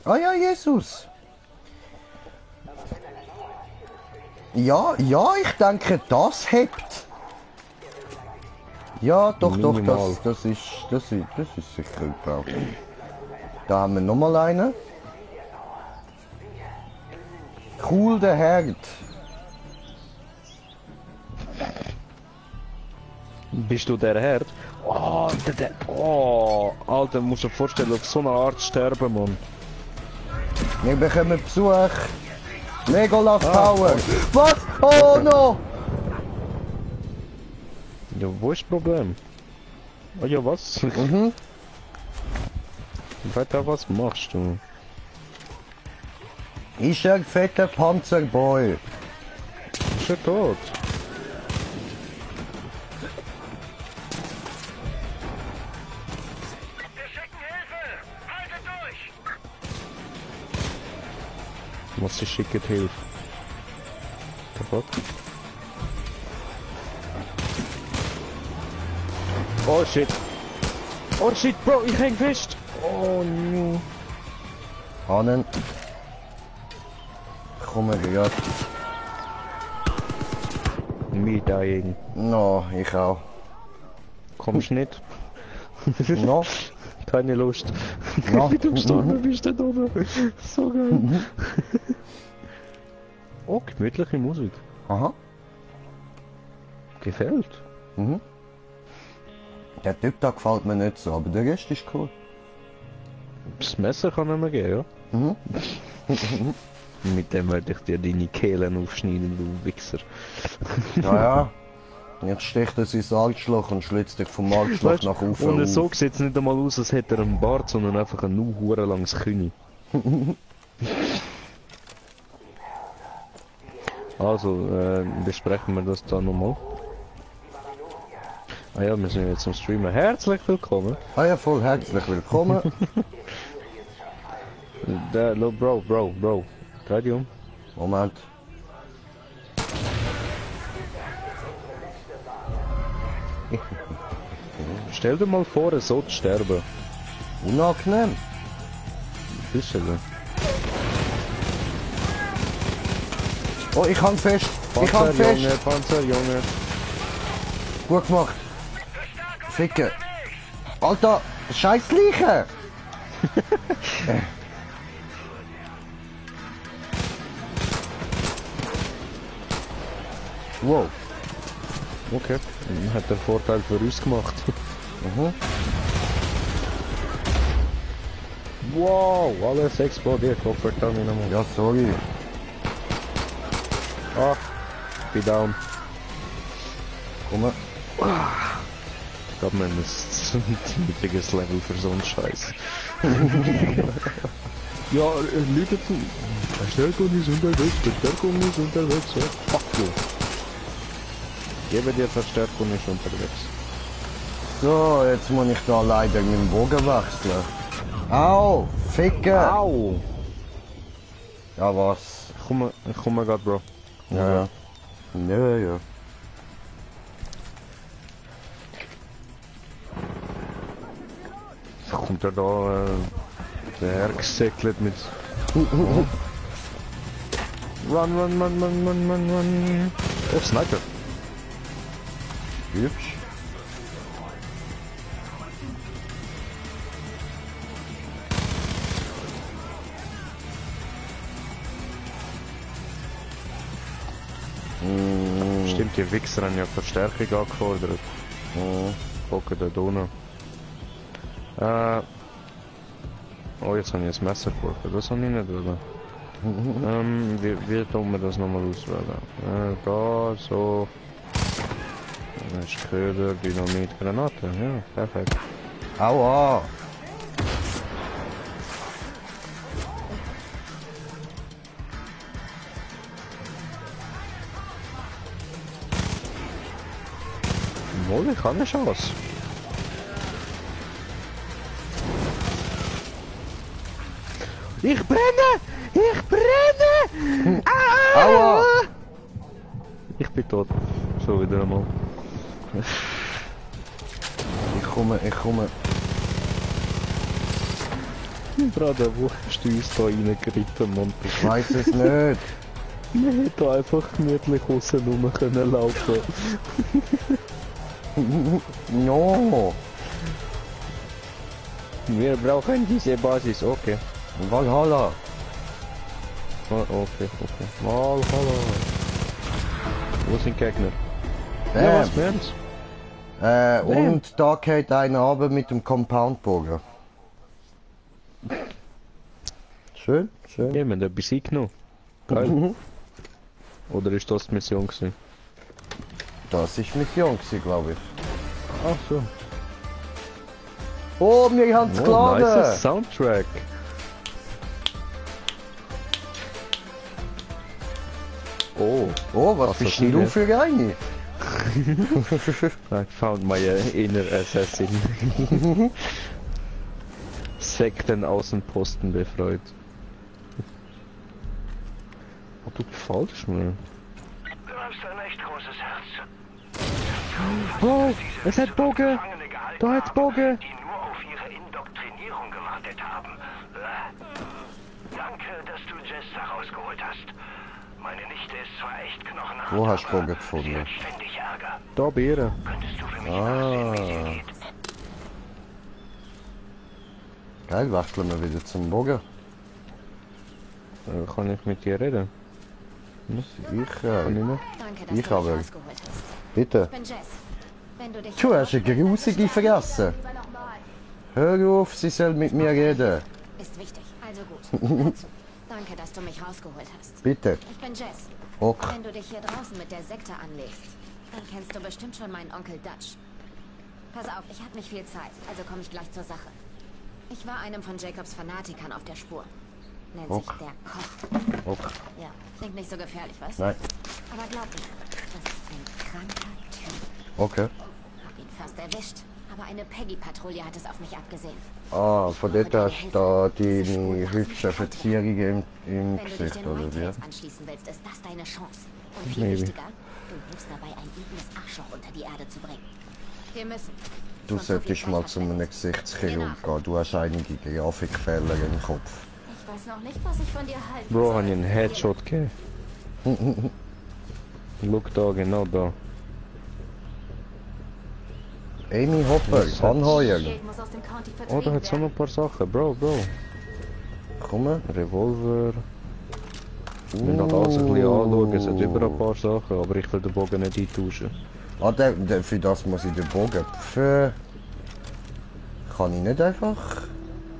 Ah ja, Jesus. Ja, ja, ich denke, das hebt. Ja, doch, Minimal. das ist sicher gebraucht. Da haben wir nochmal einen. Cool, der Herd. Bist du der Herd? Oh, oh, Alter, musst du dir vorstellen, auf so eine Art sterben, Mann. Wir bekommen Besuch. Legolas Power. Was? Oh no! Ja, wo ist das Problem? Oh ja, was? Mhm. Weiter, was machst du? Ist ein fetter Panzerboy. Ist er tot? Was ist schicke Hilfe? Kaputt? Oh shit! Oh shit, Bro, ich häng fest! Oh no! Hannen. Komme gehört. Me dying. No, ich auch. Kommst nicht? No. Keine Lust. No. Wie du gestorben bist da oben. So geil. Oh, gemütliche Musik. Aha. Gefällt. Mhm. Der Typ da gefällt mir nicht so, aber der Rest ist cool. Das Messer kann nicht mehr gehen, ja? Mhm. Mit dem werde ich dir deine Kehlen aufschneiden, du Wichser. Naja. Jetzt sticht er sein Arschloch und schlitzt dich vom Arschloch Weißt, nach oben und auf. so sieht es nicht einmal aus, als hätte er einen Bart, sondern einfach ein nur hurenlanges Kühni. Also, besprechen wir das da nochmal. Ah ja, wir sind jetzt am Streamen. Herzlich willkommen. Ah ja, voll herzlich willkommen. Bro. Dreh dich um. Moment. Stell dir mal vor, er soll sterben. Unangenehm. Bisschen. Oh, ich hang fest. Ich hang fest. Panzerjunge. Gut gemacht. Ficke. Alter, scheiß Leiche. Wow. Okay. Hat der Vorteil für uns gemacht. Mhm. Wow, alles explodiert. Oh, verdammt nochmal. Ja, sorry. Ah, bin down. Komm. Ich glaube, man ist ein niedriges Level für so einen Scheiß. Ja, Leute zu. Verstärkung ist unterwegs, Verstärkung ist unterwegs. Ja, fuck you. Gebe dir Verstärkung nicht unterwegs. So, jetzt muss ich da leider meinen Bogen wechseln. Au, Ficke. Au! Ja, was? Ich komme grad, Bro. Ja, ja. Ja, ja. Kommt er da hergesäckelt mit... Run. Oh, Sniper. Hübsch. Stimmt, die Wichser haben ja Verstärkung angefordert. Gucken da unten. Oh, jetzt habe ich das Messer geworfen. Das habe ich nicht wollen. Wie tun wir das nochmal auswählen? Da, so. Das ist Köder, Dynamit, Granate. Ja, perfekt. Aua. Wohl, ich habe eine Chance. Ich brenne! Ich brenne! Aua! Ich bin tot. So wieder einmal. Ich komme. Bruder, wo hast du uns da reingeritten, Mann? Ich weiß es nicht. Wir hätten einfach gemütlich außen rum können laufen. No. Wir brauchen diese Basis, okay. Valhalla. Oh, okay. Valhalla. Wo sind Gegner? Ja, was wären's? Und da geht einer runter mit dem Compoundbogen. Schön, schön. Ja, wir haben etwas eingenommen. Geil. Oder ist das die Mission gewesen? Das ist Mission gewesen, glaube ich. Ach so. Oh, wir haben es Oh, geladen! nice Soundtrack. Oh, Oh, was Was bist hast denn du du denn? für eine? I found my inner assassin. Sektenaußenposten befreit. Oh, du gefällst mir. Du hast ein echt großes Herz. Bro, es hat Bogen! Da hat's Bogen! Die nur auf ihre Indoktrinierung gewartet haben. Danke, dass du Jess da rausgeholt hast. Meine Nichte ist zwar echt knochenhart, Wo hast du aber Bogen gefunden? sie hat ständig Ärger. Da Beere. Könntest du für mich nachsehen, wie es ihr geht? Geil, wechseln wir wieder zum Bogen. Kann ich mit dir reden? Ich, Kann ich noch? Danke, dass Ich du aber. mich rausgeholt hast. bitte. Ich bin Jess. Wenn du dich Du hast eine grusige Fresse. Hör auf, sie soll mit mir reden. Ist wichtig. Also gut. Hör zu. Danke, dass du mich rausgeholt hast. Bitte. Ich bin Jess. Ok. Wenn du dich hier draußen mit der Sekte anlegst, dann kennst du bestimmt schon meinen Onkel Dutch. Pass auf, ich habe nicht viel Zeit, also komme ich gleich zur Sache. Ich war einem von Jacobs Fanatikern auf der Spur. Nennt sich Ok. der Koch. Ok. Ja, klingt nicht so gefährlich, was? Nein. Aber glaub mir, das ist ein kranker Typ. Okay. Hab ihn fast erwischt, aber eine Peggy-Patrouille hat es auf mich abgesehen. Ah, von dort hast du da deine hübschen Verzierungen im Wenn du dich Gesicht, den oder wie? Whitetails anschließen willst, ist das deine Chance. Und viel Maybe. wichtiger, du hilfst dabei, ein übles Arschloch unter die Erde zu bringen. Wir müssen. Du Sonst so viel solltest mal Zeit zu einem verschwendet. Gesichtschirurg gehen. Du hast einige Grafikfehler im Kopf. Ich weiß noch nicht, was ich von dir halten Bro, soll. habe ich einen Headshot gegeben. Look da, genau da. Amy Hopper, Was hat's? anheuern. Geld muss aus dem County Oh, da vertrieben hat's auch noch werden. ein paar Sachen. Bro. Komm. Revolver. Ich will noch alles ein bisschen anschauen. Es hat überall ein paar Sachen, aber ich will den Bogen nicht eintauschen. Ah, für das muss ich den Bogen. Kann ich nicht einfach?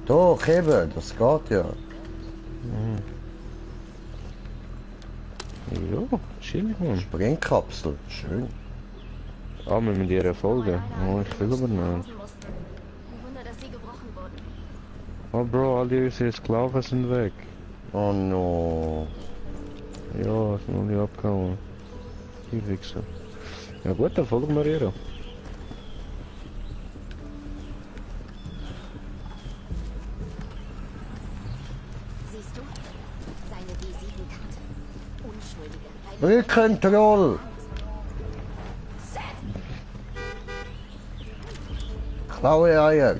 Doch, eben, das geht ja. Ja, chillig, Mann. Sprengkapsel, schön. Ah, wir müssen ihr folgen. Oh, ich will aber nicht. Ein Wunder, dass sie gebrochen wurden. Oh, Bro, alle unsere Sklaven sind weg. Oh no. Ja, sind noch nicht abgehauen. Die Wichser. Ja gut, dann folgen wir ihr. Siehst du? Seine Visitenkarte. Unschuldige. Rückentroll! Klaue Eier.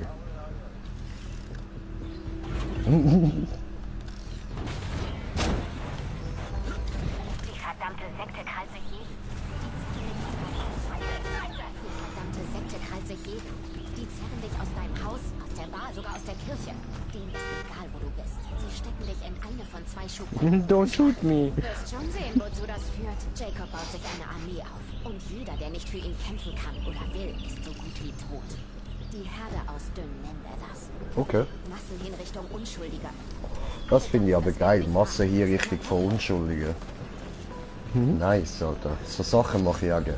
Die verdammte Sekte krallt sich jeden. Die verdammte Sekte krallt sich jeden. Die zerren dich aus deinem Haus, aus der Bar, sogar aus der Kirche. Denen ist egal, wo du bist. Sie stecken dich in eine von zwei Schubladen. Don't shoot me. Du wirst schon sehen, wozu das führt. Jacob baut sich eine Armee auf. Und jeder, der nicht für ihn kämpfen kann oder will, ist so gut wie tot. Die Herde ausdünnen nennt er das. Okay. Massenhinrichtung Unschuldiger. Das finde ich aber geil. Masse hier richtig von Unschuldigen. Nice, Alter. So Sachen mache ich auch gerne.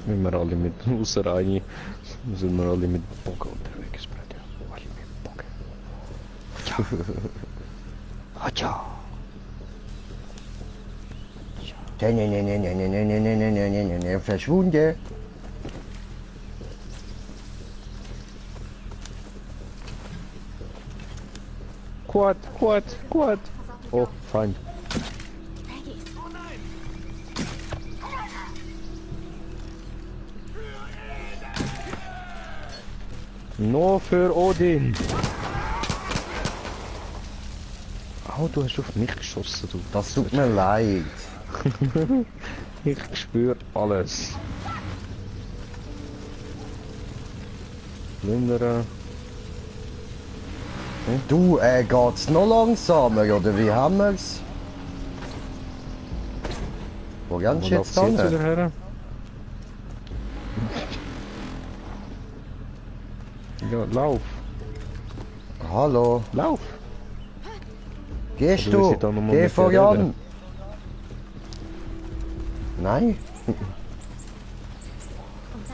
Wenn wir alle mit, außer eine, sind wir alle mit Bogen unterwegs, Bruder. Alle mit Bogen. Acha. Verschwunden. Quad. Oh, Feind. Nur für Odin. Oh, du hast auf mich geschossen, du. Das tut mir leid. Ich spüre alles. Plündern. Du, geht's noch langsamer, oder wie haben wir's? Wo gehst du jetzt läuft's hin? wieder her? Ja, lauf. Hallo, Lauf. gehst Oder will du? sie da noch mal Geh mit dir voran. reden? Nein? Und dann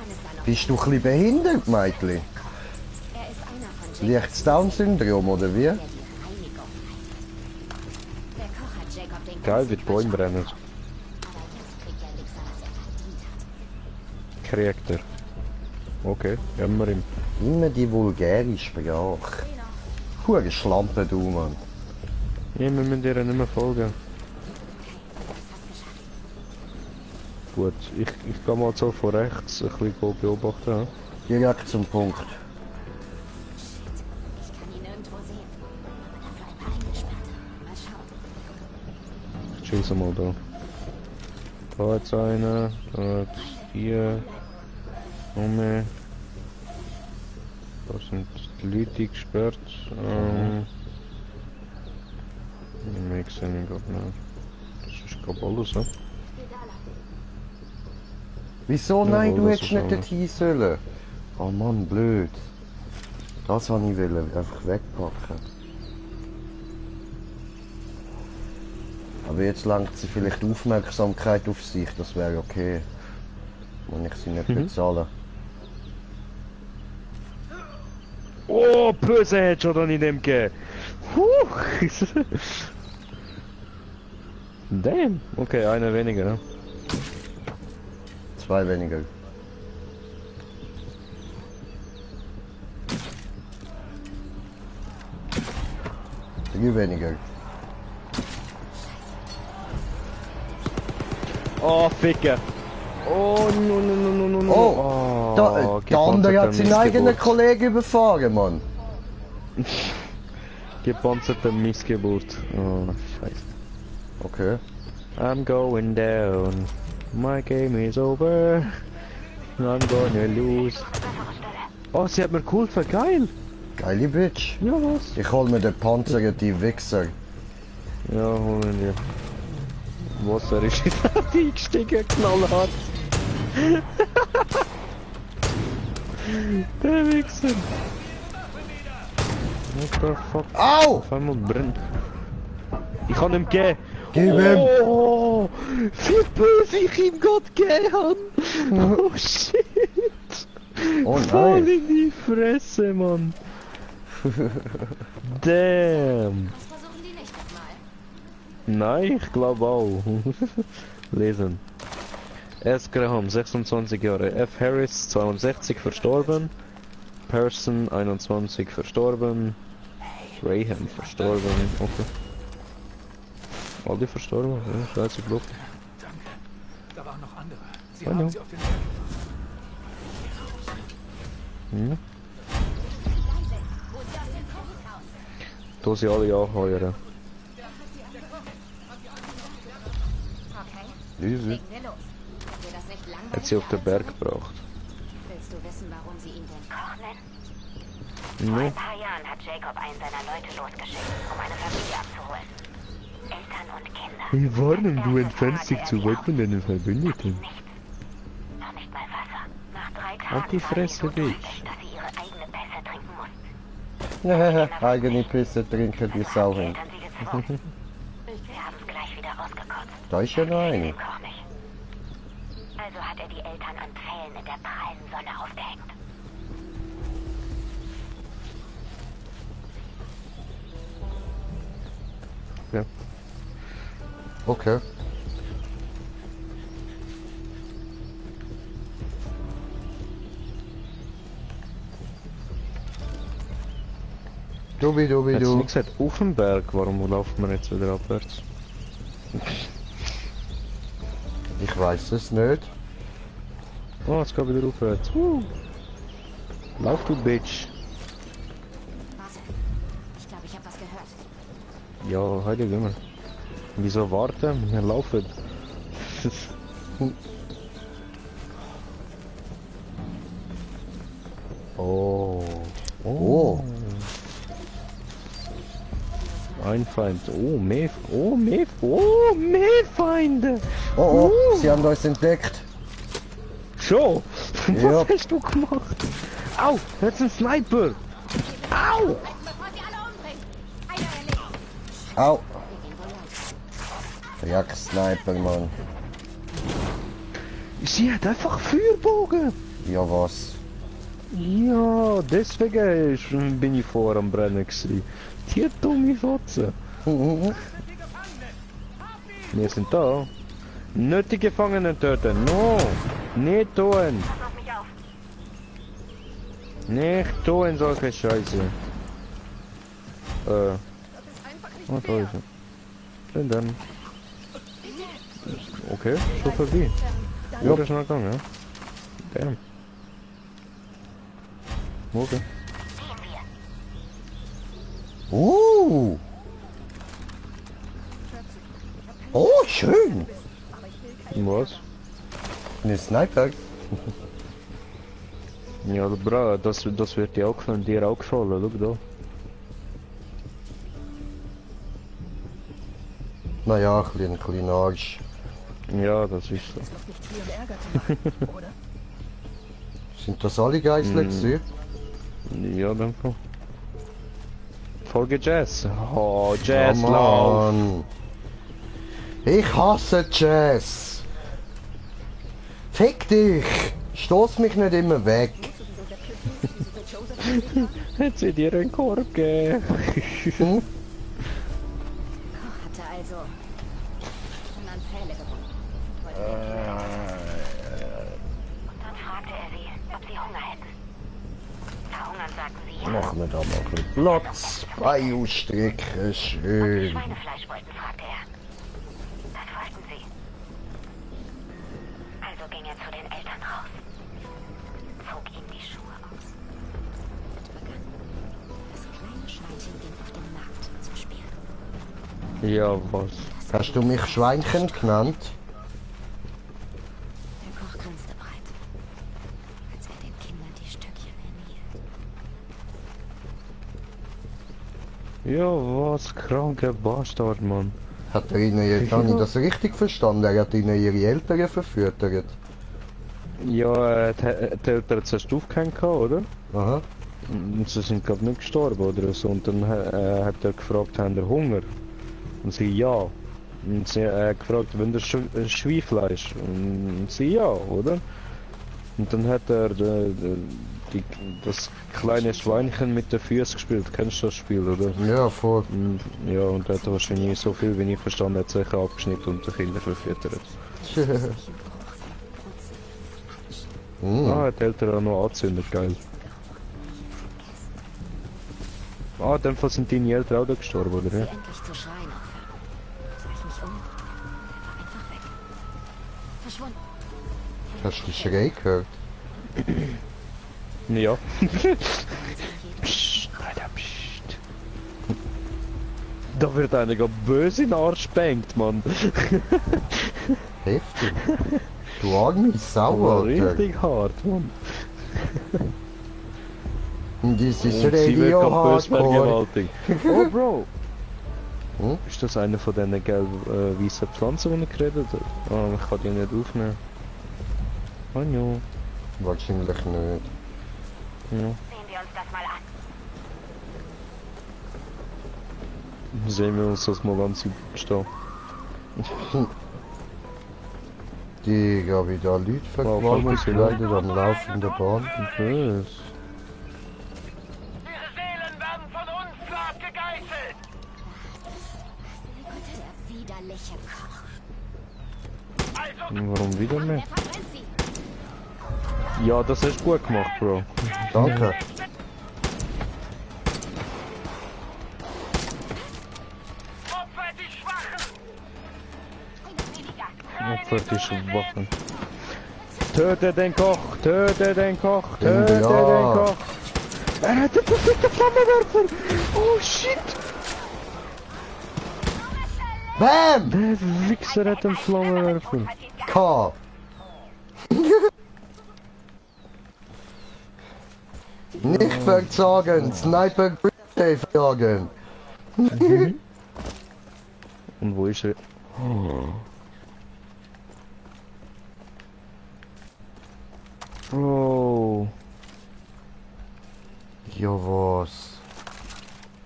ist da noch Bist du ein bisschen behindert, Mädchen? er ist einer von Jacobs, Liegt's Down-Syndrom, oder wie? der die Reinigung heißt. Der Koch hat Jacob den Geil, ganzen wie die Bäume Quatsch brennen. abgenommen. Aber jetzt kriegt der Wichser, was er verdient hat. Kriegt er. Okay, haben wir ihm. Immer die vulgäre Sprache. Hure Schlampe, du, Mann. Ja, wir müssen ihr nicht mehr folgen. Gut, ich gehe mal so von rechts ein bisschen beobachten. Ja? Direkt zum Punkt. Ich kann ihn nirgendwo sehen. Aber dafür ein paar Eingesperrte. Mal schauen. Ich schieße mal da. Da jetzt einer, da jetzt hier. Nummer. Da sind die Leute gesperrt. Ich sehe ihn gerade nicht. Das ist glaube alles, ja? Wieso? Ja, Nein, wohl, du das hättest ist nicht dorthin sollen. Oh Mann, blöd. Das wollte ich wollen, einfach wegpacken. Aber jetzt langt sie vielleicht Aufmerksamkeit auf sich, das wäre okay. Wenn ich sie nicht bezahle. Oh, böse Headshot an in dem gegeben. Damn. Okay, einer weniger, ne? 2 weniger. Drei weniger. Oh, Ficker. Oh, no. Oh, der andere hat seinen eigenen Kollegen überfahren, Mann. Gepanzerte Missgeburt. Oh, scheiße. Okay. I'm going down. My game is over. I'm gonna lose. Oh, sie hat mir geholfen, geil. Geile Bitch. Ja, was? Ich hol mir den Panzer, die Wichser. Ja, holen wir. Wasser ist eingestiegen, knallhart. Der Wichser. What the fuck? Au! Auf einmal brennt. Ich kann ihm geben. Gib ihm! Oh, wie böse ich ihm Gott gegeben habe. Oh shit. Oh Voll nein! in die Fresse, Mann. Damn. Das versuchen die nicht nochmal. Nein, ich glaube auch. Lesen. S. Graham, 26 Jahre. F. Harris, 62, verstorben. Person, 21, verstorben. Graham, verstorben. Okay. Alle verstorben? Ja, scheiße, Blut. Danke. Da waren noch andere. Sie Hallo. haben sie auf den Weg. Hm? Wo ist das denn Kochhaus? Da sie alle anheuern. Okay, Easy. legen wir los. Ist dir das nicht langweilig? Hat sie auf den Berg gebracht. Willst du wissen, warum sie ihn denn Koch nennen? Vor No. ein paar Jahren hat Jacob einen seiner Leute losgeschickt, um eine Familie abzuholen. Eltern und Kinder. Wir warnen, du entfernst dich zu weit von deinen Verbündeten. Nichts. Noch nicht mal Wasser. Nach 3 Tagen Halt die Fresse, waren sie so Bitch. durstig, dass sie ihre eigene Pässe trinken mussten. Eigene Pisse trinken die Sau hin. Eltern sie gezwungen. Sie haben es gleich wieder ausgekotzt. Da ist ja noch eine. Den Koch nicht. Also hat er die Eltern an Pfählen in der prallen Sonne aufgehängt. Ja. Okay. Hat sie Du. nicht gesagt, auf dem Berg, warum laufen wir jetzt wieder abwärts? Ich weiß es nicht. Oh, jetzt geht wieder aufwärts. Lauf, du Bitch. Warte. Ich glaube, ich habe was gehört. Ja, heute gehen wir. Wieso warten? Wir laufen. Oh. Oh. Ein Feind. Oh, mehr Feinde. Oh, oh, sie haben uns entdeckt. Schon? Ja. Was hast du gemacht? Au, das ist ein Sniper. Au! Bevor sie alle umbringen. Einer erledigt. Au. Wir gehen wohl los. Jagd-Sniper, Mann. Sie hat einfach Feuerbogen. Ja, was? Ja, deswegen bin ich vor am Brennen gewesen. Die dumme Fotze. Wir sind da. Nicht die Gefangenen töten. No! Nicht tun! Pass auf mich auf. Nicht tun solche Scheiße. Oh, da ist er. Denn dann. Okay, schon vorbei. Ja, das ist schnell gegangen, ja. Damn. Okay. Gehen wir. Oh, schön. Was? Eine Sniper. Ja, bra, das wird dir auch von dir auch gefallen, schau da. Naja, ein kleiner Arsch. Ja, das ist so. Sind das alle Geißler gewesen? Ja, dann Fall. Folge Jazz. Oh, Oh, Jazz, lauf! Mann. Ich hasse Jazz. Fick dich. Stoß mich nicht immer weg. Hat sie dir einen Korb gegeben? Koch hatte also schon an Pfähle gebunden. Dann fragte er sie, ob sie Hunger hätten. Verhungern, sagten sie ja. Machen wir da mal ein bisschen Platz. Bein ausstrecken, Ob sie schön. Schweinefleisch wollten, fragte er. Das wollten sie. Also ging er zu den Eltern raus. Zog ihnen die Schuhe aus. Das kleine Schweinchen ging auf den Markt zum Spielen. Ja, was? Hast du mich Schweinchen genannt? Der Koch grinste breit, als er den Kindern die Stückchen hinhielt. Ja, was? Kranker Bastard, Mann. Hat er ihnen, habe ich das richtig verstanden? Er hat ihnen ihre Eltern verfüttert. Ja, die Eltern hat zuerst aufgehängt, oder? Aha. Und sie sind gerade nicht gestorben oder so. Und dann hat er gefragt, haben ihr Hunger? Und sie ja. Und sie hat gefragt, wenn ihr Schweinfleisch? Und sie ja, oder? Und dann hat er das kleine Schweinchen mit den Füßen gespielt. Kennst du das Spiel, oder? Ja, voll. Und, ja, und er hat wahrscheinlich so viel, wie ich verstanden habe, sicher abgeschnitten und die Kinder verfüttert. Ah, hat die Eltern auch noch angezündet, geil. Ah, in dem Fall sind deine Eltern auch da gestorben, oder? Sie Ja? endlich zu schreien aufhören, sah ich mich um. Er war einfach weg. Verschwunden. Hast du den Schrei gehört? Ja. Psst, Alter, psst. Da wird einer gar böse in den Arsch spengt, Mann. Heftig. Du arme Sau, Aber Alter. richtig hart, Mann. Das ist Und sie wird Radio gar böse Hardcore. vergewaltigt. Oh, Bro. Hm? Ist das eine von diesen gelb-weißen Pflanzen, die ich geredet habe? Ah, ich kann die nicht aufnehmen. Oh no. Wahrscheinlich nicht. Ja. Sehen wir uns das mal an. Sehen wir uns das mal an, sie stehen. Digga, wie da Leute verqualmt werden am laufenden Bahn. Was? Ihre Seelen werden von uns Slav gegeißelt! Der widerliche Koch. Also Warum wieder mehr? Er verbrennt sie. Ja, das hast du gut gemacht, Bro. Danke. opfert die Schwachen! Opfer die Schwachen. Töte den Koch! Töte den Koch! Ja. Töte den Koch! hat den perfekten Flammenwerfer! Oh shit! Bam! Der Wichser hat einen Flammenwerfer. K. Nicht verzagen, Sniper Grenade jagen. Und wo ist er? Oh. Bro. Ja was?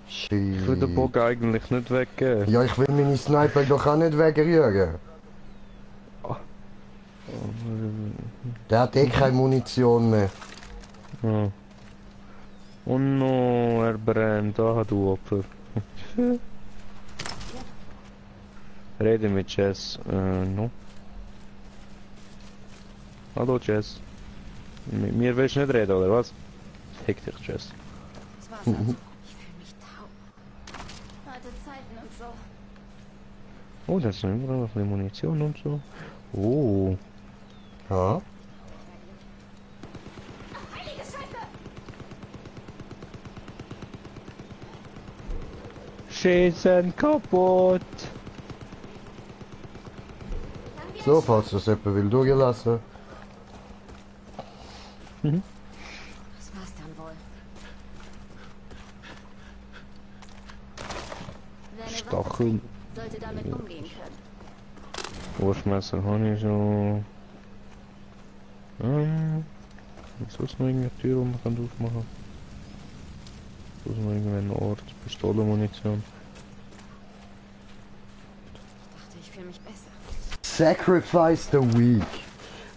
Shit. Ich will den Bogen eigentlich nicht weggeben. Ja, ich will meine Sniper doch auch nicht wegrühren. Der hat eh keine Munition mehr. Ja. Oh no, er brennt. Ah, du Opfer. Rede mit Jess. No. Hallo Jess. Mit mir willst du nicht reden, oder was? Fick dich, Jess. Das war's also. Ich fühle mich taub. Alte Zeiten und so. Oh, das ist immer noch eine Munition und so. Oh. Ja? Heilige Scheiße! Schießen kaputt. So, falls das jemand will durchlassen. Das war's dann wohl. Deine Stachel. Waffe sollte damit umgehen können. Wurfmesser habe ich schon. Ist das noch irgendeine Tür, die man kann aufmachen kann? Ist das noch irgendein Ort? Pistolenmunition. Ich dachte, ich fühle mich besser. Sacrifice the weak.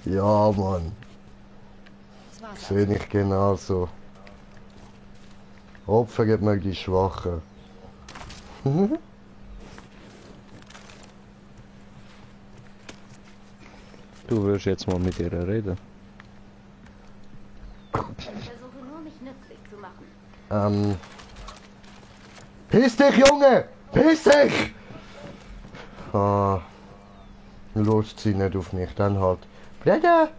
Ja, Mann. Das war's also. Sehe ich genauso. Opfert mal die Schwachen. Du wirst jetzt mal mit ihr reden. Ich versuche nur, mich nützlich zu machen. Piss dich, Junge! Piss dich! Ah. Los, zieh nicht auf mich, dann halt. Blätter!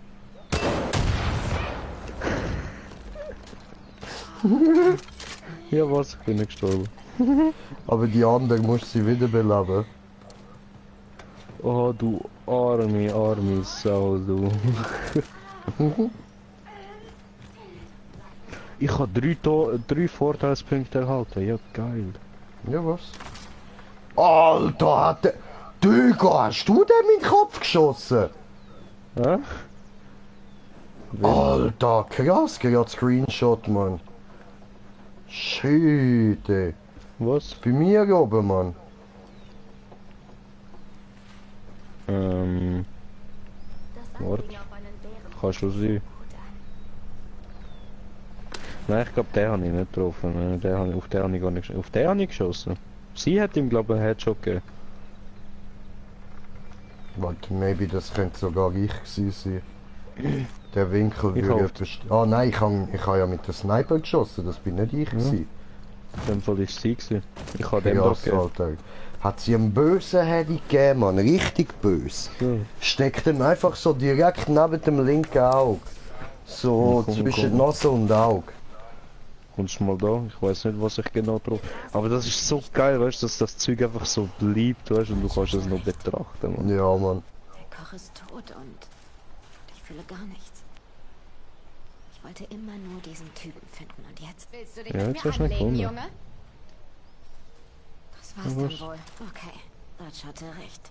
Ja, was? Ich bin nicht gestorben. Aber die andere muss sie wiederbeleben. Oh, du arme Sau, du. Ich habe drei Vorteilspunkte erhalten. Ja, geil. Ja, was? Alter, hat der... Dügo, hast du dem in den Kopf geschossen? Hä? Alter, krass, gerade Screenshot, Mann. Shit, ey. Was? Bei mir oben, Mann. Das Wart. Anlegen auf einen Bären Kann schon sein. gut an. Nein, ich glaube, den habe ich nicht getroffen. Auf den habe ich gar nicht geschossen. Auf den habe ich geschossen. Sie hat ihm, glaube ich, einen Headshot gegeben. Warte, maybe das könnte sogar ich gewesen sein. Der Winkel Ich würde halt. bestimmt... Ah nein, ich habe ja mit der Sniper geschossen, das bin nicht ich gewesen. In dem Fall war es sie gewesen. Ich habe dem Krass, gegeben. Alter. Hat sie einen bösen Hedy gegeben, Mann, richtig böse. Ja. Steckt ihm einfach so direkt neben dem linken Auge. So Komm, zwischen komm. Nase und Auge. Kommst du mal da? Ich weiß nicht, was ich genau drauf. Aber das ist so geil, weißt du, dass das Zeug einfach so bleibt, weißt du, und du kannst es noch betrachten, man. Ja, Mann. Der Koch ist tot und ich fühle gar nichts. Ich wollte immer nur diesen Typen finden und jetzt... Willst du dich Ja, mit jetzt mir hast du ihn anlegen, gefunden. Junge? Das war's Ja, dann was? wohl. Okay, Dutch hatte recht.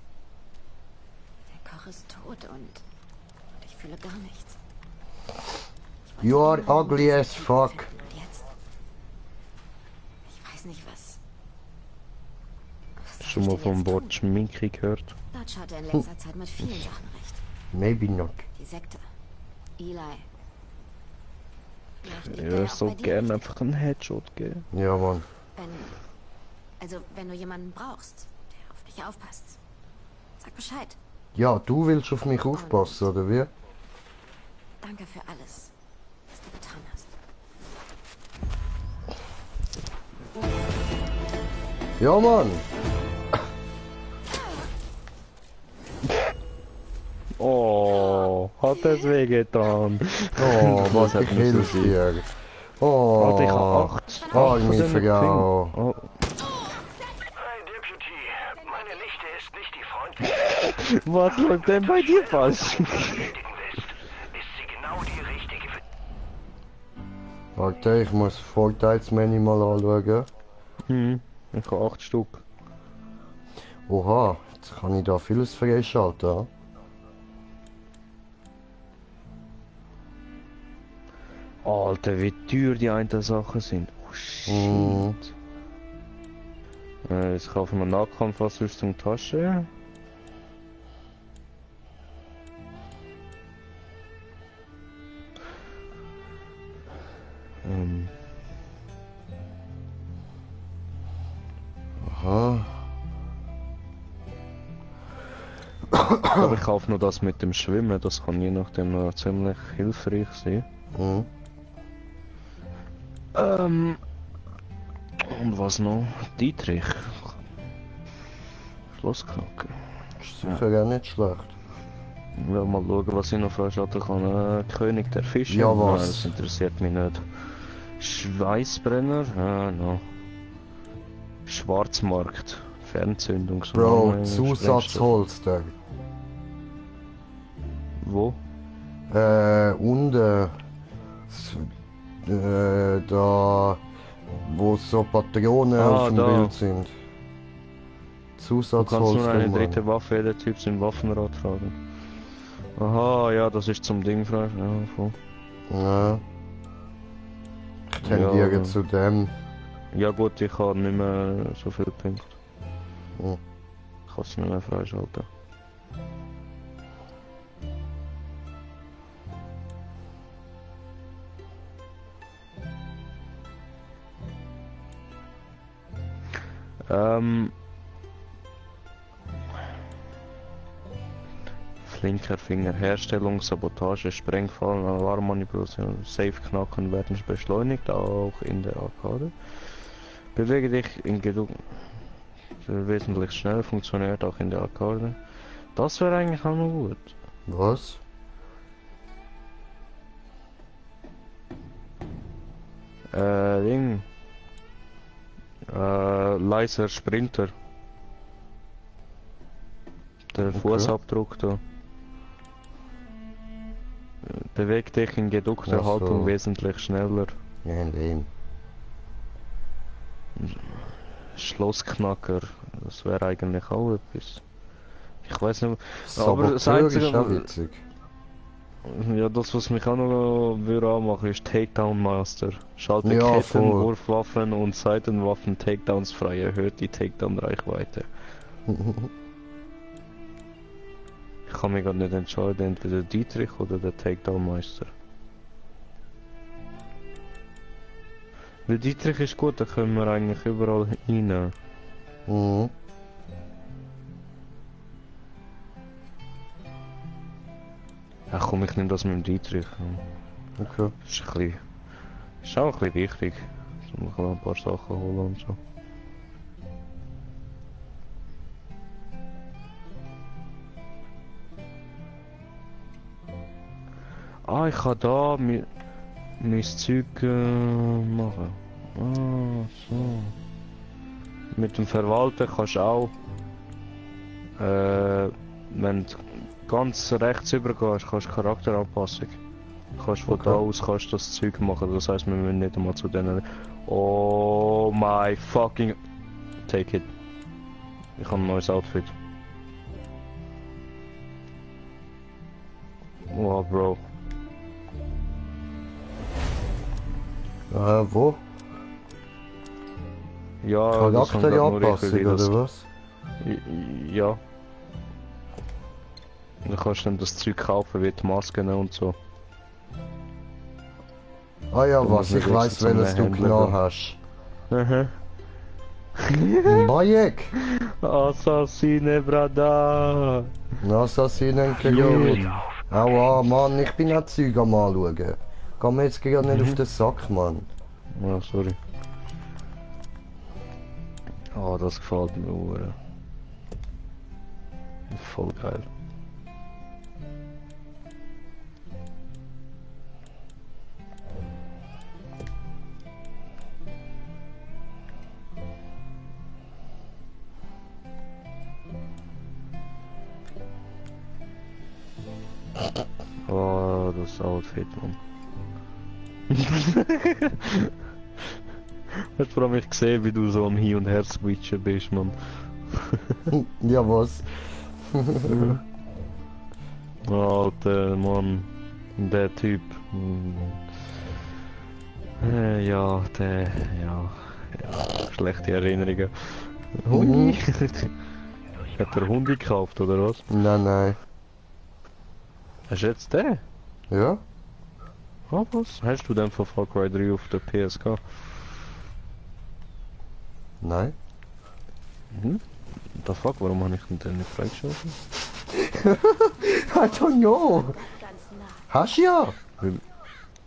Der Koch ist tot und ich fühle gar nichts. Ich wollte You are immer nur ugly diesen as Typen fuck. finden und jetzt... Ich weiß nicht was. Was soll Schon ich mal denn vom jetzt Wort tun? Schminke gehört. Dutch hatte in letzter Zeit mit vielen Sachen recht. Maybe not. Die Sekte. Eli. Vielleicht liegt Ich er würde auch so bei dir. gerne einfach einen Headshot geben. Ja, Mann. Wenn du jemanden brauchst, der auf dich aufpasst, sag Bescheid. Ja, du willst auf mich aufpassen, oder wie? Danke für alles, was du getan hast. Ja, Mann. Oh, hat es wehgetan. Oh, Das was hat ich müssen hilf sein. dir. Oh, Alter, ich hab 8. Oh, ich mich vergau. Oh. Hey, Deputy, meine Nichte ist nicht die freundliche, Was läuft denn bei dir falsch? wenn du erledigen willst, ist sie genau die richtige für... Warte, ich muss Vorteilsmenü mal anschauen. Ich habe 8 Stück. Oha, jetzt kann ich da vieles freischalten. Alter, wie teuer die einen Sachen sind. Oh shit. Mhm. Jetzt kaufen wir Nahkampfausrüstung Tasche. Aha. Aber ich kaufe nur das mit dem Schwimmen, das kann je nachdem ziemlich hilfreich sein. Mhm. Und was noch? Dietrich. Schlossknacken. Ist sicher gar nicht schlecht. Ich will mal schauen, was ich noch freischalten kann. König der Fische. Ja, was? Nein, das interessiert mich nicht. Schweißbrenner? No. Schwarzmarkt. Fernzündung. Bro, Zusatzholster. Wo? Unten. Da. Wo so Patronen auf dem da. Bild sind. Du kannst nur Zusatzholster. eine Mann. dritte Waffe, jeder Typ sein Waffenrad tragen. Aha, ja, das ist zum Ding frei. Ja, voll. Ja. Ich tendiere Ja. zu dem. Ja gut, ich habe nicht mehr so viele Punkte. Hm. Ich kann es nicht mehr freischalten. Flinker Finger, Herstellung, Sabotage, Sprengfallen, Alarmmanipulation, Safe-Knacken werden beschleunigt, auch in der Arcade. Bewege dich in genug wesentlich schneller, funktioniert auch in der Arcade. Das wäre eigentlich auch noch gut. Was? Ding. Leiser Sprinter. Der Fußabdruck da. Beweg dich in geduckter Ach so. Haltung wesentlich schneller. Ja, lame. Schlossknacker, das wäre eigentlich auch etwas. Ich weiß nicht, Saboteur das Einzige, ist auch witzig. ja, das was mich auch noch würde anmachen ist Takedown Master. Schalte Ja, Ketten, voll. Wurfwaffen und Seitenwaffen Takedowns frei, erhöht die Takedown-Reichweite. Ich kann mich gar nicht entscheiden, entweder Dietrich oder der Takedown Meister. Weil Dietrich ist gut, da können wir eigentlich überall rein. Mhm. Ja komm, ich nehme das mit dem Dietrich. Okay. Ist auch ein bisschen wichtig. Um ein paar Sachen holen und so. Ah, ich kann da mein Zeug machen. Ah, so. Mit dem Verwalten kannst du auch, wenn du ganz rechts übergehst, kannst du Charakteranpassung. Kannst von da aus kannst du das Zeug machen, das heisst, wir müssen nicht einmal zu denen... Oh my fucking... Take it. Ich habe ein neues Outfit. Oh, Bro. Wo? Ja, das haben grad nur ich, Charakteranpassung weil ich das- oder was? Ja. Du kannst dann das Zeug kaufen, wie die Masken und so. Ah ja, Du was, musst ich nicht weiss, extra zum welches du Händler genau gehen. hast. Mhm. Bayek! Assassine, Brada! Assassinen Creed! Aua, Mann, ich bin auch Zeug am anschauen. Geh mir jetzt gerade nicht auf den Sack, Mann. Ja, sorry. Oh, das gefällt mir hure. Voll geil. fett, Mann. Hast vor allem gesehen, wie du so am Hin- und Her-Switchen bist, Mann. Ja, was? Alter, Mann. Der Typ. Ja, ja. Schlechte Erinnerungen. Hundi? Hat er Hundi gekauft, oder was? Nein. Hast du jetzt den? Ja? Ah, was? Hast du den von Far Cry 3 auf der PSK? Nein? The fuck, warum habe ich den nicht freigeschaltet? I don't know. Ganz nah. Hast du ja?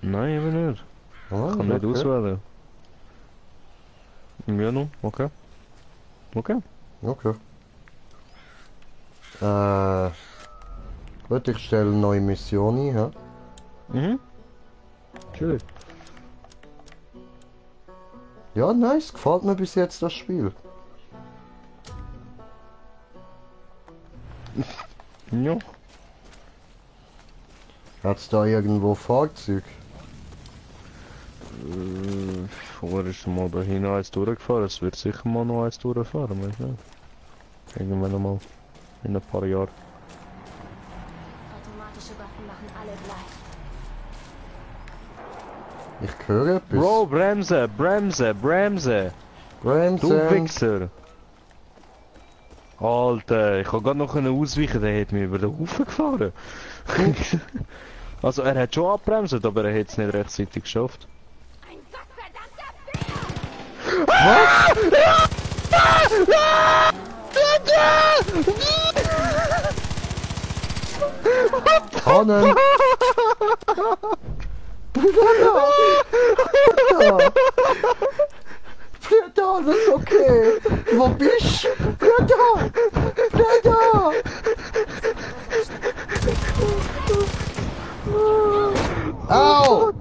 Nein, eben nicht. Oh, Ich kann nicht okay. auswählen. Ja, no, okay. Okay. Okay. Gut, ich stelle eine neue Mission ein, ja? Chillig. Ja, nice, gefällt mir bis jetzt das Spiel. Ja. Hat's da irgendwo Fahrzeug? Vorher ist mal dahin eins durchgefahren, es wird sicher mal noch eins durchfahren, weißt du nicht? Irgendwann einmal. In ein paar Jahren. Automatische Waffen machen alle gleich. Ich höre etwas. Bro, bremse! Du Bremsen. Wichser! Alter, ich kann gerade noch ausweichen, der hat mir über den Haufen gefahren. Also er hat schon abbremst, aber er hat es nicht rechtzeitig geschafft. Ein gottverdammter Hannen! Britta, alles okay? Wo bist du? Britta! Au!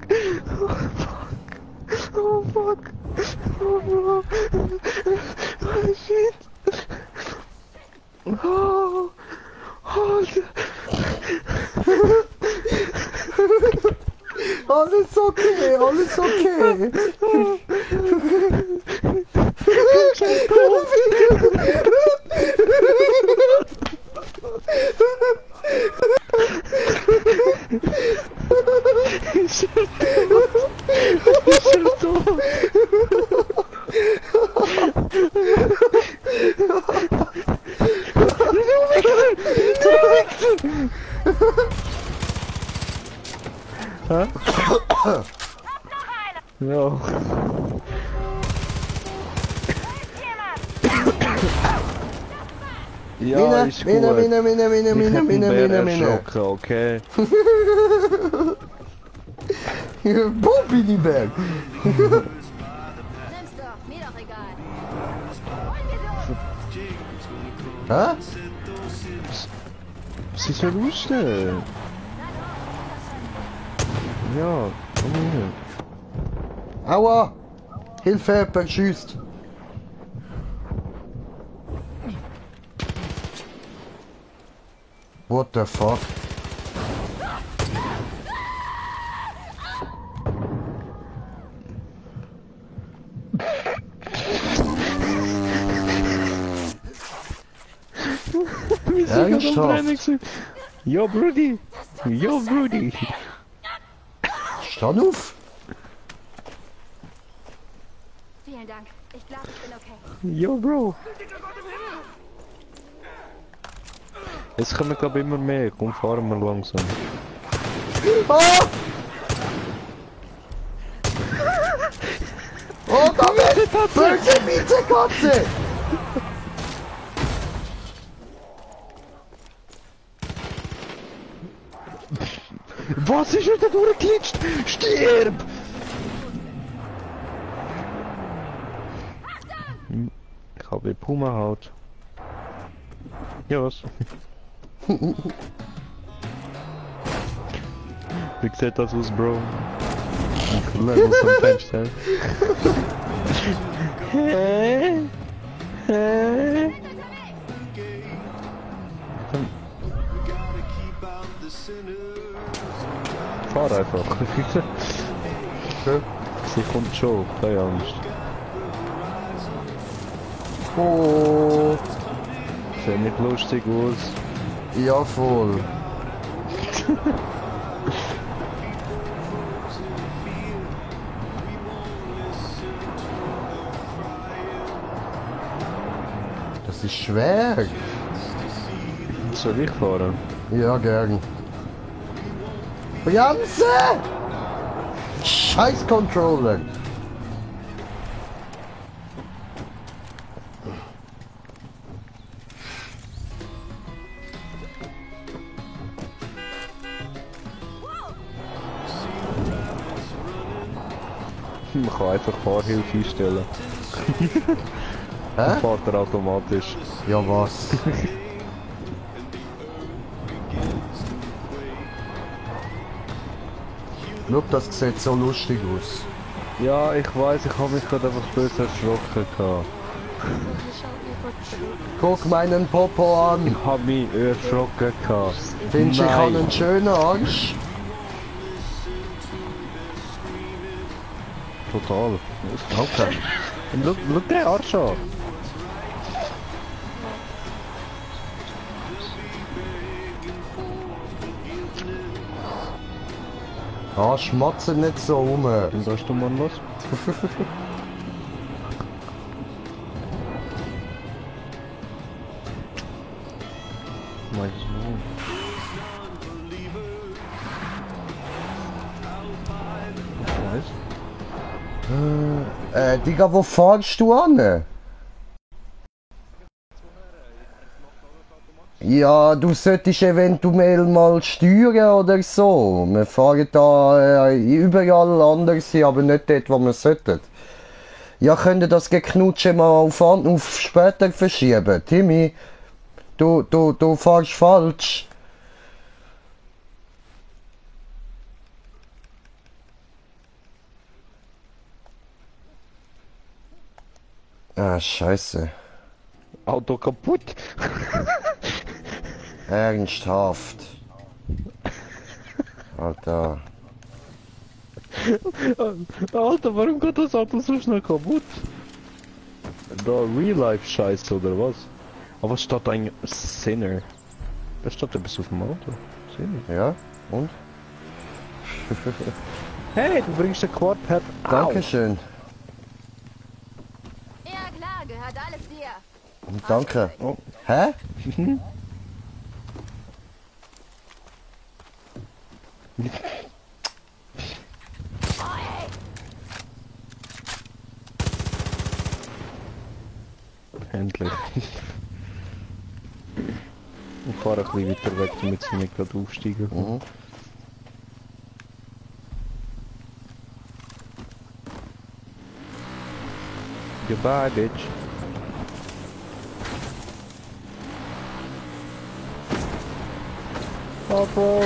Oh fuck! Oh shit! Oh! Alter! Alles okay, alles okay. Ja. Ja, ist gut. Mine. Erschrocken, okay. Wo bin ich weg? Nimm's doch, mir doch egal. Wollen wir so? Hä? Was ist denn los denn? Ja, komm her. Aua! Hilfe, jemand schießt! What the fuck? Ernsthaft? Yo, Brudi! Yo, Brudi! Stand auf! Vielen Dank. Ich glaube, ich bin okay. Yo, Bro! Jetzt kommen glaube immer mehr. Komm, fahren wir langsam. Ah! Oh, damit! Böse Mietzekatze! Was ist wieder durchgeglitscht? Stirb! Ich habe Puma-Haut. Ja, was? Wie sieht das aus, Bro? Ich lebe aus dem Fenster. Hä? Hä? fahr einfach. Okay. Sie kommt schon, keine Angst. Oh, Sieht nicht lustig aus. ja voll. Das ist schwer. Soll ich fahren? Ja, gern. Bremse! Scheiß Controller! Man kann einfach Fahrhilfe einstellen. Dann Hä? fährt er automatisch. Ja, was? Schau, das sieht so lustig aus. Ja, ich weiß, ich habe mich gerade einfach böse erschrocken gehabt. Guck meinen Popo an. Ich habe mich erschrocken gehabt. Findest du, ich habe Nein. einen schönen Arsch? Total. Okay. Und schau den Arsch an. Ah, schmatze nicht so rum. Und da ist der Mann los. Weiß es nicht. Ich weiß. Digga, wo fahrst du an? Ja, du solltest eventuell mal steuern oder so. Wir fahren da überall anders hin, aber nicht dort, wo wir sollten. Ja, könnt ihr das Geknutsche mal auf später verschieben? Timmy, du fährst falsch. Ah, scheiße. Auto kaputt. Ernsthaft. Alter. Alter, warum geht das Auto so schnell kaputt? Da Real-Life-Scheiße oder was? Aber was steht ein Sinner? Was steht etwas auf dem Auto? Sinner. Ja, und? Hey, du bringst den Quadpad. Au. Dankeschön. Ja klar, gehört alles dir. Danke. Oh. Hä? Endlich. Ich fahre ein bisschen weiter weg, damit sie nicht gerade aufsteigen. Mhm. Goodbye, bitch. Papa!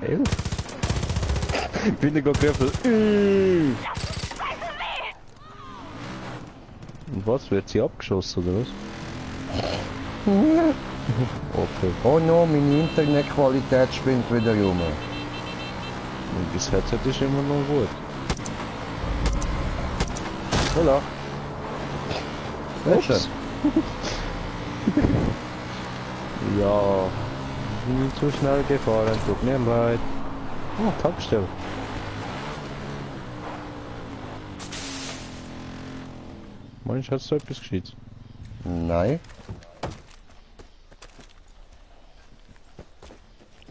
Ew. Bin ich gegriffen. Und was? Wird sie abgeschossen oder was? Okay. Oh no, meine Internetqualität spinnt wieder rum. Und das Headset ist immer noch gut. Hola. Weißt du? Ja. Ich bin zu schnell gefahren, tut mir leid. Oh, Tankstelle. Meinst du, hast du etwas geschieht? Nein.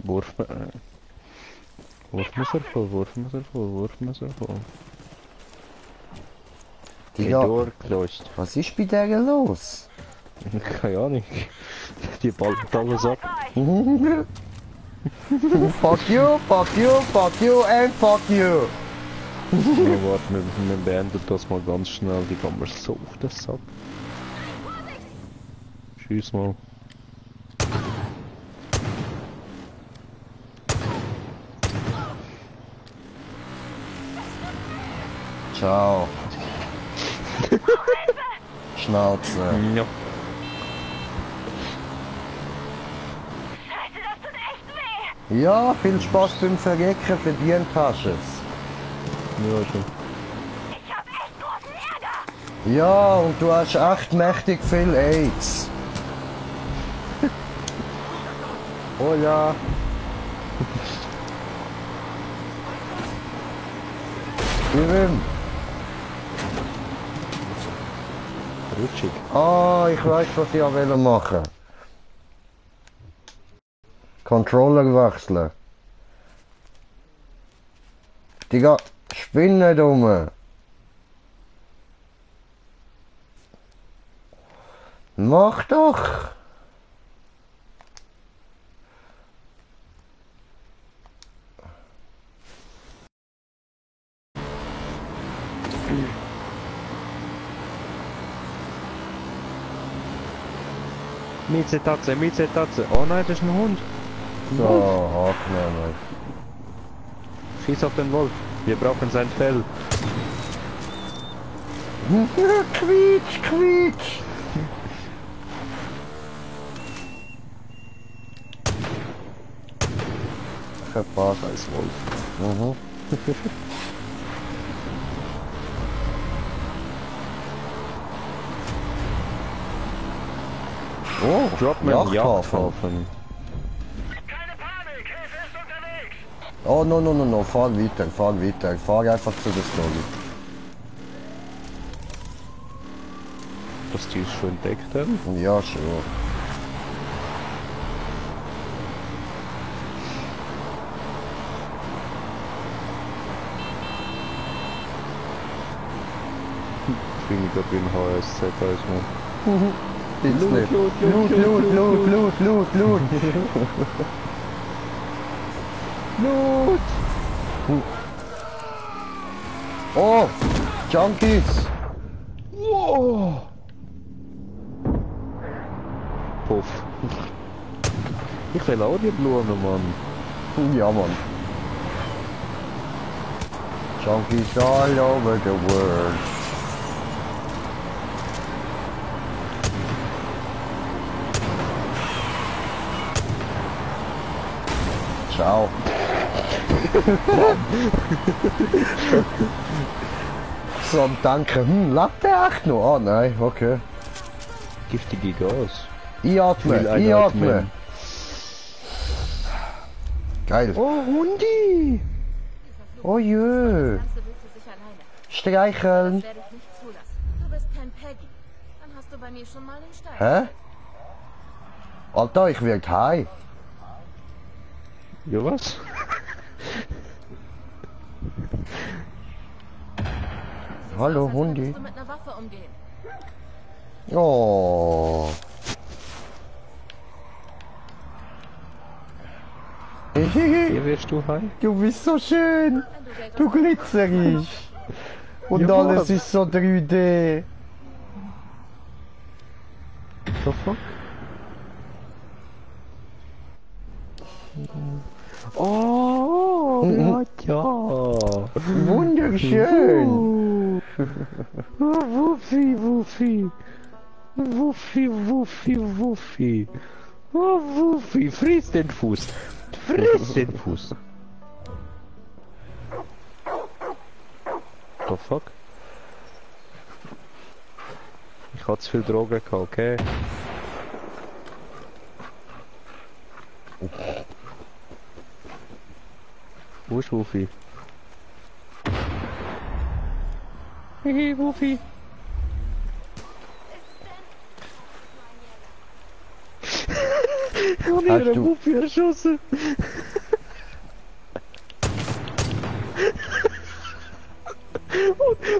Wurfmesser voll, Wurfmesser voll, Wurfmesser voll. Digga, Durchgelöst. was ist bei der los? Keine Ahnung. Die ballt alles ab. Fuck you, fuck you, fuck you and fuck you. Ja, warte, wir beenden das mal ganz schnell. Die gehen wir so auf den Sack. Tschüss mal. Ciao. Schnauze. Ja. Scheiße, das tut echt weh. Ja, viel Spaß beim Verrecken, verdient hast du es. Ja, schon. Ich hab echt großen Ärger. Ja, und du hast echt mächtig viel AIDS. Oh ja. Übem. Rutschig. Ah, ich weiß, was ich auch will machen. Controller wechseln. Digga, spinn nicht rum. Mach doch. Mieze-Tatze, Mieze-Tatze. Oh nein, das ist ein Hund. So, angenommen. Schieß auf den Wolf. Wir brauchen sein Fell. Quietsch, quietsch. Verpasst. Als Wolf. Mhm. Oh, Dropman, Yachthafen. Yachthafen. Keine Panik, Hilfe ist unterwegs. Oh, no, fahr weiter, fahr weiter. Fahr einfach zu der Story. Dass die es schon entdeckt haben. Ja, schon. Ich bin gerade beim HSZ als mal. Jetzt nicht. Loot. Not! Oh, Junkies. Wow! Puff. Ich will auch die Blumen, Mann. Ja, Mann. Junkies all over the world. Ciao. So am Danken, lebt der echt noch? Ah nein, okay. Giftige Gas. Einatmen, Will einatmen. einatmen. Geil. Oh, Hundi! Oh jö. Ganze willst du sich alleine. Streicheln. Das werde ich nicht zulassen. Du bist kein Peggy. Dann hast du bei mir schon mal den Stein. Hä? Alter, ich werd high. Ja, was? Hallo, Als Hundi. würdest du mit einer Waffe umgehen. Oh. Hier wirst du heim. Du bist so schön. Wenn du Geld Du glitzerig. Und Ja, alles Mann. ist so 3D. The fuck? Oh, ja. Wunderschön. Wuffi, Wuffi. Wuffi, Wuffi, Wuffi. Oh, Wuffi, friss den Fuß. Friss den Fuß. The fuck? Ich hatte zu viel Drogen gehabt, okay? Wo ist Wuffi? Hey, Wuffi. Und Hast ihre du- Wuffi erschossen.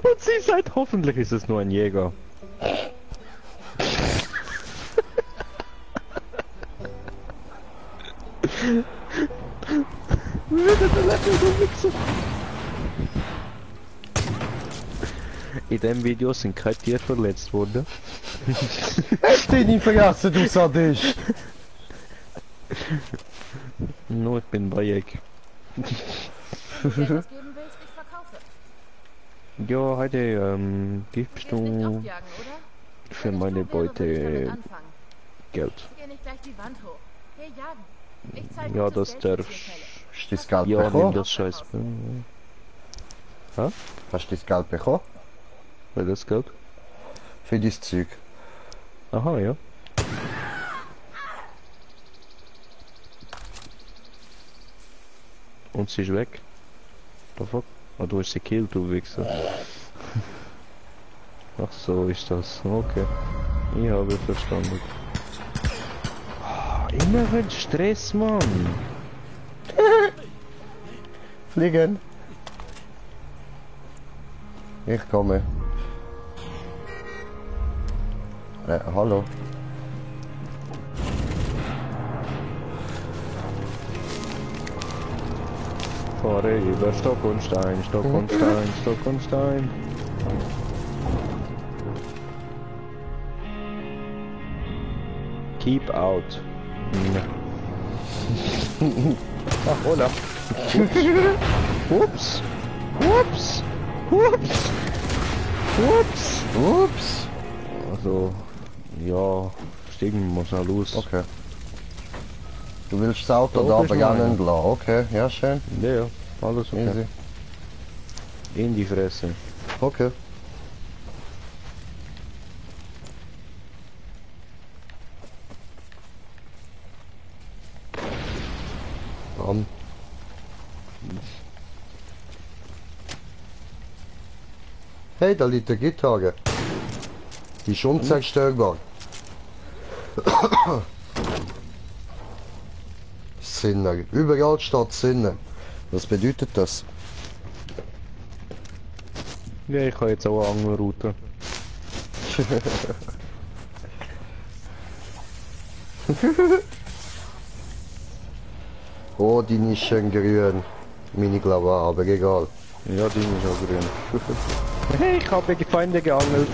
und sie sagt, hoffentlich ist es nur ein Jäger. In dem Video sind keine Tiere verletzt worden. Hast du nicht vergessen, du Sadist. Nur ich bin Bayek. Wenn du Geld ausgeben willst, ich verkaufe. Ja, heute gibst Du willst mich du... aufjagen, oder? für meine Beute Anfangen. Geld. Geh nicht gleich die Wand hoch. Geh jagen. Ich zeig Ja, euch das Geld, darf. das ihr fällt. Hast du das Geld Ja, nimm bekommen? das scheiß. Hast du das Geld bekommen? Weil das Geld? Für dieses Zeug? Aha, ja. Und sie ist weg. The fuck? Ah, du hast sie gekillt, du Wichser. Ach so ist das. Okay. Ich habe verstanden. Ah, immer wenn Stress, Mann. Fliegen. Ich komme. Hallo. Fahre über Stock und Stein, Stock und Stein, Stock und Stein. Keep out. Ach, hola. Ups. Ups. Ups. Ups. Ups. Also, ja, steigen wir mal los. Okay. Du willst das Auto Da da oben ist noch beginnen einer. lassen. Okay, ja schön. Ja, ja, alles okay. Easy. In die Fresse. Okay. Bam. Hey, da liegt eine Gitarre. Die ist unzerstörbar. Sinne. Überall steht Sinne. Was bedeutet das? Ja, ich habe jetzt auch eine andere Route. Oh, die ist schön grün. Meine glaube auch, aber egal. Ja, die ist auch grün. Hey, ich habe die Feinde geangelt.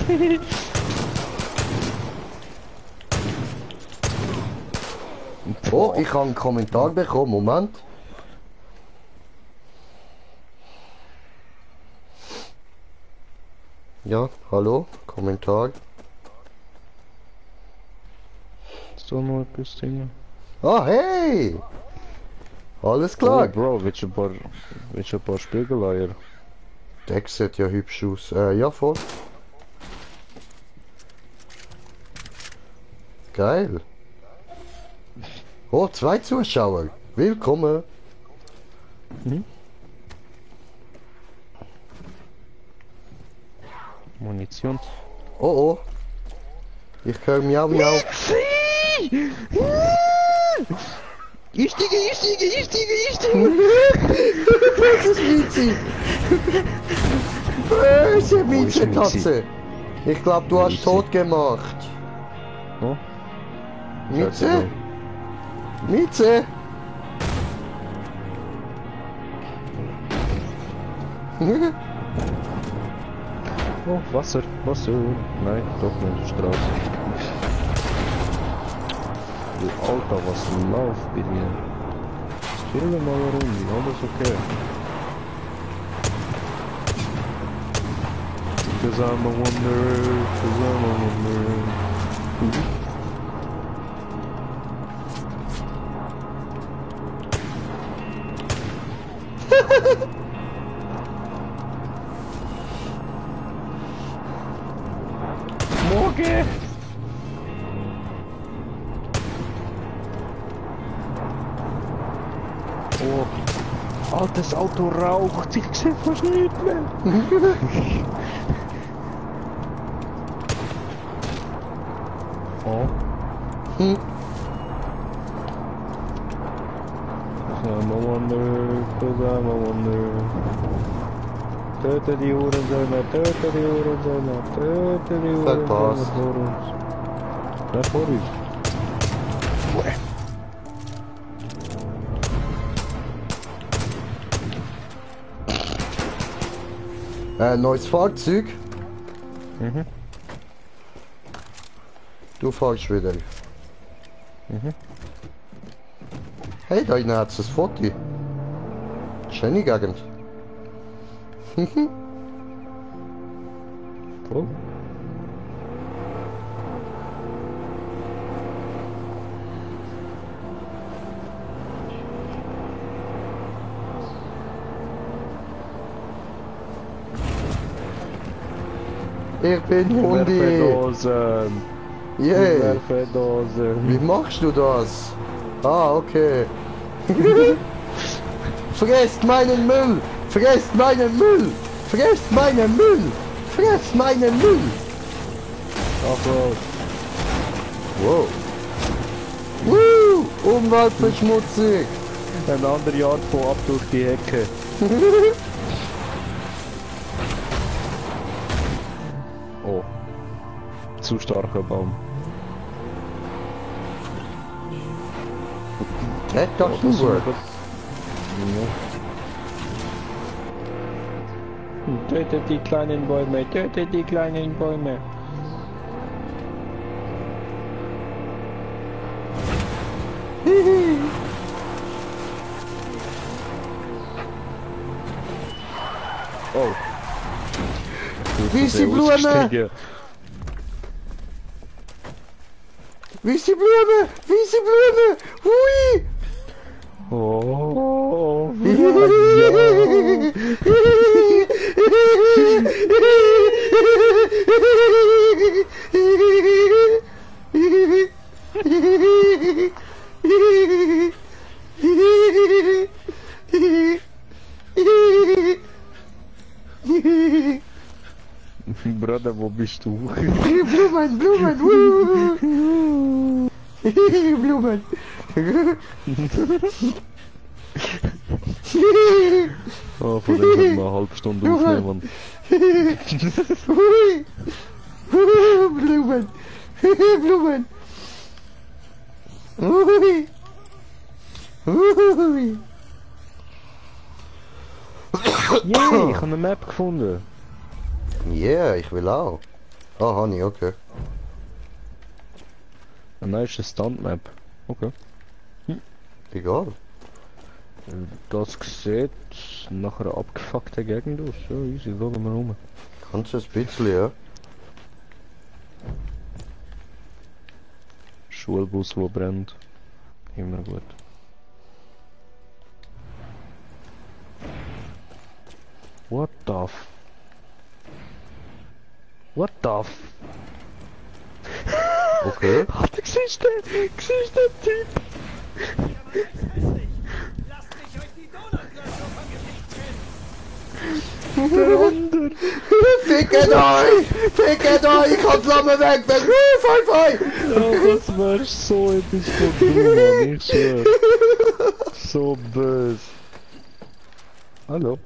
Oh, ich habe einen Kommentar bekommen. Moment. Ja, hallo, Kommentar. Ist da noch etwas drin? Ah, hey! Alles Oh, klar. Bro, willst du ein paar Spiegeleier? Der sieht ja hübsch aus. Ja, voll. Geil. Oh, 2 Zuschauer. Willkommen. Munition. Oh, oh. Ich höre miau, miau. Ich stiege. Das ist Miezi. Böse Mieze-Katze. Ich glaube, du hast Miezi. tot gemacht. Oh? Mieze? Mieze? Oh, Wasser. Nein, doch nicht, Straße. Du Alter, was läuft bei dir? Chill mal eine Runde, alles okay. Cause I'm a wonder, cause I'm a wonder. Morgen! Oh, altes Auto raucht, ich sehe fast nichts mehr. Oh. I'm a wonder, cause I'm a wonder. Töte die Uhrensöhne, töte die Uhrensöhne, töte die Uhrensöhne Verpasst. vor uns. Da vor uns. Neues Fahrzeug. Mhm. Du fährst wieder. Hey, da innen hat es ein Foto. Schöne Gegend. Voll. Ich bin Hundi. Werfedosen. Yeah. Werfedosen. Wie machst du das? Ah, okay. Fresst meinen Müll! Fresst meinen Müll! Fresst meinen Müll! Fresst meinen Müll! Achtung. Wow. Woo! Umweltverschmutzung! Ein anderer Art von ab durch die Hecke. Oh. Zu starker Baum. Red das nur. Tötet die kleinen Bäume, tötet die kleinen Bäume. Oh. Wie ist die Blume? Wie ist die Blume? Wie ist die Blume? Hui! Oh, Bruder, wo bist du? Blumen, Blumen! Blumen! Oh, von dem können wir eine halbe Stunde aufnehmen. Blumen! Blumen! Yay, ich habe eine Map gefunden. Yeah, ich will auch. Ah, Honey, okay. Eine neue Stunt-Map. Okay. Egal. Das sieht nach einer abgefuckten Gegend aus. Ja, easy, schauen wir rum. Kannst du ein bisschen, ja? Schulbus, wo brennt. Immer gut. What the f... What the f... Okay. Alter, siehst du den Typ? Lasst mich euch die Donutglasur vom Gesicht trennen! Ficket euch! Ficket euch! Ich kann die Flamme weg! Fei! Ja, das wär so etwas von du, Mann, ich schwör. So böse. Hallo?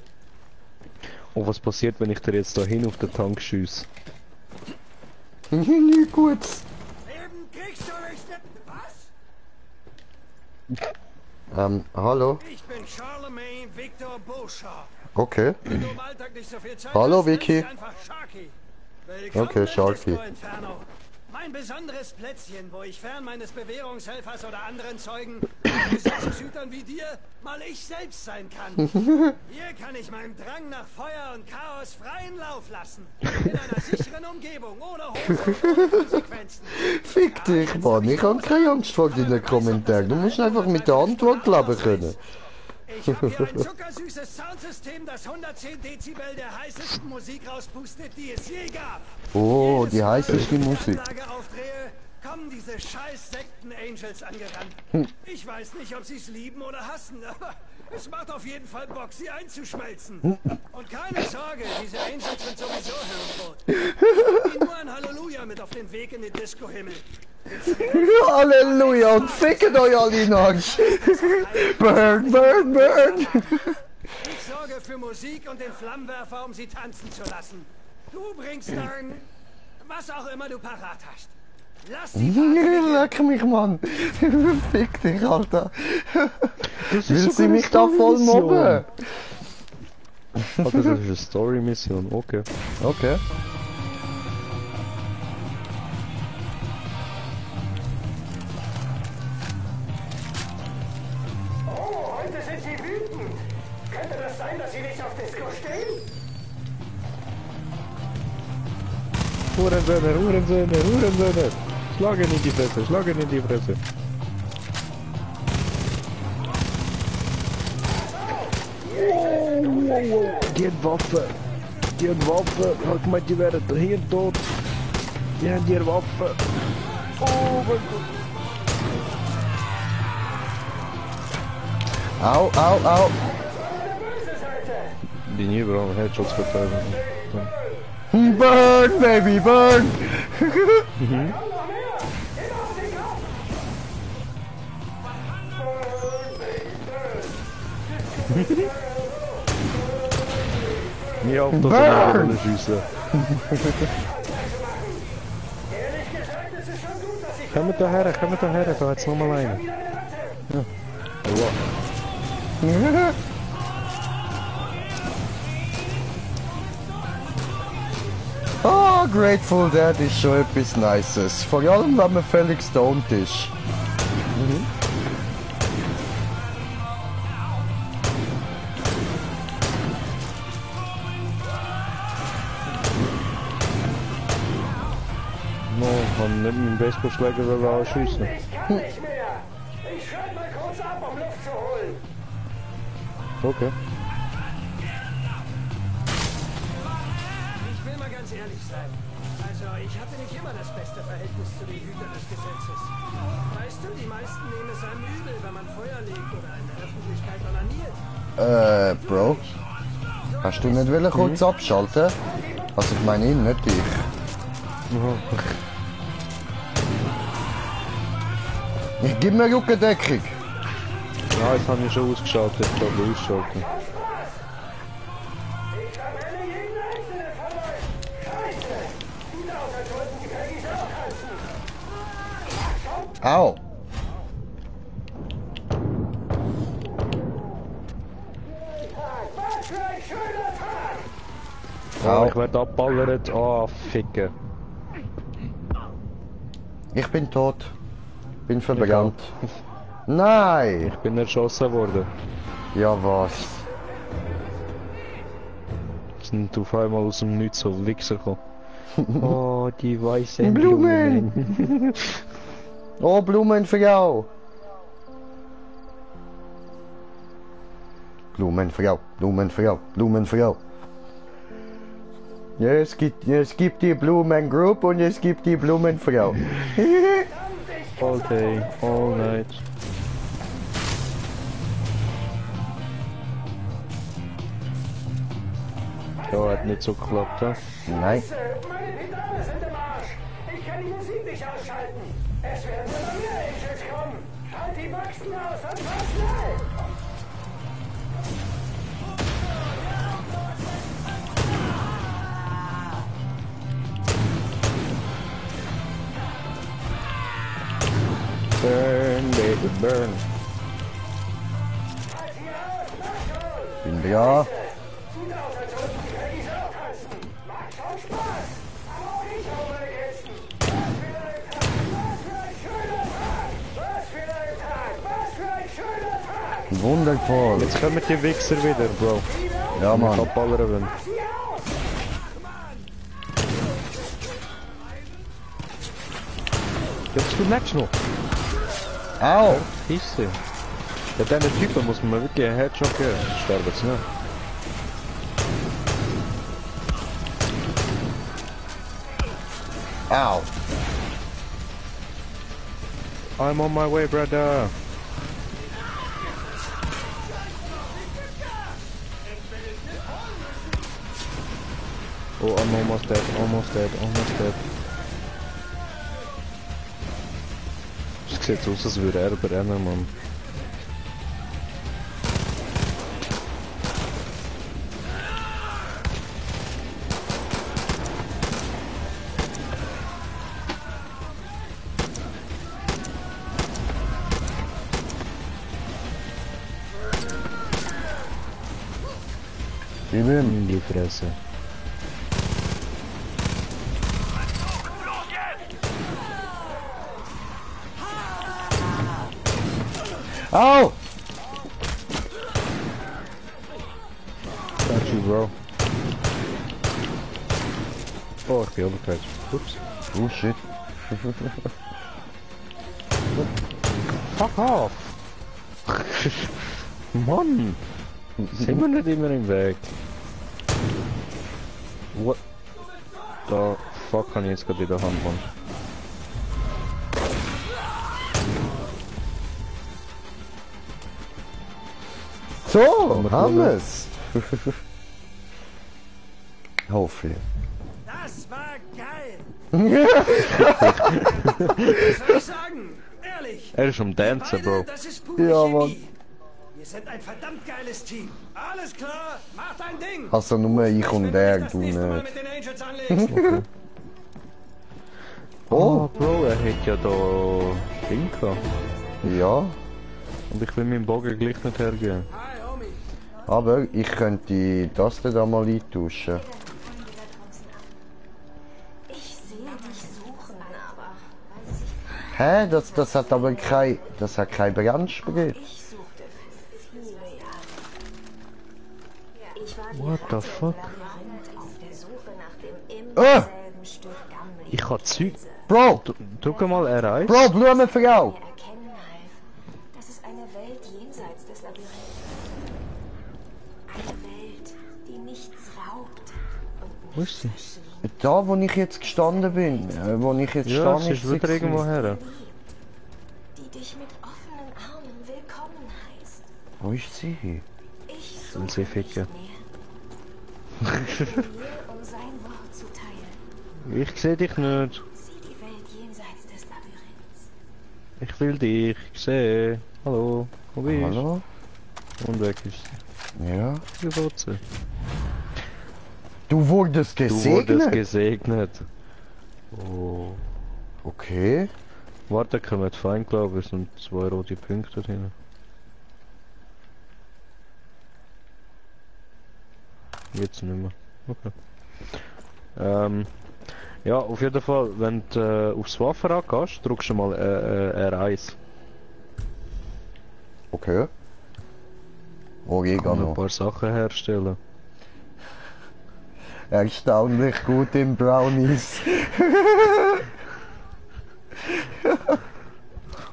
Oh, was passiert, wenn ich dir jetzt da hin auf den Tank schieße? Nicht gut. Eben kriegst du nicht was? Hallo? Ich bin Charlemagne Victor Beauchamp. Okay. Wenn du im Alltag nicht so viel Zeit Hallo, hast, Vicky. nennst du einfach Sharky. Willkommen Okay, im Sharky. Disco Inferno. Mein besonderes Plätzchen, wo ich fern meines Bewährungshelfers oder anderen Zeugen, Gesetzeshütern wie dir, mal ich selbst sein kann. Hier kann ich meinem Drang nach Feuer und Chaos freien Lauf lassen. In einer sicheren Umgebung, ohne Hose und ohne Konsequenzen. Fick dich, Mann. Ich hab keine Angst vor deinen Kommentaren. Du musst einfach mit der Antwort leben können. Ich habe hier ein zuckersüßes Soundsystem, das 110 Dezibel der heißesten Musik rauspustet, die es je gab. Oh, die Jedes Mal, heißeste wenn ich die Musik. Anlage aufdrehe, kommen diese scheiß Sekten-Angels angerannt. Ich weiß nicht, ob sie es lieben oder hassen, aber es macht auf jeden Fall Bock, sie einzuschmelzen. Und keine Sorge, diese Angels sind sowieso hirnrot. Ich nur ein Halleluja mit auf den Weg in den Disco-Himmel. Halleluja und fickt euch alle in den Arsch. Burn, burn, burn. Ich sorge für Musik und den Flammenwerfer, um sie tanzen zu lassen. Du bringst dann, was auch immer du parat hast. Lass die Party Leck mich, Mann. Fick dich, Alter. Das Will sogar sie eine mich da voll Story-Mission. mobben? Okay, das ist eine Story-Mission, okay. Okay. Oh, heute sind sie wütend. Könnte das sein, dass sie nicht auf Disco stehen? Hurensöhne, Hurensöhne, Hurensöhne! Schlagen in die Fresse, schlagen in die Fresse! Die hat Waffe! die haben Waffen. Ich hab gemeint, die wären hier tot. Die haben hier Waffen. Oh mein Gott. Au, au, au. Die nie überall Headshots verteilen. Burn, baby, burn! Nie auf, dass er alle schiessen. Kommt daher, da hat's nochmal einen. Ja. Oh, Grateful Dead ist schon etwas Nices. Vor allem, wenn man völlig stoned ist. No, kann nicht mit dem Baseballschläger anschiessen. Nicht mehr! Ich schalte mal kurz ab, um Luft zu holen. Okay. Ich will mal ganz ehrlich sein. Also, ich hatte nicht immer das beste Verhältnis zu den Hütern des Gesetzes. Weißt du, die meisten nehmen es einem übel, wenn man Feuer legt oder in der Öffentlichkeit onaniert. Bro. Hast du nicht wollen kurz abschalten? Also ich meine ihn, nicht dich. Ich gebe mir Rückendeckung. Ja, jetzt habe ich schon ausgeschaltet, ich kann ausschalten. Au. Oh, ich werde abballert. Oh, ficken. Ich bin tot. Bin verbrannt. Nein! Ich bin erschossen worden. Ja was? Sind auf einmal aus dem Nichts so Wichser gekommen. Oh, die weißen Blumen! Oh, Blumenfrau! Blumenfrau, Blumenfrau, Blumenfrau. Ja, es gibt die Blumengroup und es gibt die Blumenfrau. All day, all night. Ja, hat nicht so geklappt, ja? Nein. Meine Pedale sind im Arsch. Ich kann die Musik nicht ausschalten. Es werden immer mehr Angels kommen. Halt die Boxen aus und fahr schnell. Burn, baby, burn. Bin da. Wundervoll. Jetzt kommen die Wichser wieder, Bro. Ja, Mann. Ich abballern wollen. Jetzt du merkst noch. Au! Scheiße. Ja, diesen Typen muss man wirklich einen Headshot geben. Sterben sie nicht. Au! I'm on my way, brother. Oh, I'm almost dead, almost dead, almost dead. Es sieht aus, als würde er brennen, Mann. Gib ihm. In die Fresse. Au! Got you, bro. Oh, ich bin overkreuz. Oeps. Oh shit. Fuck off! Mann! Sind wir nicht immer im Weg? What? Da fuck kann ich jetzt gerade in der Hand, Mann. So, haben wir's. Hoffentlich. Das war geil. Was soll ich sagen? Ehrlich. Er ist am Dancen, Beide, Bro. das ist pure Ja, Chemie. Mann. Wir sind ein verdammt geiles Team. Alles klar, mach dein Ding. Also nur ich Wenn und du er, dich das du nächste Mal nicht. mit den Angels anlegst. Oh, Bro, er hat ja da Ding gehabt. Ja, Und ich will meinen Bogen gleich nicht hergeben. Hi, Homie. aber ich könnte das da mal eintauschen. Ich sehe dich suchen, aber weiß ich, Hä? Das hat aber kein... Das hat kein Brandsprit. ich suchte für viele Jahre. Ich war die What the fuck? Labyrinth auf der Suche nach dem im Ah! selben Stück Gammel. Ich hab Zeug. Bro! Drück mal R1. Bro, Blumenfrau! Erkennen half, dass es eine Welt jenseits des Labyrinths gibt. Eine Welt, die nichts raubt und Wo ist sie? Da, wo ich jetzt gestanden bin. Wo ich jetzt Ja, stehe, sie ist wieder irgendwo her. die dich mit offenen Armen willkommen heißt. Wo ist sie? Ich Soll suche sie nicht ficken? mehr. Ich bin hier, um sein Wort zu teilen. Ich seh dich nicht. Sieh die Welt jenseits des Labyrinths. Ich will dich sehen. Hallo. Wo bist du? Hallo? Und weg ist sie. Ja. Die Wurzel. Du wurdest Du gesegnet? wurdest gesegnet. Oh. Okay. Warte, kommen fein, glaube ich. Es sind 2 rote Punkte drin. Jetzt nicht mehr. Okay. Ja, auf jeden Fall, wenn du aufs Waffenrad gehst, drückst du mal R1. Okay. Kann ein Oregano. paar Sachen herstellen. Erstaunlich gut im Brownies.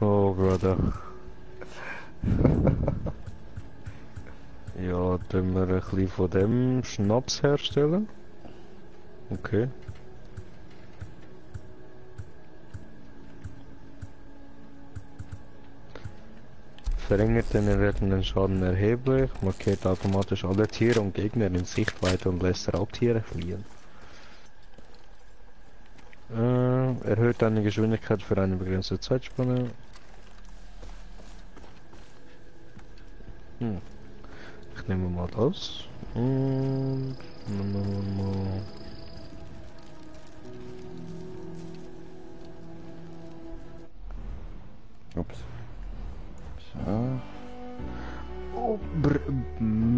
Oh, Brother. Ja, dann wir ein bisschen von dem Schnaps herstellen. Okay. Verringert den erhaltenen Schaden erheblich, markiert automatisch alle Tiere und Gegner in Sichtweite und lässt Raubtiere fliehen. Erhöht deine Geschwindigkeit für eine begrenzte Zeitspanne. Ich nehme mal das. Und... Ups. So. Oh,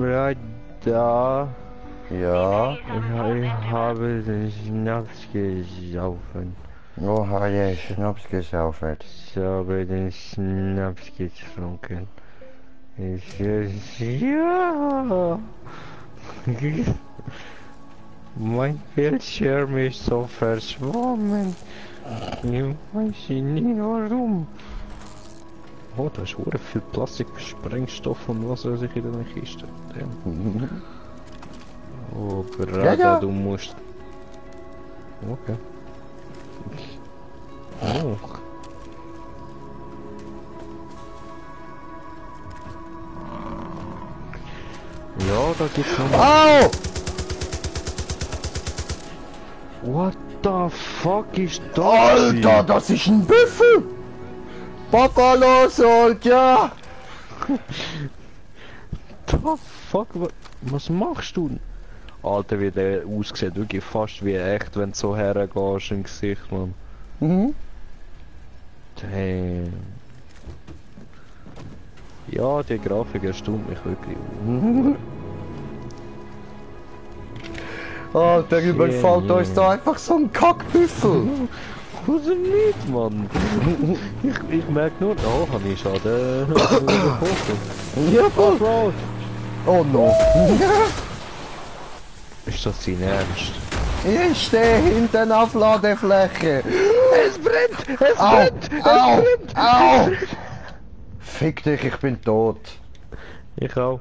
Brada. Ja. Ich habe den Schnaps gesaufen. Oh, habe je Schnaps gesaufen. Ich habe den Schnaps getrunken. Ja. Mein Bildschirm ist so verschwommen. Ich weiß nicht warum. Oh, da ist sehr viel Plastik, Sprengstoff und was weiß ich in der Kiste. Damn. Oh, Brada, Ja. du musst... Okay. Oh. Ja, da gibt's noch... Au! What the fuck ist das? Alter, das ist ein Büffel! Papa los, Alter! The fuck, was machst du? Alter, wie der aussieht, wirklich fast wie echt, wenn du so hergehst im Gesicht, Mann. Mhm. Damn. Ja, die Grafik erstaunt mich wirklich. Alter, überfällt Schön, uns da einfach so ein Kackbüffel! Was denn mit, Mann? ich merke nur, oh, hab ich Schaden. Ja, voll! Oh no! Ist das dein Ernst? Ich stehe hinter der Aufladefläche! Es brennt! Es Au! brennt! Au! Au! Fick dich, ich bin tot! Ich auch.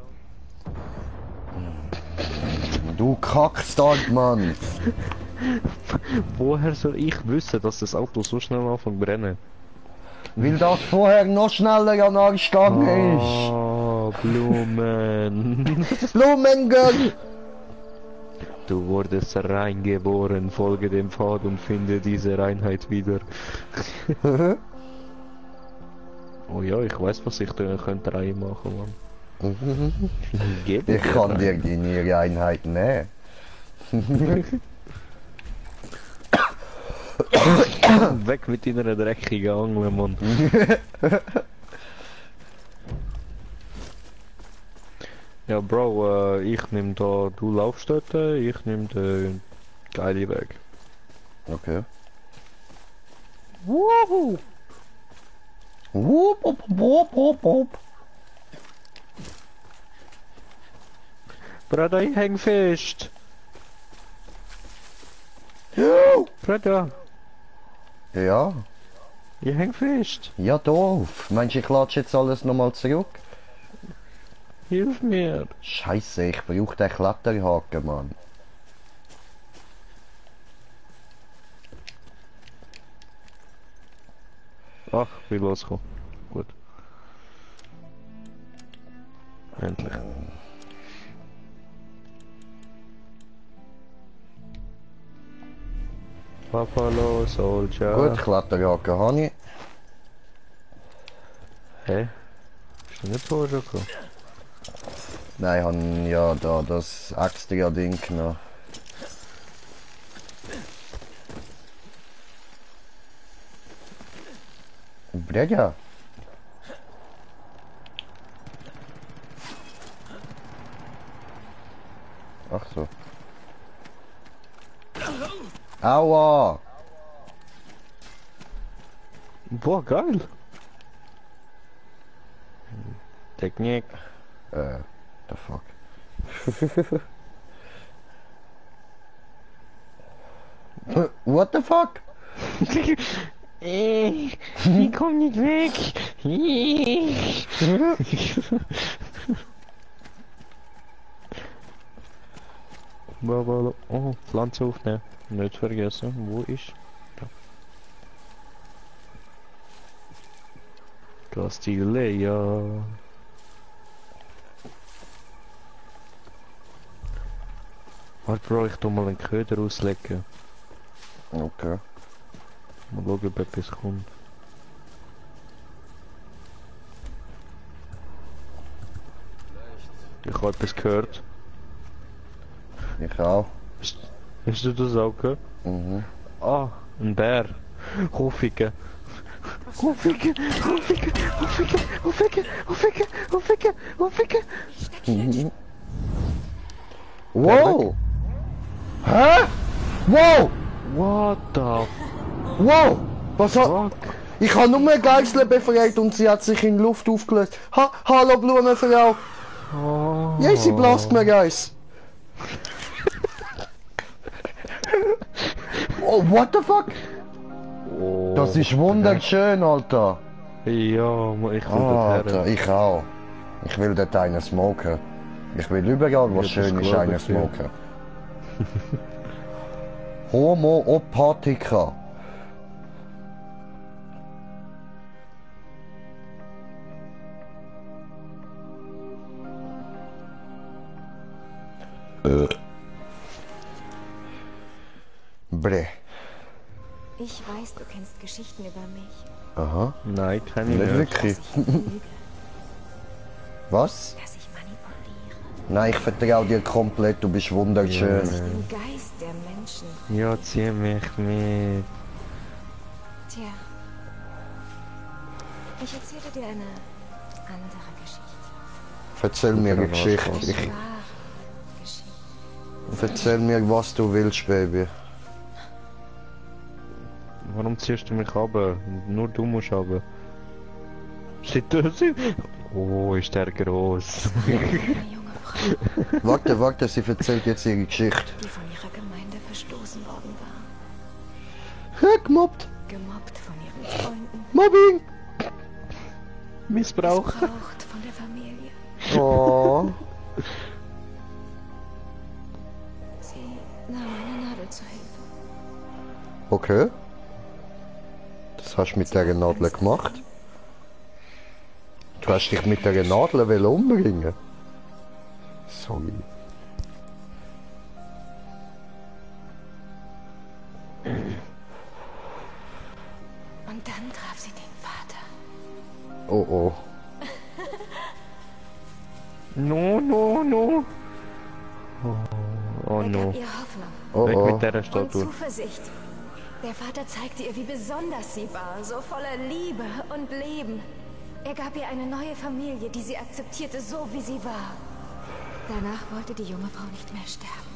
Du Kackstart, Mann. Woher soll ich wissen, dass das Auto so schnell anfängt zu brennen? Weil das vorher noch schneller an Arsch gegangen ist. Oh, Blumen. Blumengürtel! Du wurdest reingeboren, folge dem Pfad und finde diese Reinheit wieder. Oh ja, ich weiß, was ich da könnte reinmachen, Mann. Gib Ich mir kann rein. dir deine Einheit nehmen. Weg mit deiner dreckigen Angel, Mann. Ja, Bro, ich nehm da, du laufst dort, ich nehm den geile Weg. Okay. Wuhu! Wup, wup, wup, wup, wup. Bruder, ich häng fest. Bruder, Ja, ich häng fest. ja doof. Meinst du, ich latsche jetzt alles nochmal zurück? Hilf mir. Scheiße, ich brauche den Kletterhaken, Mann. Ach, ich will loskommen. Gut. Endlich. Buffalo Soldier. Gut, Kletterhaken habe ich. Hä? Bist du nicht vorher schon gekommen? Nein, ich habe ja da das extra Ding genommen. Brega. Ach so. Aua! Boah, geil. Technik. The fuck. What the fuck? Ich komm nicht weg. Oh, Pflanze aufnehmen. Nicht vergessen, wo ist? Da. Castilleja. Warte, Bro, ich tu mal einen Köder auslegen. Okay. Mal schauen, ob etwas kommt. Ich habe etwas gehört. Ich auch. Hast du das auch gehört? Mhm. Ah, ein Bär. Aufficken. Aufficken, aufficken, aufficken, aufficken, aufficken, aufficken, aufficken. Mhm. Wow! Hä? Wow! What the Wow! Was hat... fuck? Ich habe nur eine Geißel befreit und sie hat sich in Luft aufgelöst. Hallo Blumenfrau! Oh. Ja, sie blast mir Geiss. Oh, what the fuck? Oh. Das ist wunderschön, Alter. Ja, ich will Alter, das her. ich auch. Ich will dort einen smoken. Ich will überall, wo Ja, schön das ist, glaub einen ich dir. smoken. Homo Opatica. Bre. Ich weiß, du kennst Geschichten über mich. Aha. Nein, kann ich Nicht nicht. wirklich. Dass ich lüge, Was? dass ich manipuliere. Nein, ich vertraue dir komplett, du bist wunderschön. Den Geist der Menschen. Ja, zieh mich mit. Tja. Ich erzähle dir eine andere Geschichte. Erzähl mir eine Oder was, Geschichte. was? Ich, Wahre Geschichte. erzähl mir, was du willst, Baby. Warum ziehst du mich runter? Nur du musst runter. Oh, ist der groß. Eine junge Frau, Warte, sie erzählt jetzt ihre Geschichte. die von ihrer Gemeinde verstoßen worden war. Gemobbt. Gemobbt von ihren Freunden. Mobbing. Missbrauch. Missbraucht von der Familie. Oh. Okay. Das hast du mit der Nadel gemacht. Du hast dich mit der Nadel umbringen. Sorry. Und dann traf sie den Vater. Oh oh. No, no, no. Oh Er no. gab ihr Hoffnung Oh Weg oh. mit der und Statue. Zuversicht. Der Vater zeigte ihr, wie besonders sie war, so voller Liebe und Leben. Er gab ihr eine neue Familie, die sie akzeptierte, so wie sie war. Danach wollte die junge Frau nicht mehr sterben.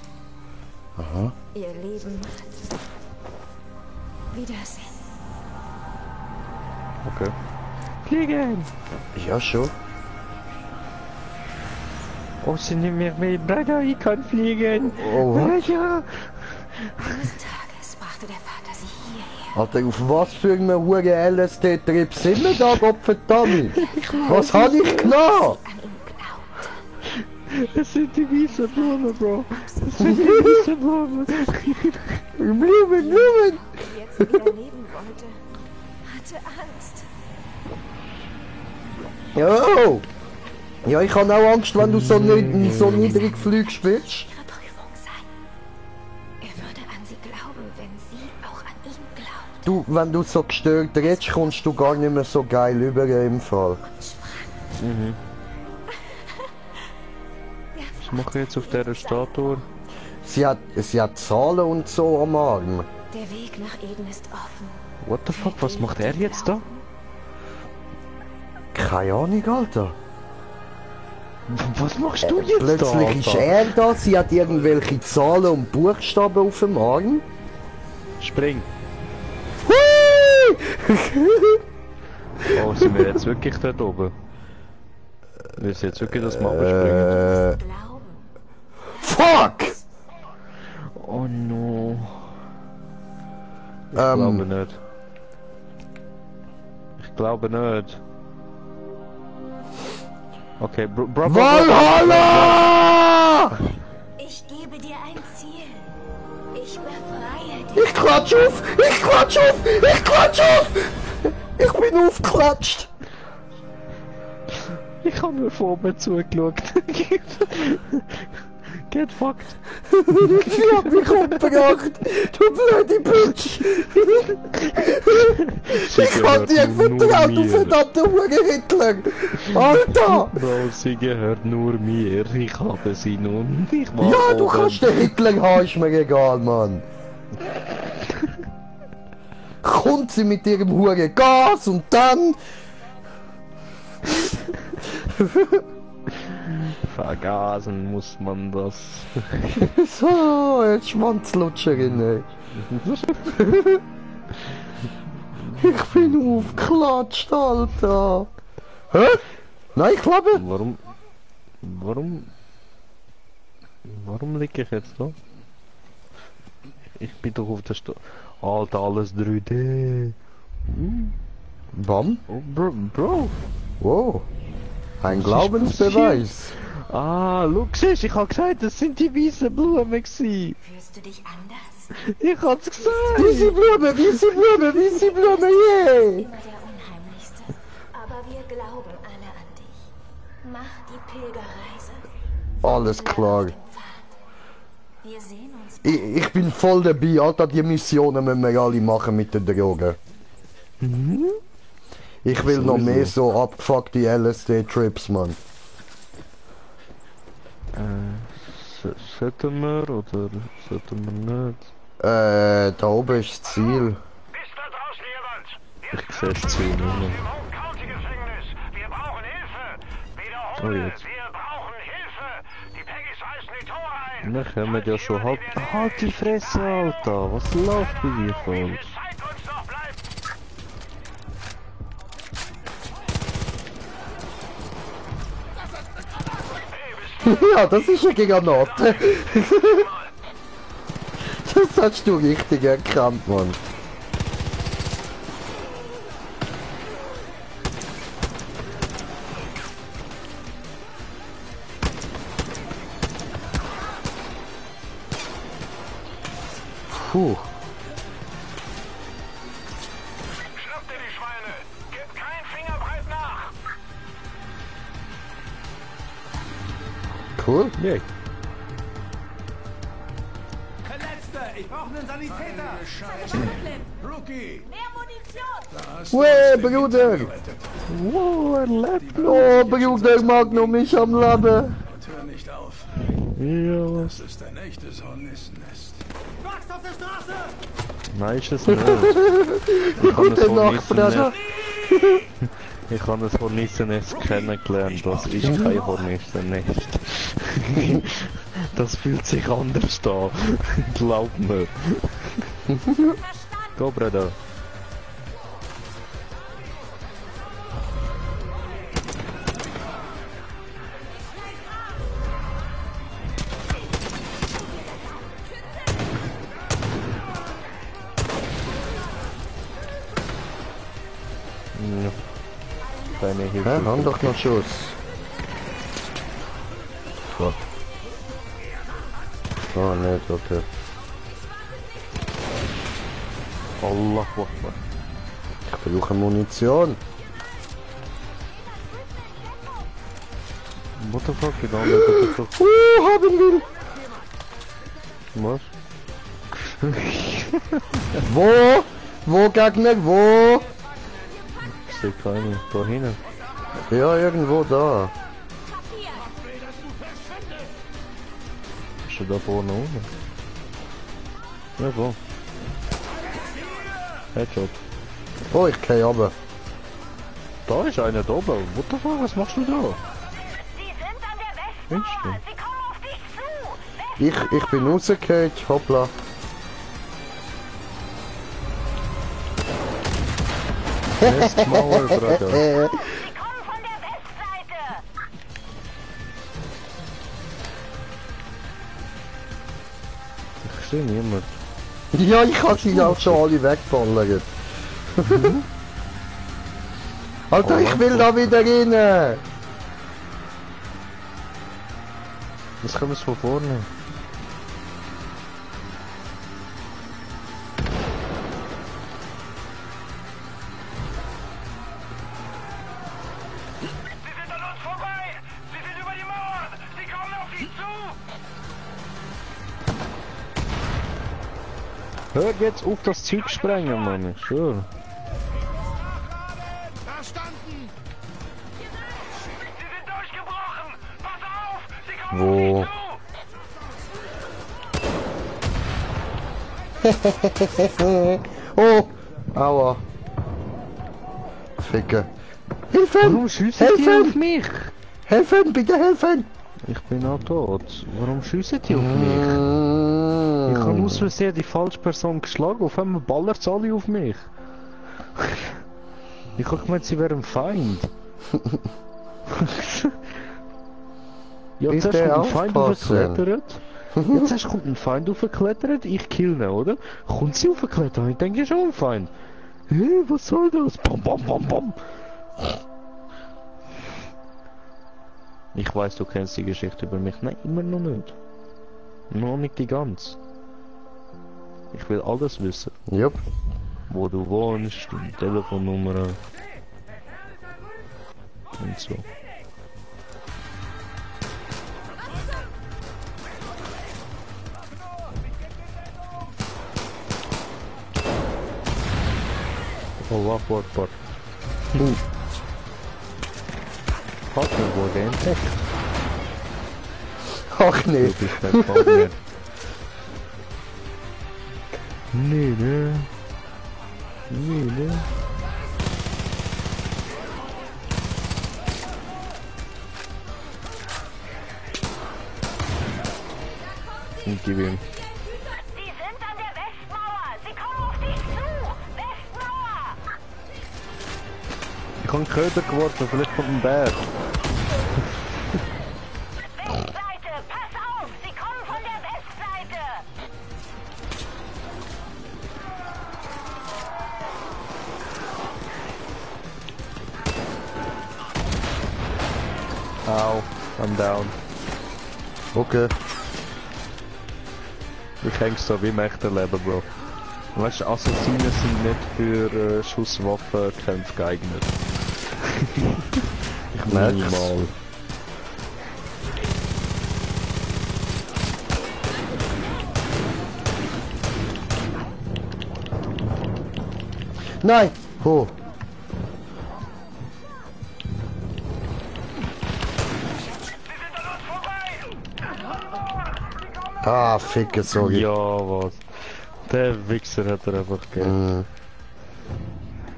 Aha. Ihr Leben Wiedersehen. Okay. Fliegen! Ja, schon. Oh, sind nicht mehr mein Bruder, ich kann fliegen! Oh, was? Ja! Eines Tages brachte der Vater sie hierher. Alter, auf was für einen huren LSD-Trip sind wir da, Gottverdammt? Was habe ich genommen? An ihn glaubte. Es sind die weißen Blumen, Bro! Es sind die weißen Blumen! Blumen, Blumen! Die jetzt wieder leben wollte, hatte Angst. Oh! Ja, ich habe auch Angst, wenn du so niedrig fliegst willst. Ihre Prüfung sein. Er würde an sie glauben, wenn sie auch an ihn glaubt. Du, wenn du so gestört redest, kommst du gar nicht mehr so geil über im Fall. Was mache ich jetzt auf dieser Statue? Sie hat Zahlen und so am Arm. Der Weg nach Eden ist offen. What the fuck, was macht er jetzt da? Keine Ahnung, Alter. Was machst du jetzt Plötzlich ist da? er da, sie hat irgendwelche Zahlen und Buchstaben auf dem Arm. Spring! Hui! Oh, sind wir jetzt wirklich dort oben? Wir sind jetzt wirklich das Mal springen. Glauben. Fuck! Oh no. Ich glaube nicht. Ich glaube nicht. Okay, bro. Valhalla! Ich gebe dir ein Ziel. Ich befreie dich. Ich klatsch auf! Ich klatsch auf! Ich klatsch auf! Ich bin aufgeklatscht! Ich habe nur von oben zugeschaut. Get fucked. Sie hat mich umgebracht! Du blöde Bitch! Ich hab dir vertraut, du verdammter Huren-Hitler! Alter! Bro, sie gehört nur mir. Ich habe sie nun. Ich war Ja, du oben. kannst den Hitler haben, ist mir egal, Mann! Kommt sie mit ihrem Huren Gas und dann... Vergasen muss man das. So, jetzt Schwanzlutscherin, ey. Ich bin aufgeklatscht, Alter. Hä? Nein, ich glaube. Warum liege ich jetzt da? Ich bin doch auf der Stadt. Alter, alles 3D. Bam? Oh, Bro. Wow. Ein Glaubensbeweis. Ah, look, siehst, ich hab gesagt, das sind die weißen Blumen gewesen. Fühlst du dich anders? Ich hab's gesagt. Weiße Blume, weiße Blume, weiße Blume, yeah! Immer der Unheimlichste. Aber wir glauben alle an dich. Mach die Pilgerreise. Alles Wandle klar. auf den Pfad. Wir sehen uns. Ich bin voll dabei, Alter, die Missionen müssen wir alle machen mit den Drogen. Ich will noch mehr so abgefuckte LSD-Trips, Mann. Sollten wir oder sollten wir nicht? Da oben ist das Ziel. Bis da draußen jemand! Ich sehe das Ziel nicht mehr. Im Home County Gefängnis! Wir brauchen Hilfe! Wiederhole! Oh, jetzt. Wir brauchen Hilfe! Die Peggy's reißen die Tore ein! Wir kommen ja schon halb... Halt die Fresse, Alter! Was läuft bei dir falsch? Zeit uns noch bleibt! Ja, das ist eine Granate. Das hast du richtig erkannt, Mann. Puh. Cool. Yeah. Verletzter, ich brauche einen Sanitäter. Rookie. Mehr Munition! Weh, Bruder! Wow, er lebt noch. Oh, Bruder Magnum, ich am Leben. Hör nicht auf. Ja. Das ist ein echtes Hornissennest. Wachs auf der Straße! Nein, ist es nicht. Ich habe Gute Nacht, Bruder. Ich habe das Hornissennest kennengelernt. Das ist kein Hornissennest. Das fühlt sich anders an. Glaub mir. Go, Bruder. Ja. Deine Hilfe. Hä, haben doch noch Schuss. Fuck. Oh, nicht, okay. Allah Akbar. Ich brauche Munition. What the fuck, you don't know what the fuck. Haben will. Was? Wo? Wo, Gegner? Wo? Ich sehe keine. Da hinten. Ja, irgendwo da. Ist er da vorne unten? Ja, wo? Headshot. Oh, ich geh runter. Da ist einer da oben. What the fuck, was machst du da? Sie sind an der Westmauer! Sie kommen auf dich zu! Ich bin rausgefallen, hoppla. Westmauer, Bruder. Sie kommen von der Westseite! Ich sehe niemand. Ja, ich hab sie auch schon alle wegballert. Alter, ich will da wieder rein. Das kommt von vorne. Sie sind an uns vorbei! Sie sind über die Mauer! Sie kommen auf dich zu! Hör jetzt auf das Zeug sprengen, Mann. Sure. Verstanden! Sie sind durchgebrochen! Pass auf! Sie kommen Wo? auf dich Oh, aua. Ficke. Hilfen! Warum schiessen die Helfen! auf mich? Helfen, bitte helfen! Ich bin auch tot. Warum schiessen die auf mich? Ich habe aus Versehen die falsche Person geschlagen. Auf einmal ballert es alle auf mich. Ich habe gemeint, sie wären Feind. Ja, Ist zuerst der kommt ein Feind aufpassen? aufgeklettert. Ja, zuerst kommt ein Feind aufgeklettert, ich kill ihn, oder? Kommt sie aufgeklettert, ich denke schon ein Feind. Hey, was soll das? Bam, bam, bam, bam. Ich weiß, du kennst die Geschichte über mich. Nein, immer noch nicht. Noch nicht die ganz. Ich will alles wissen. Jupp. Wo du wohnst, deine Telefonnummer und so. Allah Akbar. Partner wurde entdeckt. Ach Du nicht. bist mein Partner. Nee, ne? Nee, ne? Und gib ihm. Sie sind an der Westmauer! Sie kommen auf dich zu! Westmauer! Ich habe einen Köder geworfen, vielleicht kommt ein Bär. Westseite! Pass auf! Sie kommen von der Westseite! Au, I'm down. Okay. Ich häng so wie im echten Leben, Bro. Weißt du, Assassinen sind nicht für Schusswaffenkämpfe geeignet. Ich merk's. Minimal. Nein! Oh. Ah, ficke, sorry. Ja, was? Der Wichser hat er einfach gegeben.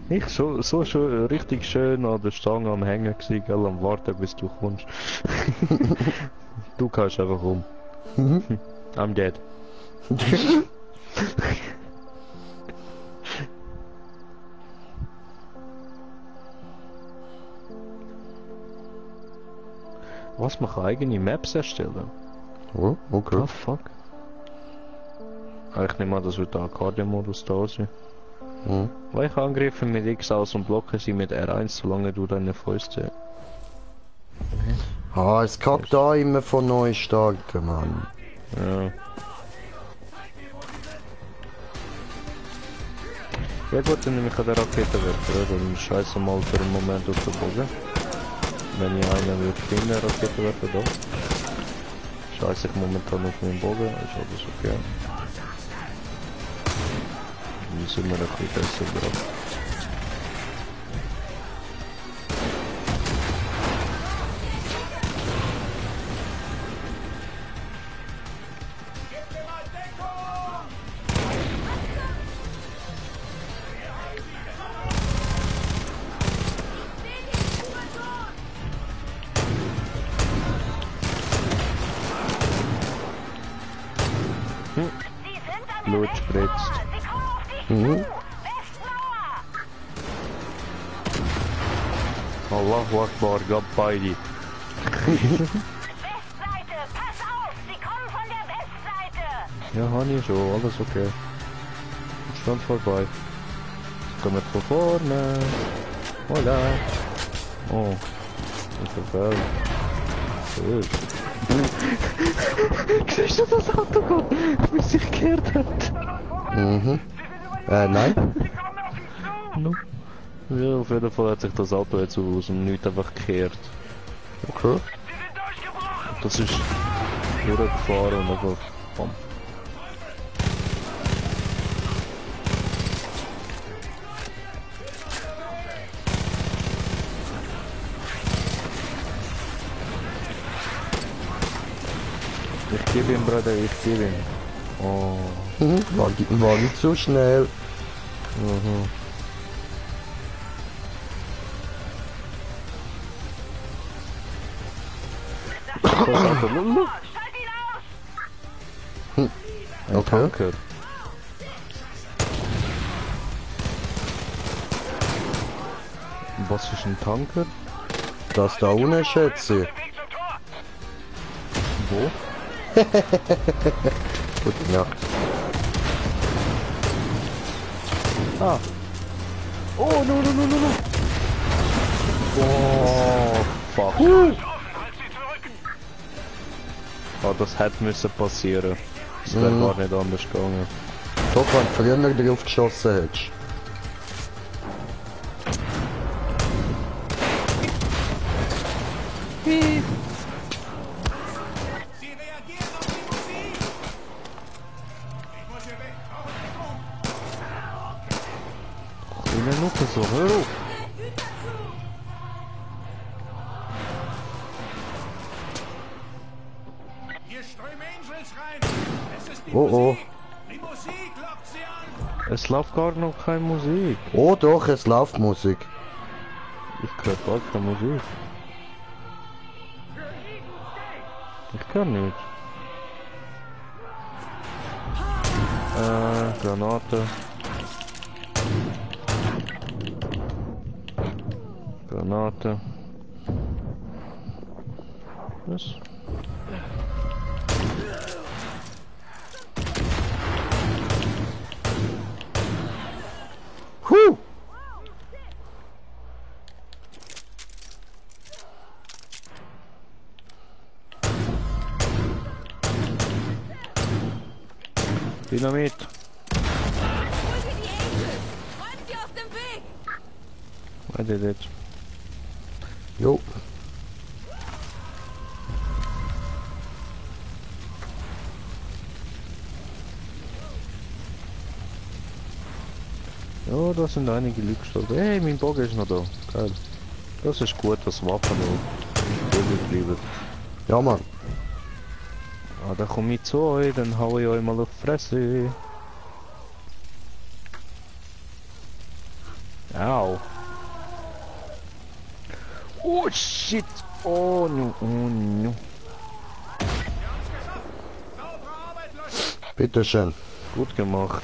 Ich so schön, richtig schön an der Stange am Hängen gewesen, gell, am Warten, bis du kommst. Du kannst einfach um. I'm dead. Was, man kann eigene Maps erstellen? Oh, okay. Oh fuck. Ich nehme an, das wird der Arcadia-Modus da sein. Mhm. Weil ich angreife mit X aus und blocke sie mit R1, solange du deine Fäuste... Ah, es kackt da immer von neu starten, Mann. Ja. Ja gut, dann nehme ich an der Raketenwerfer, dann scheiße mal für einen Moment auf den Bogen. Wenn ich einen würde finden, Raketenwerfer da. Scheiße ich momentan auf meinen Bogen, ist alles okay. Dann sind wir ein bisschen besser drauf. Blut spritzt. Mhm. Allahu Akbar, Gott bei dir. Westseite, pass auf, sie kommen von der Westseite. Ja, Hani, so, alles okay. Stand vorbei. Kommt von vorne. Hola. Oh, ich verfällt. Siehst du das Auto kommt, wie sich gekehrt hat? Mhm. Nein. No. Ja, auf jeden Fall hat sich das Auto jetzt aus dem Nichts einfach gekehrt. Okay. Das ist durchgefahren und einfach... Bam. Ich gebe ihm, Bruder, ich gebe ihm. Oh. Mhm. War nicht so schnell. Mhm. Das Auto, lulu. Ein Okay. Tanker. Was ist ein Tanker? Das da unten, schätze. Wo? Gute Nacht. Ah. Oh, no, no, no, no, no. Oh, fuck. Oh, das hätte müssen passieren. Das wäre gar nicht anders gegangen. Doch, wenn du früher drauf geschossen hättest. Sie reagieren auf die Musik! Ich muss hier weg! In der Lupe so, hör auf. Hier strömen Angels rein! Es ist die Oh, oh. Musik! Die Musik lockt sie an! Es läuft gar noch keine Musik. Oh doch, es läuft Musik. Ich höre gar keine Musik. Ich kann nicht. Granate. Granate. Was? Huh! Dynamit. I did it. Jo. Ja, Ja, da sind einige Leute gestorben. Hey, mein Bogen ist noch da. Geil. Das ist gut, dass Waffen noch übrig bleiben. Ja, Mann. Ah, dann komme ich zu euch, dann hau ich euch mal auf die Fresse. Au. Oh shit! Oh no, oh no. Bitteschön. Gut gemacht.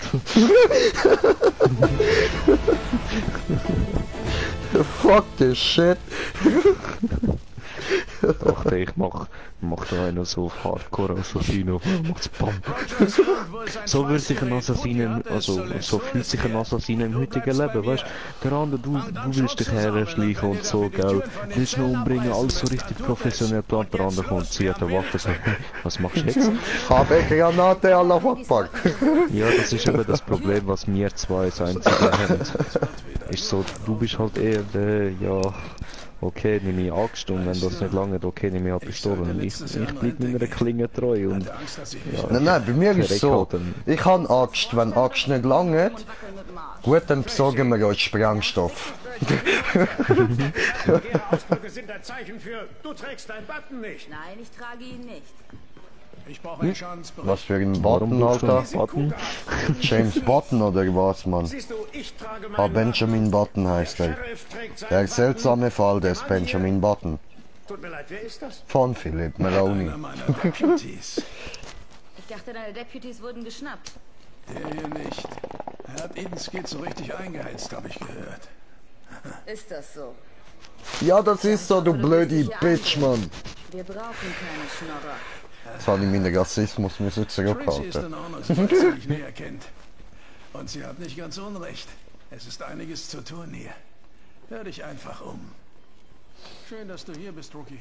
Fuck this shit. Dachte ich mach da einer so auf Hardcore Assassino. Macht's Bam. So wird sich ein Assassinen, also so fühlt sich ein Assassiner im heutigen Leben, weißt der andere, du willst dich herschleichen und so, gell, willst ihn umbringen, alles so richtig professionell plant, der andere kommt, zieht eine Waffe, sagt, was machst du jetzt? Habe Granate Allah Akbar. Ja, das ist eben das Problem, was wir zwei das Einzige haben. Ist so, du bist halt eher der, ja, okay, nehme ich Axt und wenn das nicht lange, okay, nehme ich halt Pistole und ich bleib meiner Klinge treu und ja, Nein, bei mir ist so, halt dann. ich habe Axt, wenn Axt nicht lange, gut, dann besorgen wir uns Sprengstoff. Ihre Ausdrücke sind ein Zeichen für, du trägst deinen Button nicht. Nein, ich trage ihn nicht. Ich brauche einen Schadensbericht. Was für ein Warum Button, brauchst du Alter? einen Button? James Button oder was, Mann? Siehst du, ich trage Ah, meinen Benjamin Button heißt er. Sheriff trägt seinen Der Button. seltsame Fall des Benjamin Button. Tut mir leid, wer ist das? Von Philip Maloney. Einer meiner Deputies. Ich dachte, deine Deputies wurden geschnappt. Der hier nicht. Er hat Eden's Skid so richtig eingeheizt, habe ich gehört. Ist das so? Ja, das ist so, du blöde Bitch, Mann. Wir brauchen keine Schnorrer. Jetzt habe ich meinen Rassismus müssen Tracy ist zurückhalten. in Ordnung, sobald sie mich näher kennt. Und sie hat nicht ganz unrecht. Es ist einiges zu tun hier. Hör dich einfach um. Schön, dass du hier bist, Rookie.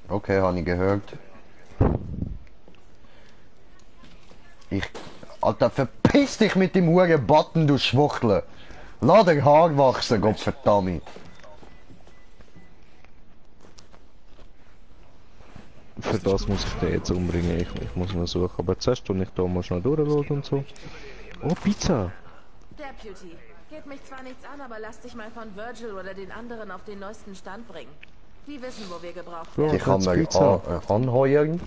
Okay, habe ich gehört. Alter, verpiss dich mit dem huren Button, du Schwuchtel. Lass dir Haar wachsen, Gottverdammt. Für das muss ich den jetzt umbringen, ich muss ihn suchen. Aber zuerst tue ich da mal schnell durchladen und so. Oh, Pizza! Deputy, geht mich zwar nichts an, aber lass dich mal von Virgil oder den anderen auf den neuesten Stand bringen. Die wissen, wo wir gebraucht Ja. werden. Die kann man Pizza. anheuern.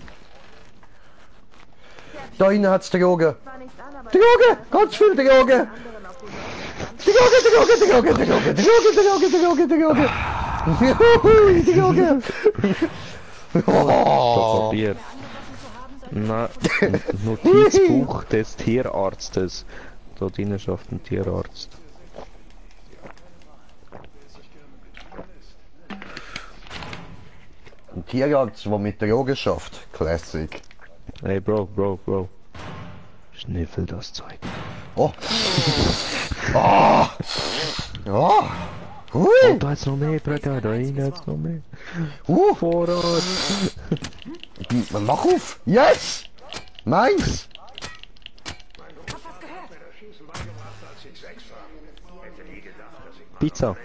Da hinten hat's Drogen. Zwar nichts an, aber Drogen! Ganz viel Drogen! anderen auf den neuesten Stand Drogen! Oh. Papier. Na, Notizbuch des Tierarztes. Dort drinnen schafft ein Tierarzt. Ein Tierarzt, der mit Drogen schafft. Classic. Hey Bro. Schniffel das Zeug. Oh. Ah. Ja. Hui. Oh, da ist noch mehr, Bruder, da hinten hat's noch mehr. Vorrat. Mach auf. Yes. Meins. Pizza.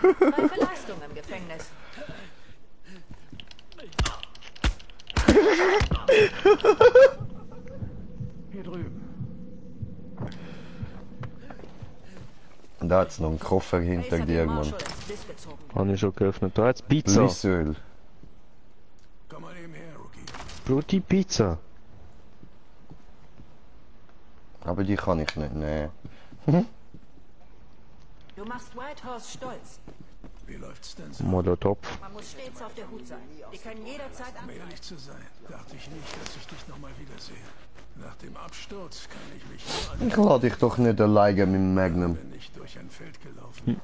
Reife Leistung im Gefängnis. Hier drüben. Und da hat's noch einen Koffer hinter dir, Mann. Marshall ins Biss gezogen. Habe ich schon geöffnet. Da hat's Pizza. Lysöl. Komm mal eben her, Rookie. Brutti Pizza. Aber die kann ich nicht nehmen. Du machst Whitehorse stolz. Wie läuft's denn so? Molotov. Man muss stets auf der Hut sein. Die können jederzeit Um angreifen. ehrlich zu sein, dachte ich nicht, dass ich dich nochmal wiedersehe. Nach dem Absturz kann ich mich nur Ich lade dich doch nicht alleine mit dem Magnum. bin ich durch ein Feld gelaufen.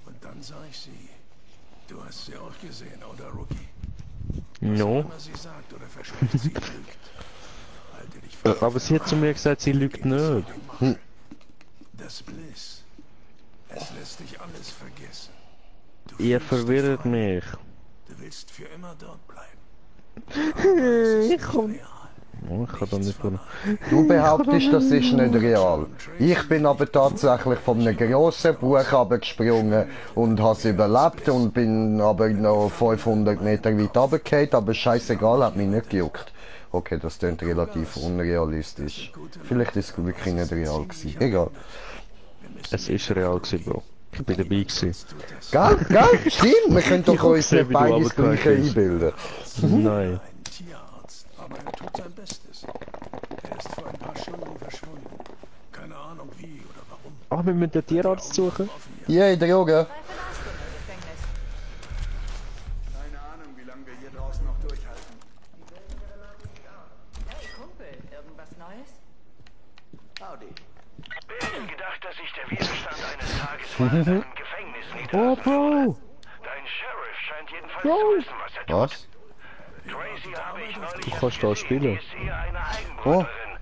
Und dann sah ich sie. Du hast sie auch gesehen, oder Rookie? No. Immer sie sagt oder verspricht, sie lügt. Halte dich fest. Aber sie hat zu mir gesagt, sie lügt nicht. Das Bliss. Es lässt dich alles vergessen. Du Ihr fühlst verwirrt dich frei. mich. Du willst für immer dort bleiben. Ich komm. Oh, ich kann da nicht vor. Du behauptest, das ist nicht real. Ich bin aber tatsächlich von einem grossen Buch abgesprungen und habe es überlebt und bin aber noch 500 Meter weit runtergefallen, aber scheißegal, hat mich nicht gejuckt. Okay, das klingt relativ unrealistisch. Vielleicht ist es wirklich nicht real gewesen. Egal. Es ist real gewesen, Bro. Ich bin dabei gewesen. Gell? Stimmt, wir können doch Ich hab uns gesehen, nicht wie du beide das Gleiche runtergefallen bist. einbilden. Nein. Ein Tierarzt, aber er tut sein Bestes. Er ist vor ein paar Stunden verschwunden. Keine Ahnung wie oder warum. Ah, wir müssen den Tierarzt suchen. Ja, in der Yoga. Keine Ahnung, wie lange wir hier draußen noch durchhalten. Hey Kumpel, irgendwas Neues? Howdy. Wer hätte gedacht, dass sich der Widerstand eines Tages vor einem Gefängnis Oh, niederlässt? Bro! Dein Sheriff scheint jedenfalls zu wissen, was er tut. Was? Tracy habe ich neulich Du kannst da spielen. die ist eher eine Eigenbrötlerin.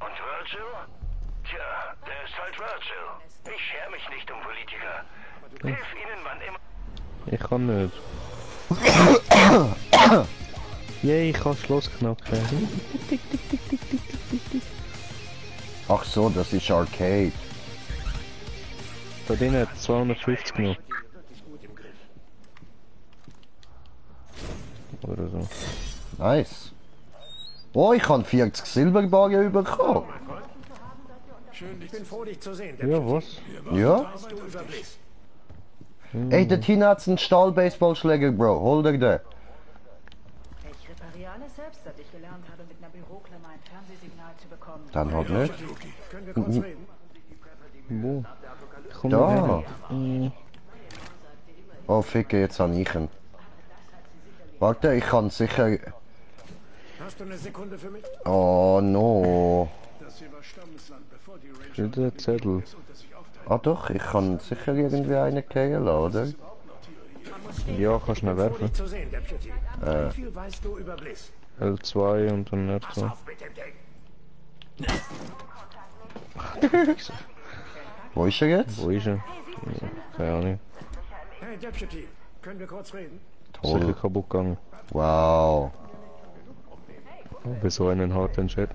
Und Virgil? Tja, der ist halt Virgil. Ich schere mich nicht um Politiker. Hilf ihnen, wann immer. Ich kann nicht. Yay, ich kann Schloss knacken. Ach so, das ist Arcade. Da drin hat 250 noch. Oder so. Nice. Oh, ich habe 40 Silberbarren bekommen. Ich bin froh, dich zu sehen. Ja, was? Ja? Hast du Überblick? Ey, der Tina hat's einen Stahl-Baseballschläger, Bro. Hol dir den. Ich repariere alles selbst, seit ich gelernt habe, mit einer Büroklammer ein Fernsehsignal zu bekommen. Dann halt nicht. Können wir kurz reden? Wo? Komm Da. her. Oh, ficke, jetzt habe ich ihn. Warte, ich kann sicher... Hast du eine Sekunde für mich? Oh, no. Das hier war Stammesland, bevor die Ranger Für den Zettel. unter sich aufteilten. Ah doch, ich kann sicher irgendwie einen killen, oder? Ja, kannst du nicht Froh, werfen. dich zu sehen, Deputy. Wie viel weißt du über Bliss? L2 und dann R2. Auf mit dem Ding. Wo ist er jetzt? Wo ist er? Ja, keine Ahnung. Hey, Deputy. Können wir kurz reden? Sicher Toll. kaputt gegangen. Wow. Bei so einen harten Chat.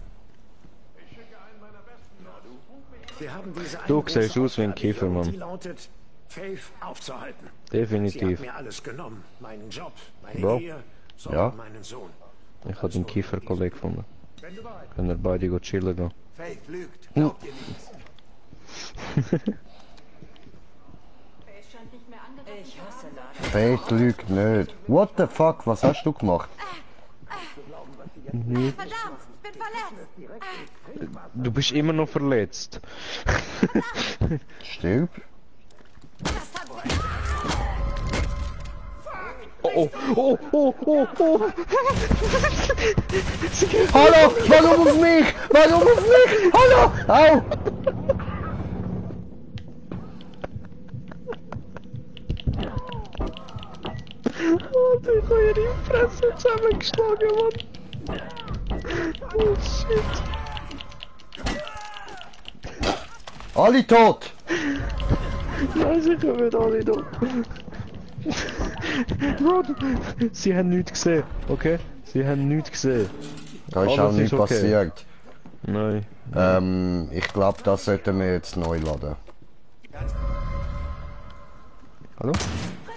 Wir haben diese Du eine siehst große aus wie ein Aufgabe Käfer, hier und Mann. Die lautet, Faith aufzuhalten. Sie hat Definitiv. mir alles genommen. Meinen Job, meine Ja. Ehe, sogar Ja. meinen Sohn. Ich habe den Kiefer-Kollegen gefunden. Können wir beide gut chillen gehen. Faith lügt. Glaubt ihr nichts. Ich hasse Laden. Faith lügt nicht. What the fuck, was hast du gemacht? Verdammt, ich bin verletzt. Du bist immer noch verletzt. Stirb? Oh, oh, oh, oh, oh. Hallo, warum auf mich? Warum auf mich? Hallo, au! Alter, ich habe ihre Fresse zusammengeschlagen, Mann. Oh shit. Alle tot! Ja, sicher wird alle da. Bro, sie haben nichts gesehen, okay? Sie haben nichts gesehen. Da ist Alles auch nichts ist okay. passiert. Nein. Ich glaube, das sollten wir jetzt neu laden. Hallo?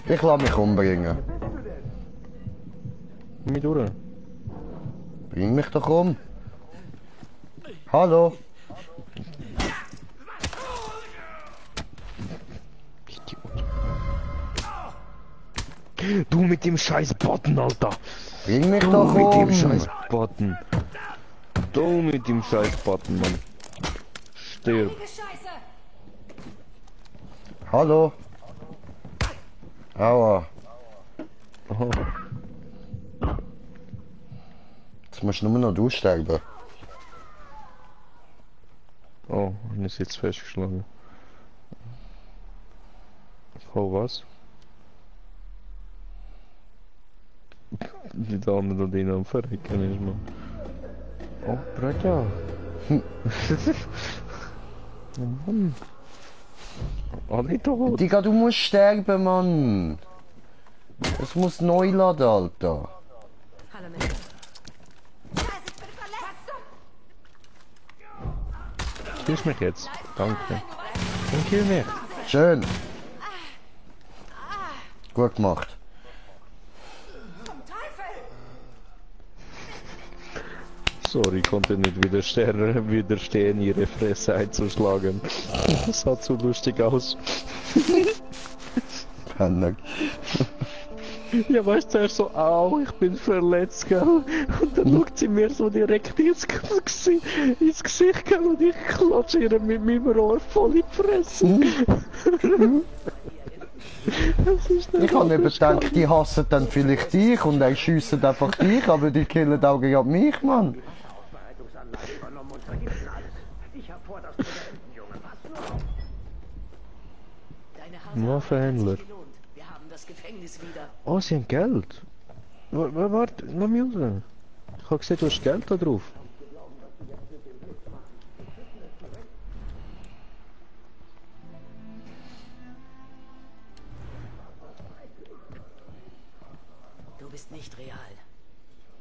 Ich lasse mich umbringen. Komm ich durch? Bring mich doch um. Hallo? Idiot. Du mit dem scheiß Button, Alter! Bring mich Du doch mit dem um! scheiß Button! Du mit dem scheiß Button, Mann! Stirb! Hallo? Aua. Aha. Jetzt musst nur noch du sterben. Oh, und ist jetzt festgeschlagen. Oh, was? Die Dame da drin am Verrecken ist, man. Oh, Bratja. Oh Mann. Alle tot. Digga, du musst sterben, Mann. Es muss neu laden, Alter. Hallo Mister. Killst mich jetzt. Danke. Dann kill mich. Schön. Gut gemacht. Sorry, ich konnte nicht widerstehen, ihre Fresse einzuschlagen. Das sah zu lustig aus. Penner. Ja, weißt du, er so, au, ich bin verletzt, gell? Und dann schaut sie mir so direkt ins Gesicht, gell? Und ich klatsche ihr mit meinem Rohr voll in die Fresse. Ich habe eben gedacht, die hassen dann vielleicht dich und er schiessen einfach dich, aber die killen auch gerade mich, Mann. Waffenhändler. Oh, sie haben Geld. Warte, lass mich raus. Ich habe gesehen, du hast Geld da drauf. Du bist nicht real.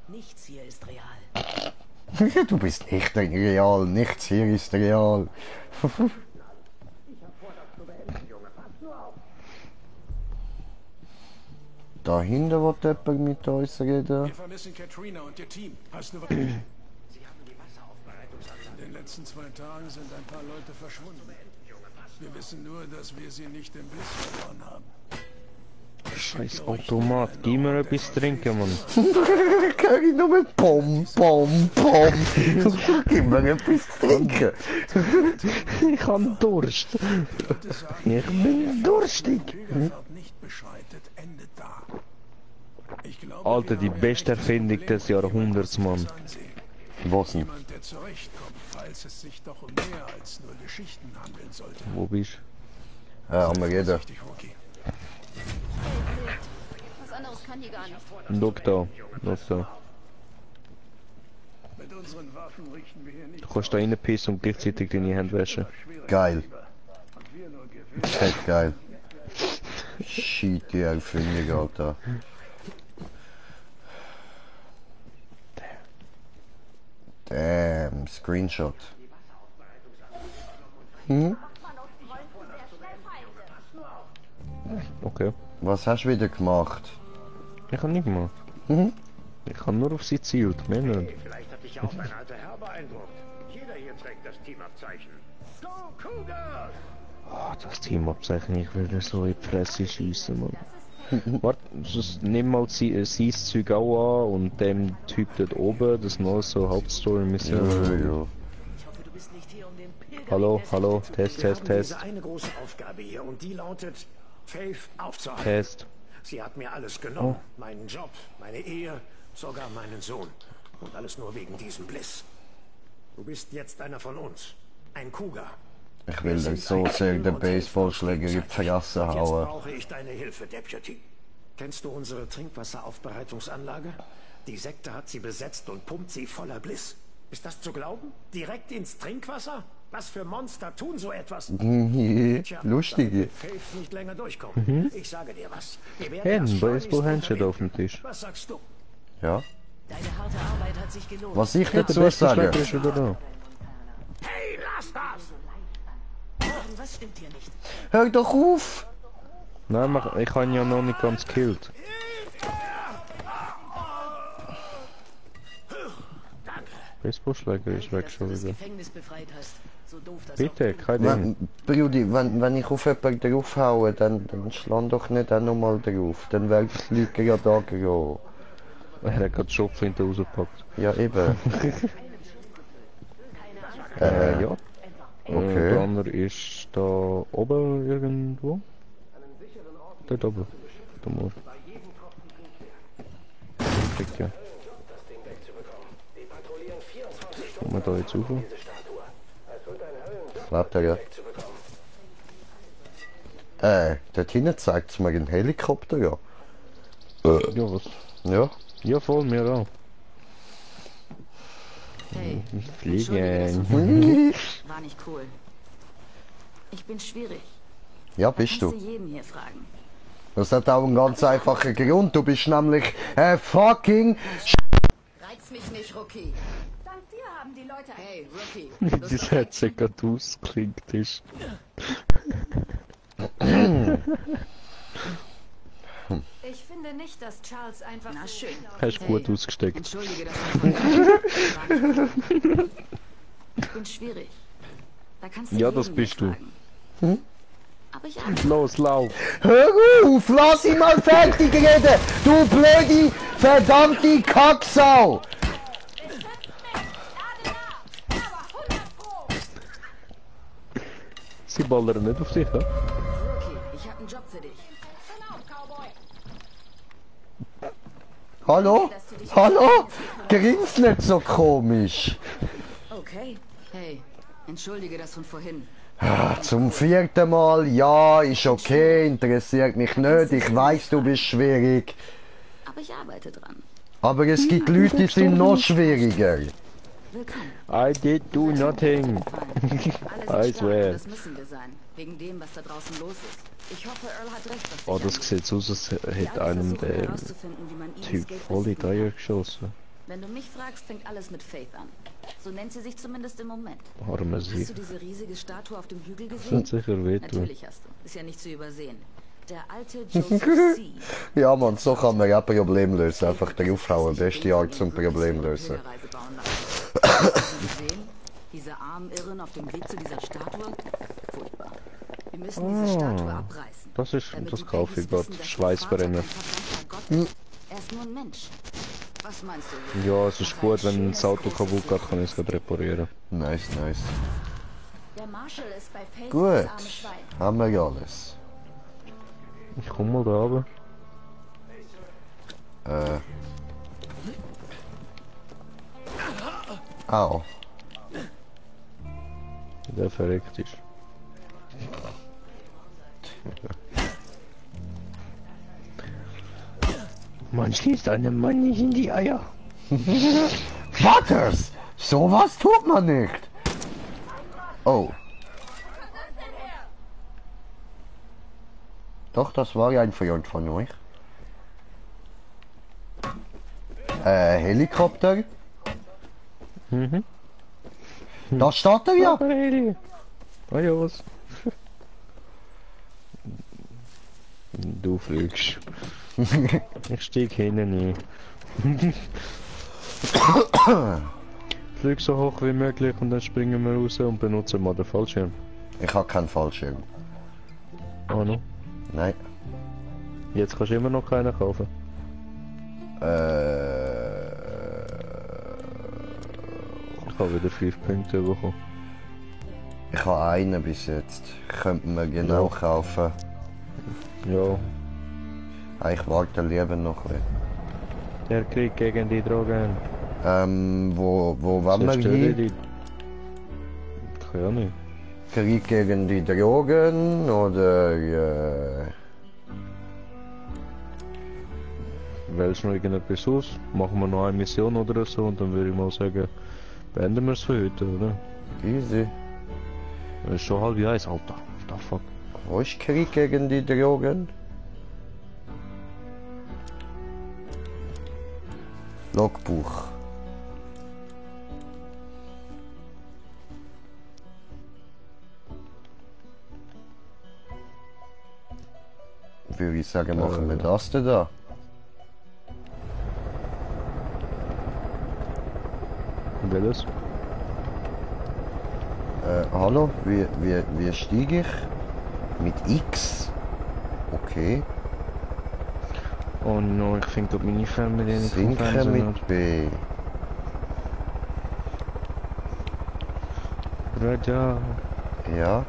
Nichts hier ist real. Du bist nicht real, nichts hier ist real. Dahinter wird jemand mit uns reden. Wir vermissen Katrina und ihr Team. Hast du was? Sie haben die Wasseraufbereitungsanlage. In den letzten 2 Tagen sind ein paar Leute verschwunden. Wir wissen nur, dass wir sie nicht im Bliss verloren haben. Scheiß Automat, gib mir etwas trinken, Mann. Kann ich nur mit Pom, Pom, Pom. Gib mir etwas trinken. Ich habe Durst. Ich bin durstig. Alter, die beste Erfindung des Jahrhunderts, Mann. Was denn? Jemand, der zurechtkommt, falls es sich doch um mehr als nur Geschichten handeln sollte. Wo bist du? Ja, Armageddon. Was anderes kann die gar nicht. Doktor. Mit unseren Waffen richten wir hier nicht. Du kannst da reinpissen und gleichzeitig deine Hände waschen. Geil. Echt geil. Shit, die Erfindung, Alter. Damn, Screenshot. Hm? Okay. Was hast du wieder gemacht? Ich habe nicht gemacht. Mhm. Ich habe nur auf sie zielt, mehr nicht. Vielleicht hat dich auch ein alter Herr beeindruckt. Jeder hier trägt das Teamabzeichen. Go Cougars! Oh, das Teamabzeichen, ich will dir so in die Fresse schiessen, Mann. Warte, nimm mal sein Zeug auch an und dem Typ dort oben, das noch so Hauptstory-Mission. Ja. Hallo, Test. Diese eine große Aufgabe hier und die lautet, Faith aufzuhalten. Test. Sie hat mir alles genommen. Meinen Job, meine Ehe, sogar meinen Sohn. Und alles nur wegen diesem Bliss. Du bist jetzt einer von uns. Ein Cougar. Ich will dir so sehr den Baseballschläger in die Fresse Jetzt hauen. brauche ich deine Hilfe, Deputy. Kennst du unsere Trinkwasseraufbereitungsanlage? Die Sekte hat sie besetzt und pumpt sie voller Bliss. Ist das zu glauben? Direkt ins Trinkwasser? Was für Monster tun so etwas? Lustige. Faith nicht länger durchkommen. Ich sage dir was. Hey, ein Baseball-Handshake auf dem Tisch. Was sagst du? Ja. Deine harte Arbeit hat sich gelohnt. Was ich Der dazu beste sage. Schläger ist wieder da. Hey, lass das! Was stimmt hier nicht? Hör doch auf! Nein, ich habe ihn ja noch nicht ganz gekillt. Baseballschläger ist weg schon wieder. Gefängnis befreit hast. So doof das Bitte, kein Ding. Brudi, wenn ich auf jemanden draufhaue, dann schlag doch nicht auch nochmal drauf. Dann werden die Leute ja da gehen. Er hat gerade Schopf hinter rausgepackt. Ja, eben. Ja. Okay. Der andere ist da oben irgendwo. Dort oben. Da mal. Check, ja. Kommen wir da jetzt rauf? Warte, ja. Dort hinten zeigt es mir einen Helikopter, ja. Ja, was? Ja. Ja, voll, mir auch. Hey, Fliegen. war nicht cool. Ich bin schwierig. Ja, bist Kannst du. du jeden hier fragen. Das hat auch einen ganz einfachen Grund. Du bist nämlich fucking... Reiz mich nicht, Rookie. Dank dir haben die Leute... Hey, Rookie. Wie das Headset gerade ausklingt ist. Ich ich finde nicht, dass Charles einfach... Na schön. Hast gut ausgesteckt. Entschuldige, dass ich bin schwierig. Da kannst du Ja, jeden das bist du. fragen. Aber ich arbeite. Los, lauf! Hör auf! Lass ihn mal fertig reden! Du blöde, verdammte Kacksau! Sie ballern nicht auf dich, ne? Rookie, ich habe einen Job für dich. Hallo? Hallo? Grinst nicht so komisch. Okay. Hey, entschuldige das von vorhin. Zum 4. Mal, ja, ist okay, interessiert mich nicht, ich weiß, du bist schwierig. Aber ich arbeite dran. Aber es gibt Leute, die sind noch schwieriger. Willkommen. I did do nothing. Alles I swear. das müssen wir sein. Wegen dem, was da draußen los ist. Ich hoffe, Earl hat recht, was Oh, dich das angeht. sieht so aus, als hätte einem der herauszufinden, wie man Typ Skate voll in die besiegen Eier kann. geschossen. Wenn du mich fragst, fängt alles mit Faith an. So nennt sie sich zumindest im Moment. Arme Hast sie. du diese riesige Statue auf dem Hügel Das gesehen? wird sicher wehtun. Natürlich hast du. Ist ja nicht zu übersehen. Der alte Joseph C. Ja man, so kann man ja Problem lösen, einfach draufhauen, beste Art zum Problem lösen. Hast du gesehen? Diese armen Irren auf dem Weg zu dieser Statue? Furchtbar. Wir müssen diese Statue abreißen. Das ist, damit das die kaufe Babys ich gerade. wissen, dass der Schweißbrenner. Vater kein verdammter Gott ist. Er ist nur ein Mensch. Was meinst du? Ja, es ist gut, wenn das Auto kaputt geht, kann ich es gerade reparieren. Nice, nice. Der Marshall ist bei Faith Gut, das arme Schwein. haben wir ja alles. Ich komm mal da runter. Au. Der verreckt ist. Man schließt einem Mann nicht in die Eier. Waters! Sowas tut man nicht! Oh. Doch, das war ja ein Freund von euch. Helikopter? Mhm. Da steht er ja! Adios. Du fliegst. Ich steig hinten ein. Flieg so hoch wie möglich und dann springen wir raus und benutzen mal den Fallschirm. Ich habe keinen Fallschirm. Oh no. Nein. Jetzt kannst du immer noch keinen kaufen. Ich habe wieder 5 Punkte bekommen. Ich habe einen bis jetzt. Könnten wir genau Ja. kaufen. Ja, Ich warte lieber noch ein bisschen. der Krieg gegen die Drogen. Wo wollen wir Zerstöre hin? die. Keine Ahnung. Krieg gegen die Drogen oder Wählst du noch irgendetwas aus? Machen wir noch eine Mission oder so und dann würde ich mal sagen, beenden wir es für heute, oder? easy. Es ist schon 12:30, Alter. What the fuck? Wo ist Krieg gegen die Drogen? Logbuch. Würde ich sagen, machen wir das denn da. Welches? Hallo, wie stiege ich? Mit X? Okay. Oh no, ich finde gerade meine Family nicht vom Sinken Fernsehen. mit B. Raja, Ja,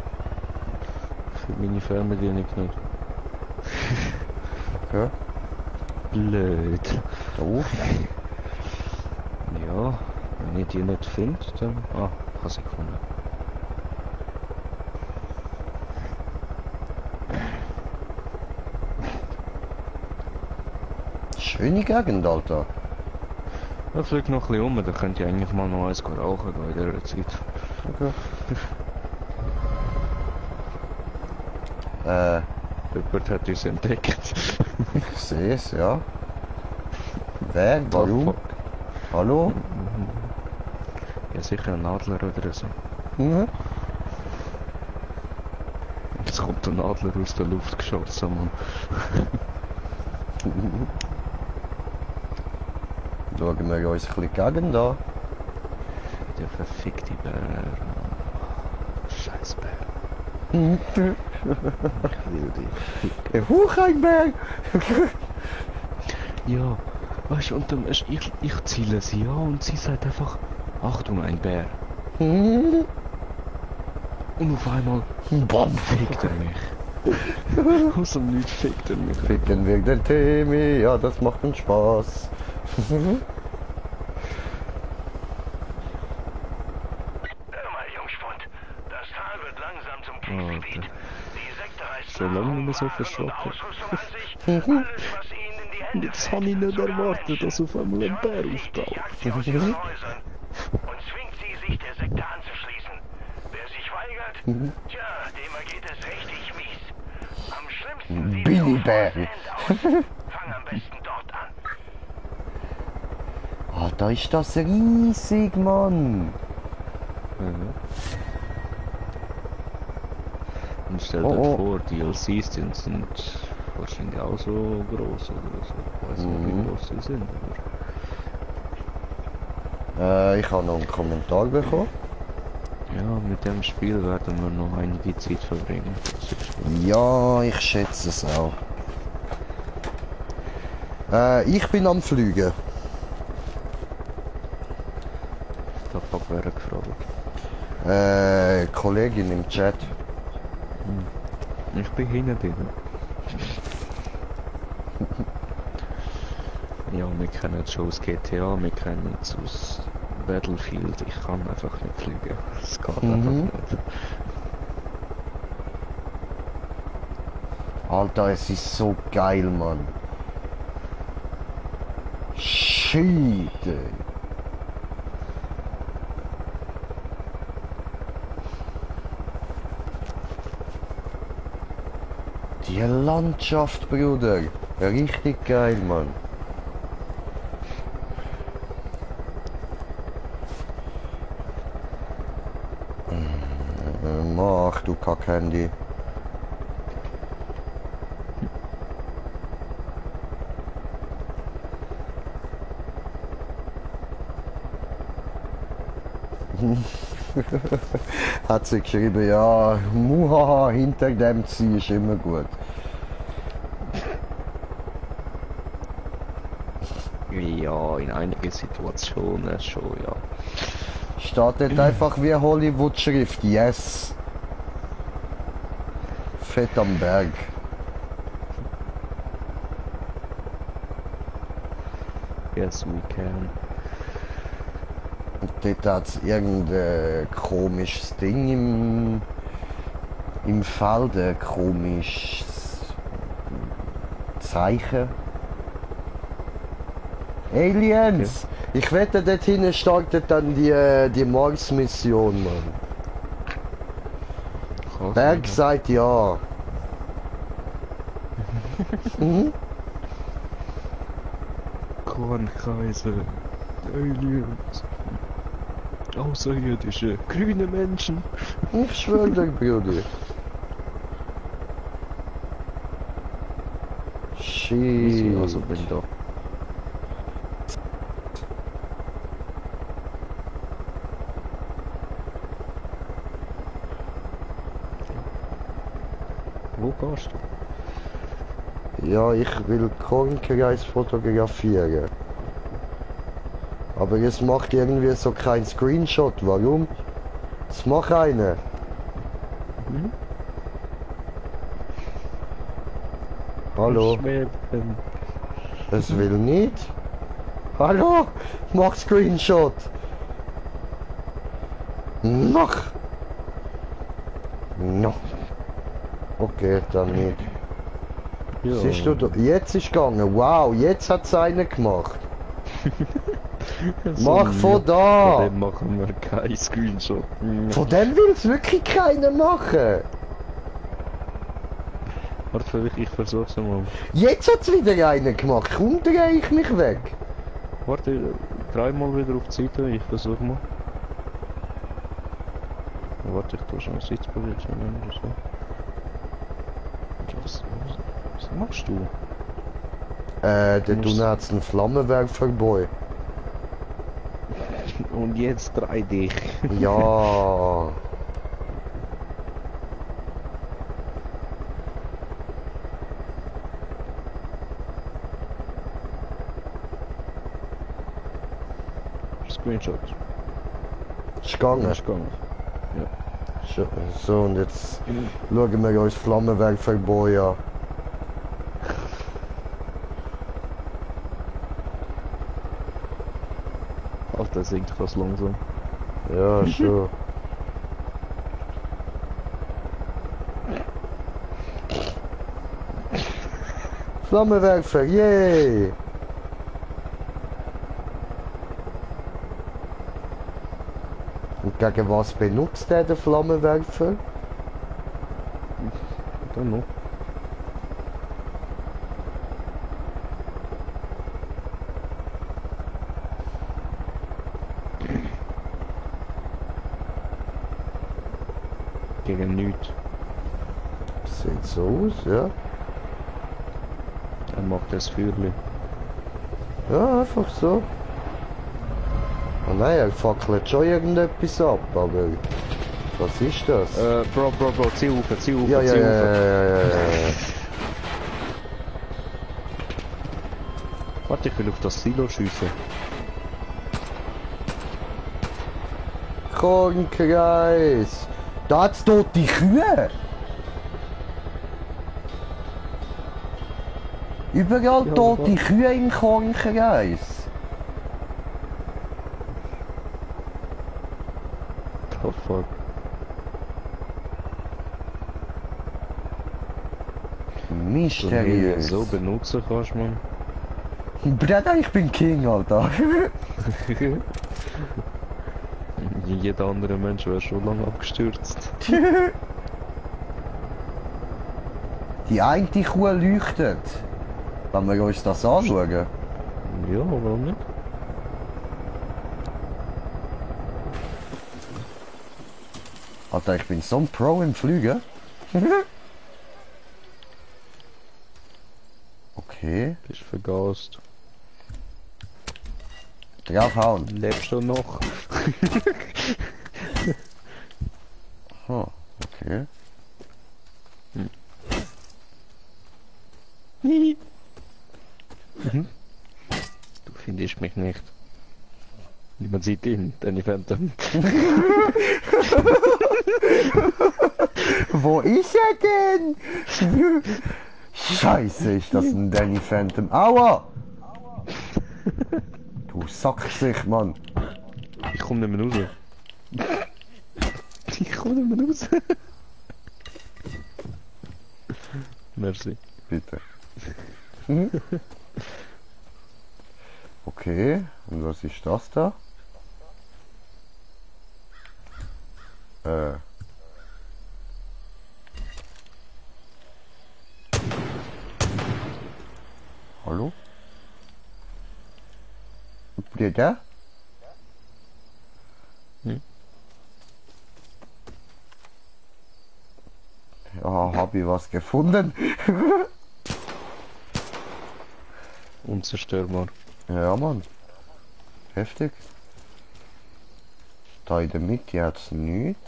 ich finde meine Family nicht. okay. Blöd. Doof. Ja, wenn ich die nicht finde, dann... Ah, ich habe sie gefunden. Schöne Gegend, Alter. Ja, flieg noch ein bisschen um, dann könnt ihr eigentlich mal noch eins rauchen gehen in dieser Zeit. Okay. Jemand hat uns entdeckt. Ich sehe es, ja. Wer? Warum? Fuck. Hallo? Ja, sicher ein Adler oder so. Mhm. Jetzt kommt ein Adler aus der Luft geschossen, Mann. Schauen wir uns ein bisschen gegen da. Der verfickte Bär. Scheiß Bär. Ich will dich. Der Hucheinberg! Ja, weißt du, und dann ist, ich ziele sie an und sie sagt einfach, Achtung, ein Bär. Und auf einmal fickt er mich. Aus dem Nichts fickt er mich. Ficken wir den Temi, ja, das macht uns Spaß. Hör mal, Jungspund, das Tal wird langsam zum Kriegsgebiet. Die Sekte reißt Schon lange nicht mehr so verschrocken. Und jetzt habe ich nicht erwartet, dass auf einmal ein Bär auftaucht. Und zwingt sie, sich der Sekte anzuschließen. Wer sich weigert, tja, dem ergeht es richtig mies. Am schlimmsten sieht Billy es Bär. Fang am besten dort an. Ah, da ist das riesig, Mann. Und stell dir vor, die DLCs sind wahrscheinlich auch so groß oder so. Ich weiß nicht, wie groß sie sind. Ich habe noch einen Kommentar bekommen. Ja, mit dem Spiel werden wir noch einige Zeit verbringen. Ja, ich schätze es auch. Ich bin am Fliegen. Da hat wer gefragt. Kollegin im Chat. Ich bin hinter dir. Ja, wir kennen es schon aus GTA, wir kennen es aus Battlefield. Ich kann einfach nicht fliegen. Es geht einfach nicht. Alter, es ist so geil, Mann. Shit, ey. Die Landschaft, Bruder. Richtig geil, Mann. Mach du Kack-Handy. Hat sie geschrieben, ja, Muhaha, hinter dem ziehen ist immer gut. Ja, in einigen Situationen schon, ja. Steht nicht einfach wie Hollywood-Schrift, yes. Fett am Berg. Yes, we can. Und dort hat es irgendein komisches Ding im Feld, ein komisches Zeichen. Aliens! Ich wette, dort hinten startet dann die Mars-Mission, Mann. Berg sagt ja. Kornkreise, Aliens, Außerirdische, grüne Menschen. Ich schwöre dir, Bruder. Shit. Also bin da. Wo gehst du? Ja, ich will Kornkreis fotografieren. Aber es macht irgendwie so kein Screenshot. Warum? Jetzt mach eine. Hallo? Schweben. Es will nicht. Hallo? Mach Screenshot. Noch. Noch. Okay, dann nicht. Ja. Siehst du, jetzt ist gegangen. Wow, jetzt hat es einer gemacht. Mach von da! Von dem machen wir keinen Screenshot. Von dem will es wirklich keiner machen. Warte, ich versuch's mal. Jetzt hat es wieder einer gemacht. Komm, drehe ich mich weg. Warte, dreimal wieder auf die Seite, ich versuch mal. Warte, ich tue schon eine Sitzposition oder so. Was machst du? Der tun hat's ein Flammenwerferboy. Und jetzt drei dich. Ja. Screenshot. Ist gegangen. Ist gegangen. So, und jetzt schauen wir uns Flammenwerferboy an. Alter, singt fast langsam. Ja, schon. Flammenwerfer, yay! Und gegen was benutzt der Flammenwerfer? Dann noch. Gegen nichts. Sieht so aus, ja. Er macht das Feuerli. Ja, einfach so. Oh nein, er fackelt schon irgendetwas ab, aber... Was ist das? Bro, zieh auf, zieh auf, Ja. Warte, ich will auf das Silo schiessen. Kornkreis! Da hat's tote Kühe! Überall Ja, tote was? Kühe im Kornkreis! Oh fuck. Mysteriös! So benutzen kannst, man. Bruder, ich bin King, Alter! Jeder andere Mensch wäre schon lange abgestürzt. Die eine Kuh leuchtet! Wenn wir uns das anschauen. Ja, warum nicht? Alter, ich bin so ein Pro im Fliegen. Okay. Bist vergast. Draufhauen. Lebst du noch? Oh, okay. Du findest mich nicht. Niemand sieht ihn, Danny Phantom. Wo ist er denn? Scheiße, ist das ein Danny Phantom? Aua! Du Sackgesicht, Mann. Ich komm nicht mehr raus. Ich komm nicht mehr raus. Merci. Bitte. Okay, und was ist das da? Hallo? Bruder? Ja, hab ich was gefunden? Unzerstörbar. Ja, Mann. Heftig. Da in der Mitte hat's nichts.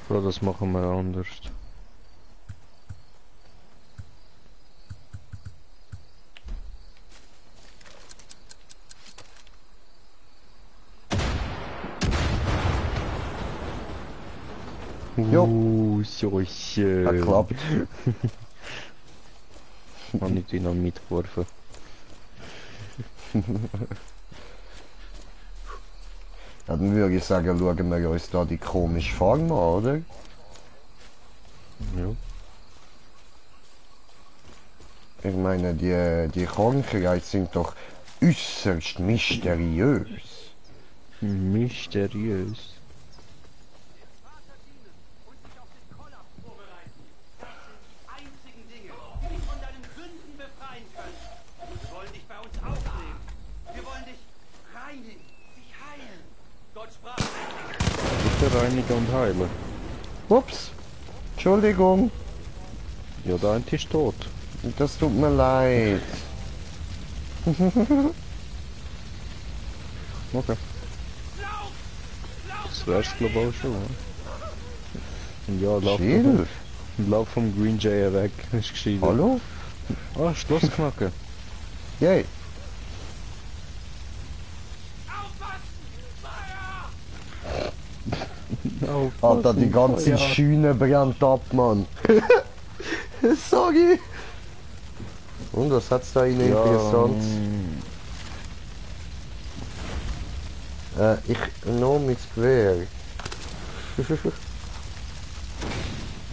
Bro, das machen wir anders. Jo. So schön. Hat geklappt. Hab ich Dynamit geworfen. Ja, dann würde ich sagen, schauen wir uns da die komische Farm an, oder? Ja. Ich meine, die Krankheiten sind doch äußerst mysteriös. Mysteriös. Kiste reinigen und heilen. Ups. Entschuldigung. Ja, der eine ist tot. Das tut mir leid. Okay. Das wär's glaube ich auch schon. Und ja, lauf vom Green Jay weg. Ist gescheitert. Hallo? Ah, Schlossknacken. Yay. Oh, Alter, die ganze Schiene brennt ab, Mann. Sorry. Und was hat's da in interessant? Ich nehme mein Gewehr.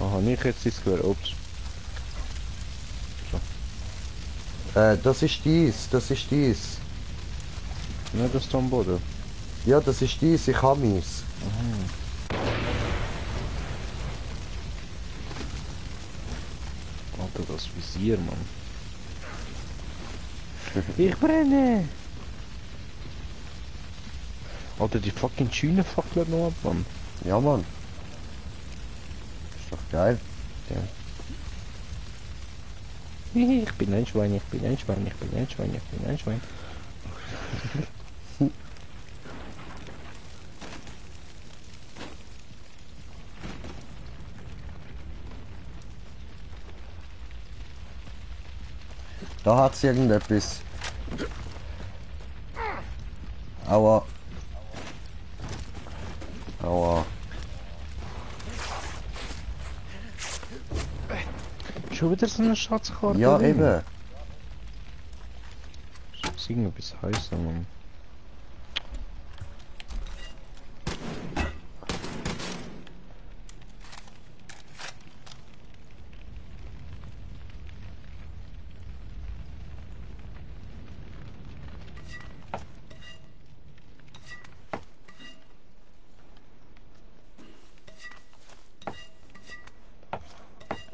Aha, nicht jetzt das Gewehr. Ups. Das ist dies, das ist dies. Ne, das ist am Boden. Ja, das ist dies, ich hab meins. Alter, das Visier, Mann. Ich brenne! Alter, die fucking Schiene fackelt noch ab, Mann. Ja, Mann. Ist doch geil. Ja. Ich bin ein Schwein, ich bin ein Schwein, ich bin ein Schwein, ich bin ein Schwein. Da hat's irgendetwas. Aua. Aua. Schon wieder so eine Schatzkarte? Ja, drin? eben. Ist irgendetwas heißer, Mann.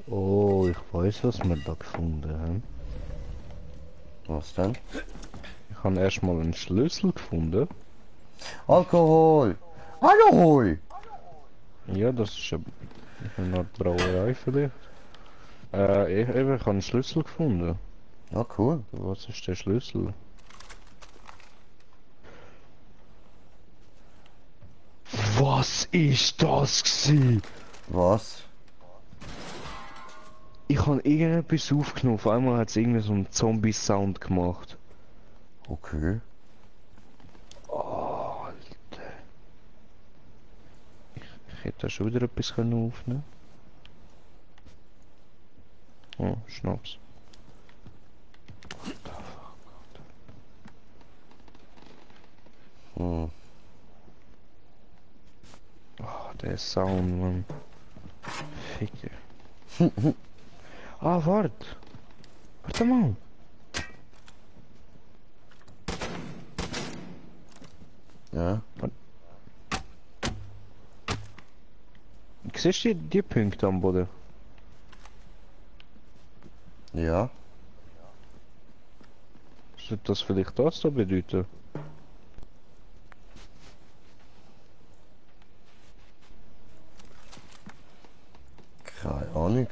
Oh, ich weiß, was wir da gefunden haben. Was denn? Ich habe erstmal einen Schlüssel gefunden. Alkohol! Alkohol! Ja, das ist eine Art Brauerei vielleicht. Ich habe einen Schlüssel gefunden. Ja, cool. Was ist der Schlüssel? Was ist das gewesen? Was? Ich habe irgendetwas aufgenommen, auf einmal hat es irgendwie so einen Zombie-Sound gemacht. Okay. Oh, Alter. Ich hätte da schon wieder etwas aufnehmen können. Oh, Schnaps. Hm. Oh, der Sound, Mann. Ficke. Ah, warte. Warte mal. Ja. Siehst du die Punkte am Boden? Ja. Sollte das vielleicht das da bedeuten? Keine Ahnung.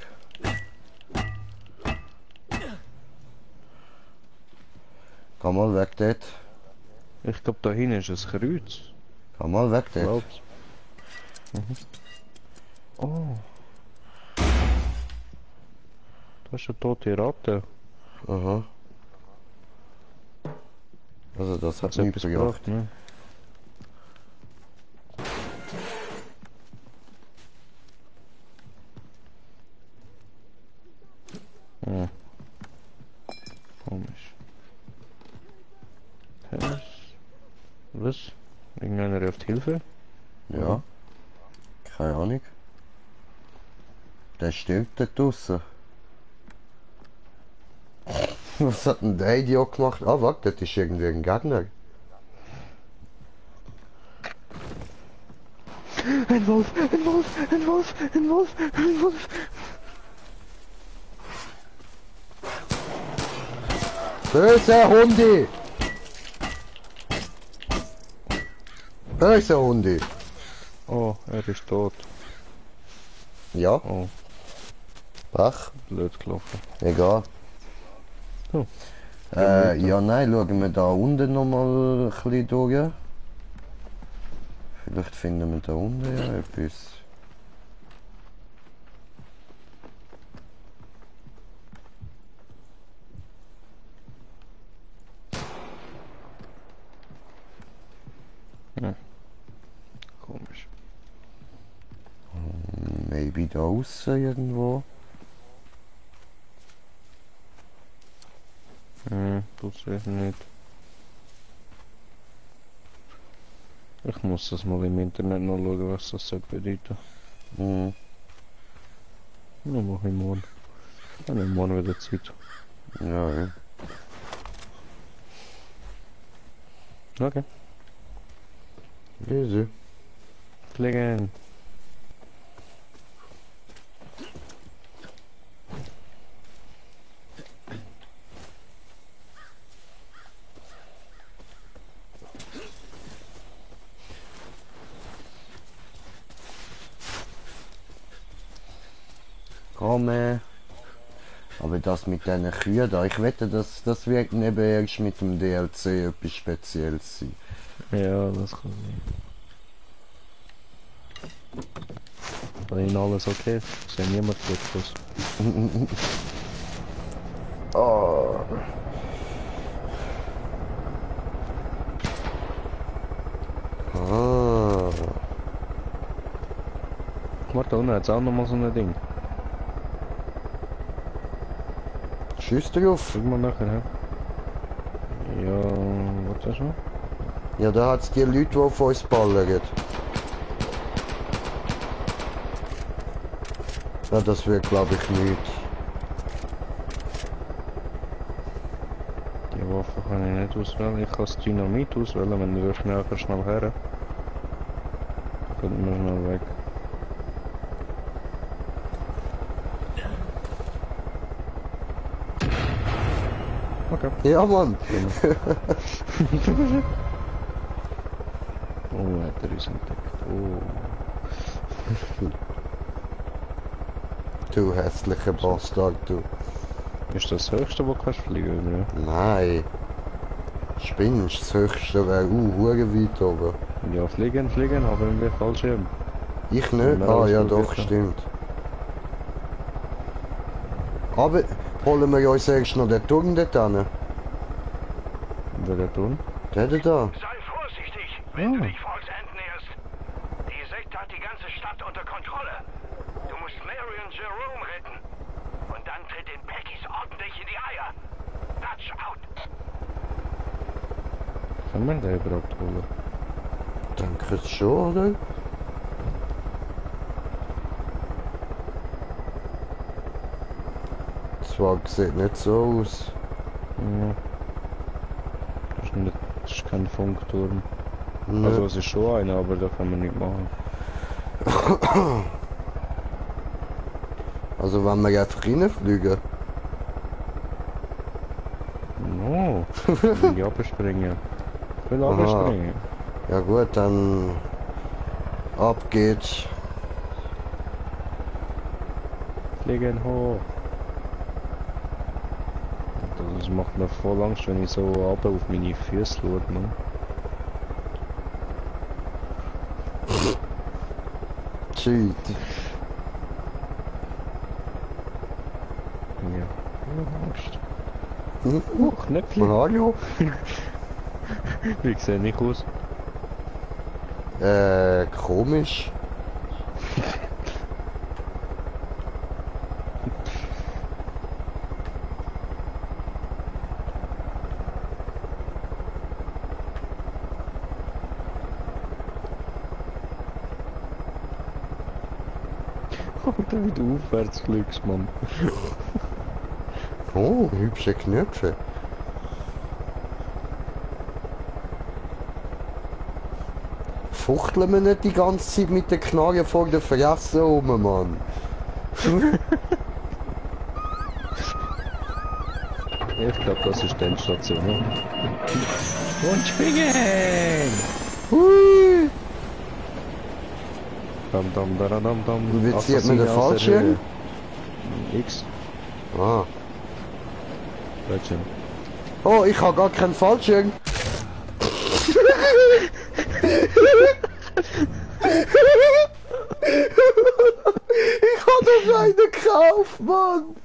Komm mal weg dort. Ich glaube da hinten ist ein Kreuz. Komm mal weg dort. Glaubst du? Oh. Das ist eine tote Ratte. Aha. Also das hat Hat's nichts etwas gebracht. ne? Hm. Komisch. Was? Irgendeiner ruft Hilfe? Ja. Keine Ahnung. Der stirbt dort draussen. Was hat denn der Idiot gemacht? Ah, warte, das ist irgendwie ein Gegner. Ein Wolf! Ein Wolf! Ein Wolf! Ein Wolf! Ein Wolf! Böse Hunde! Böse Hunde! Oh, er ist tot. Ja, Oh, Pech. blöd gelaufen. Egal. Oh. Ja, nein, schauen wir da unten nochmal ein bisschen durch. Vielleicht finden wir da unten ja etwas. Komisch. Maybe da außen irgendwo. Das sehe ich nicht. Ich muss das mal im Internet noch schauen, was das soll bedeuten. Mhm. Nur mache ich morgen. Dann habe ich morgen wieder Zeit. Ja, ja. Okay. Easy. Fliegen. Komme. Aber das mit diesen Kühen da, ich wette, das wird eben erst mit dem DLC etwas Spezielles sein. Ja, das kann sein. Bei Ihnen alles okay? Ich sehe niemand gut aus. Oh. Ah. Warte, da unten hat es auch nochmal so ein Ding. Schieß drauf. Guck mal nachher, hä? Ja, warte schon. Ja, da hat es die Leute, die auf uns ballern. Ja, das wird glaube ich nicht. Die Waffe kann ich nicht auswählen. Ich kann das Dynamit auswählen, wenn du schnell her. Dann könnten wir schnell weg. Okay. Ja, Mann. Oh, hat er uns entdeckt. Oh. Du hässlicher Bastard, du. Ist das das höchste, wo du kannst fliegen, oder? Nein. Spinnst, das höchste wäre hure weit oben. Ja, fliegen, aber wir Fallschirm. Ich nicht? Ah ja, doch, stimmt. Aber holen wir uns erst noch den Turm dort hin. Welcher Turm? Der da. Sei vorsichtig, wenn du dich Falls End näherst. Die Sekte hat die ganze Stadt unter Kontrolle. Du musst Mary und Jerome retten. Und dann tritt den Peggies ordentlich in die Eier. Dutch out. Kann man den überhaupt holen? Denke es schon, oder? Zwar sieht nicht so aus. Ja. Das ist kein Funkturm. Nee. Also es ist schon einer, aber da kann man nicht machen. Also wenn wir einfach reinfliegen. No, ich will abspringen. Ich will abspringen. Ja gut, dann ab geht's. Fliegen hoch. Das macht mir voll Angst, wenn ich so runter auf meine Füße schaue, man. Shit. Ja, Angst. Knöpfchen. Hallo? Wie sehe ich aus? Komisch. Alter, wie du aufwärts fliegst, Mann. Oh, hübsche Knöpfe. Fuchteln wir nicht die ganze Zeit mit den Knarren vor der Fresse rum, Mann. Ich glaube, das ist die Endstation. Ne? Und springen! Hui! Dam, dam, dam, dam, dam. Wie zieht man den Fallschirm? X. Ah. Fallschirm. Oh, ich habe gar keinen Fallschirm. Ich habe doch einen gekauft, Mann.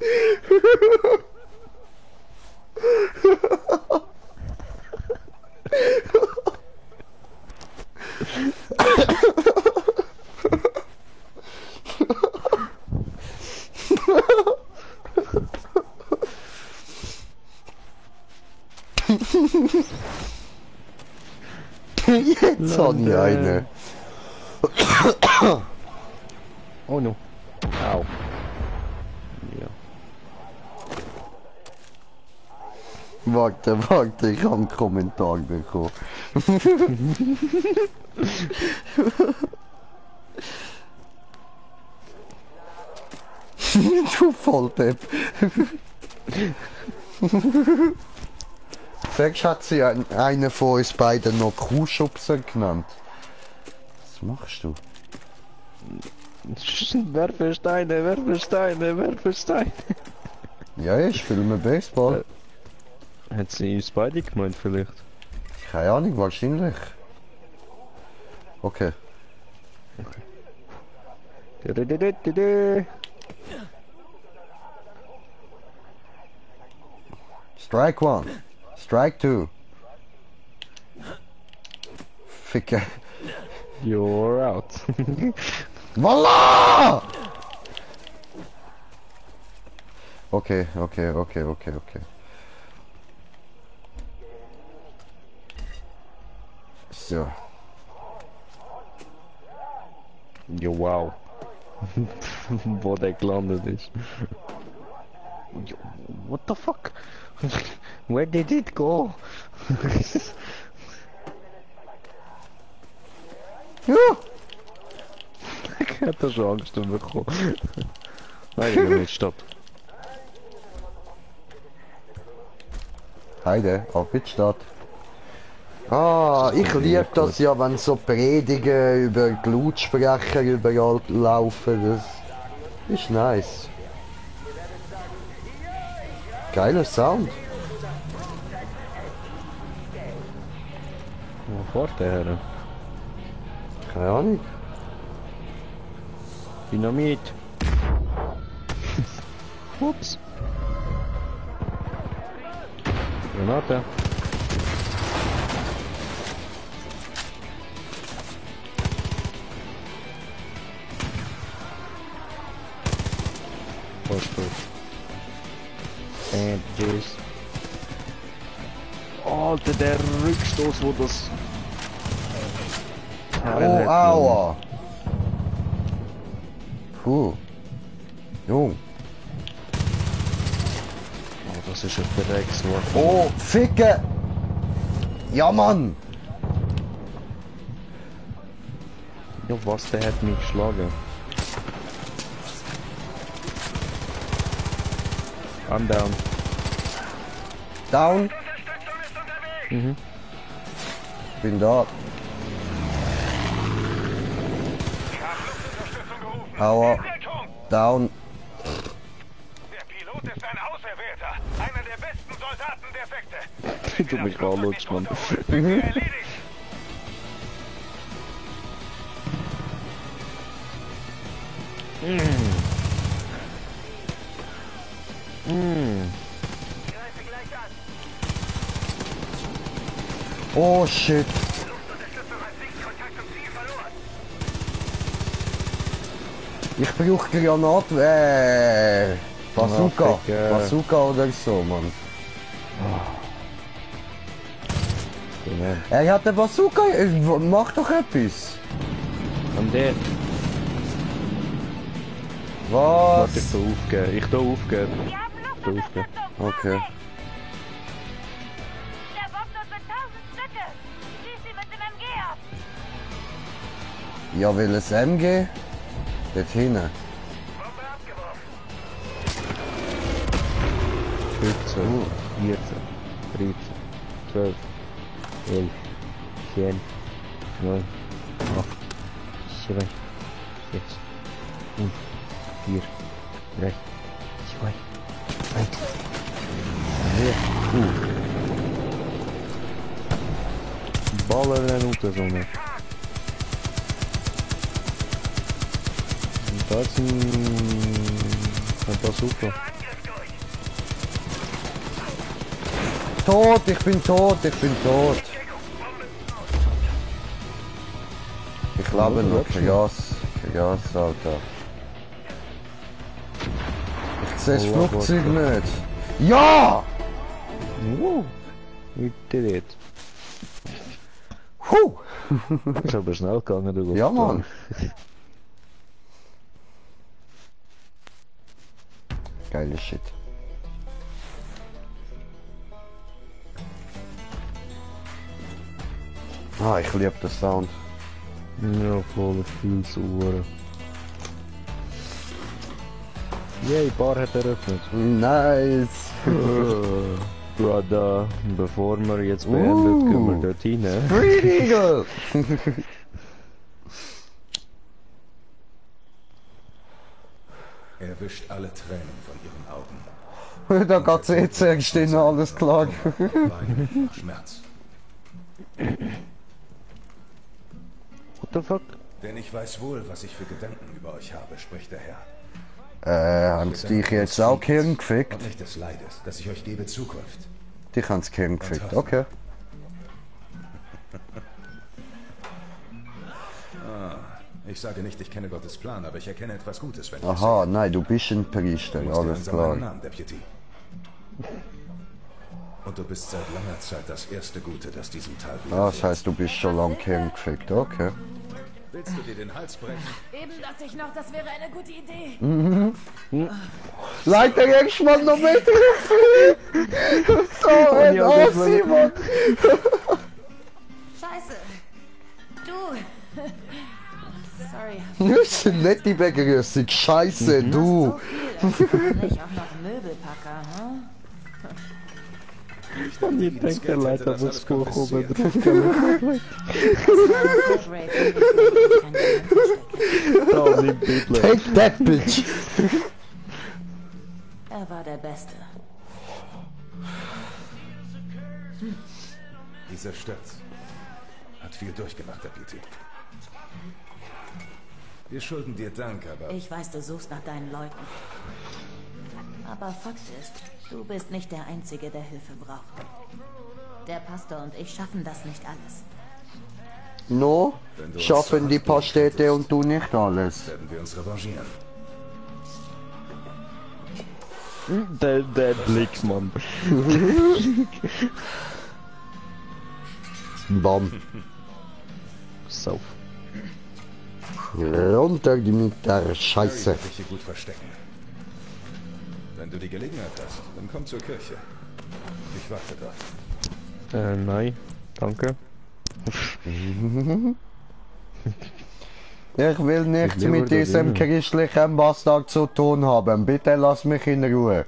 Jetzt habe ich eine. Oh no. Au. Ja. Warte, ich habe einen Kommentar bekommen. Du Volldepp. Vielleicht hat sie einen von uns beiden noch Kuhschubser genannt. Was machst du? Werfe Steine, werfe Steine, werfe Steine. Ja, ich spiele mit Baseball. Hat sie uns beide gemeint vielleicht? Keine Ahnung, wahrscheinlich. Okay. Strike one. Strike two. Ficke. You're out. Voila! Okay. So. Jo, wow. Wo der gelandet ist. Yo, what the fuck? Where did it go? Ja! Ich hätte schon Angst bekommen. Nein, ich will nicht, stopp. Heide, auf Wittstadt. Ah, ich liebe das ja, wenn so Predigen über die Lautsprecher überall laufen. Das ist nice. Geiler Sound. Wo fährt der her? Keine Ahnung. Dynamit. Ups. Granate. Sandwiches. Alter, der Rückstoß, wo das... Oh, aua! Puh. Jung. Oh, das ist ein Dreckswort. Oh, Ficke! Ja, Mann! Ja, was, der hat mich geschlagen. I'm down. Down. Mhm. Bin da. Aua. Down. Der Pilot ist ein Auserwählter. Einer der besten Soldaten der Sekte. Du mich rauslutscht, Mann. Erledigt. Oh shit. Ich brauche Granaten. Bazooka. Bazooka oder so, Mann. Er hat eine Bazooka. Mach doch etwas. Und der. Was? Ich tu aufgeben. Ich tu aufgeben. Okay. Der Boxer für 1000 Stücke. Schieß sie mit dem MG ab. Ja, will es MG? Dort hinten. 15, 14, 13, 12, 11, 10, 9, 8, 7, Jetzt. 5, 4, 3, 2, 1. Ballen en uit de zon. Dat is een bazooka. Tot, ich bin tot, ich bin tot. Ich lebe noch, vergaß, Alter. Ich sehe das Flugzeug nicht. Ja! Wow, we did it. Puh! Ist aber schnell gegangen, du. Ja, Mann. Geile Shit. Ah, ich liebe den Sound. Ja, voll, viel zu Uhren. Yay, Bar hat eröffnet. Nice! Brother, bevor wir jetzt beendet, können wir dort rein. Green Eagle! Er wischt alle Tränen von ihren Augen. Da geht's jetzt erst in alles klar. Weinen vor Schmerz. What the fuck? Denn ich weiß wohl, was ich für Gedanken über euch habe, spricht der Herr. Haben sie dich jetzt auch Hirn gefickt? Und nicht des Leides, dass ich euch gebe Zukunft. Dich haben's Hirn gefickt, okay. Ich sage nicht, ich kenne Gottes Plan, aber ich erkenne etwas Gutes, wenn ich Aha, nein, du bist ein Priester, alles klar. Namen, Deputy. Und du bist seit langer Zeit das erste Gute, das diesem Tal Ah, das heißt, du bist schon lange Hirn gefickt, okay. Willst du dir den Hals brechen? Eben dachte ich noch, das wäre eine gute Idee. Leute, jetzt mal noch mit. So ein Ossi, Mann. Scheiße. Du. Sorry. Das ist eine nette Begrüßung. Scheiße, du. Nicht auch noch Möbelpacker, hm? Und die denkt der Leiter muss vorkommen. Da, nimm Bibel. Take that, bitch. Er war der Beste. Dieser Sturz hat viel durchgemacht, Deputy. Wir schulden dir Dank, aber... Ich weiß, du suchst nach deinen Leuten. Aber Fakt ist, du bist nicht der Einzige, der Hilfe braucht. Der Pastor und ich schaffen das nicht alles. No, schaffen die Pastete und du nicht alles. Werden wir uns revanchieren. Der Blick, Mann. Bam. Sauf. Runter mit der Scheiße. Harry wird dich hier gut verstecken. Wenn du die Gelegenheit hast, dann komm zur Kirche. Ich warte dort. Nein, danke. Ich will nichts mit diesem christlichen Bastard zu tun haben. Bitte lass mich in Ruhe.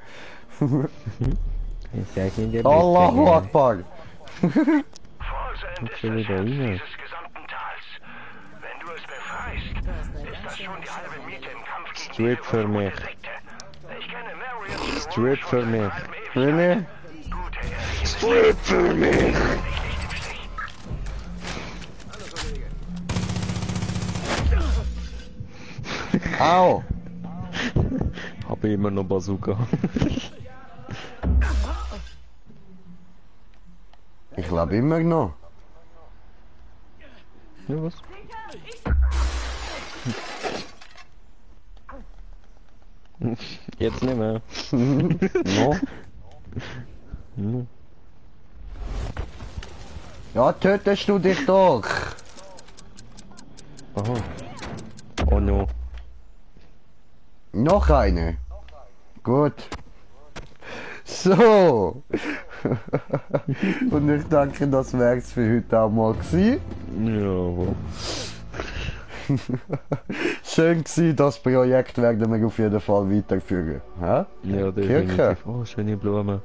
Allahu Akbar. Vollsend ist das Herz dieses gesamten Tals. Wenn du es befreist, ist das schon die halbe Miete im Kampf gegen Strip die für mich. Ich kenne Marion Strip für mich. Really? Strip für mich. Au! Habe immer noch Bazooka. Ich lebe immer noch. Ja, was? Jetzt nicht mehr. No? No. Ja, tötest du dich doch! Aha. Oh no. Noch eine. Gut. So. Und ich denke, das wäre es für heute auch mal gewesen. Jawohl. Schön gewesen, das Projekt werden wir auf jeden Fall weiterführen. Hä? Ja, Kirche. definitiv. Oh, schöne Blumen.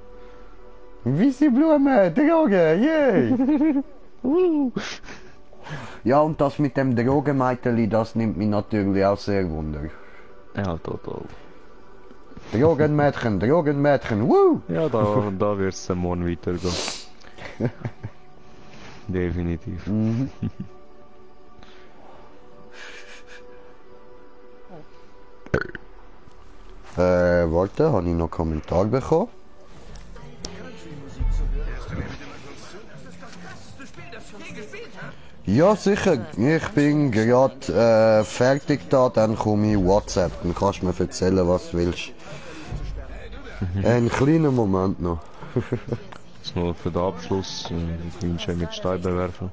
Weisse Blumen, Drogen, yay! Ja, und das mit dem Drogenmeiteli, das nimmt mich natürlich auch sehr wunder. Ja, total. Drogenmädchen, woo! Ja, da wird es morgen weitergehen. Definitiv. Mhm. Warte, habe ich noch Kommentar bekommen? Ja, sicher. Ich bin gerade fertig da, dann komme ich WhatsApp. Dann kannst du mir erzählen, was du willst. Einen kleinen Moment noch. Das nur für den Abschluss. Ich will schon mit Stein bewerfen.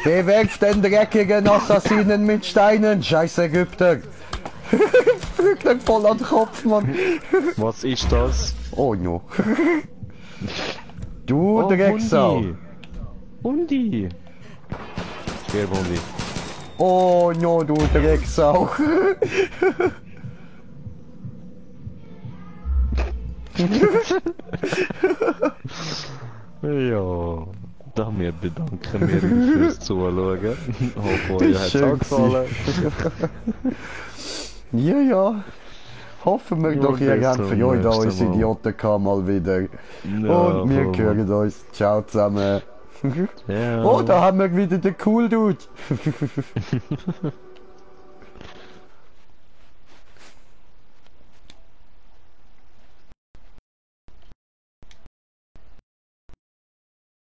Bewerft den dreckigen Assassinen mit Steinen, scheiß Ägypter! Flügel voll an den Kopf, Mann! Was ist das? Oh no! Du Drecksau! Hundi! Sterb, Hundi! Oh no, du Drecksau! Ja, damit bedanken wir uns fürs Zuschauen. Hoffe, euch hat's auch gefallen. Ja. Hoffen wir doch, ihr habt für euch da uns Idioten mal wieder. Ja, und wir hören uns. Ciao zusammen. Ja. Oh, da haben wir wieder den Cool Dude.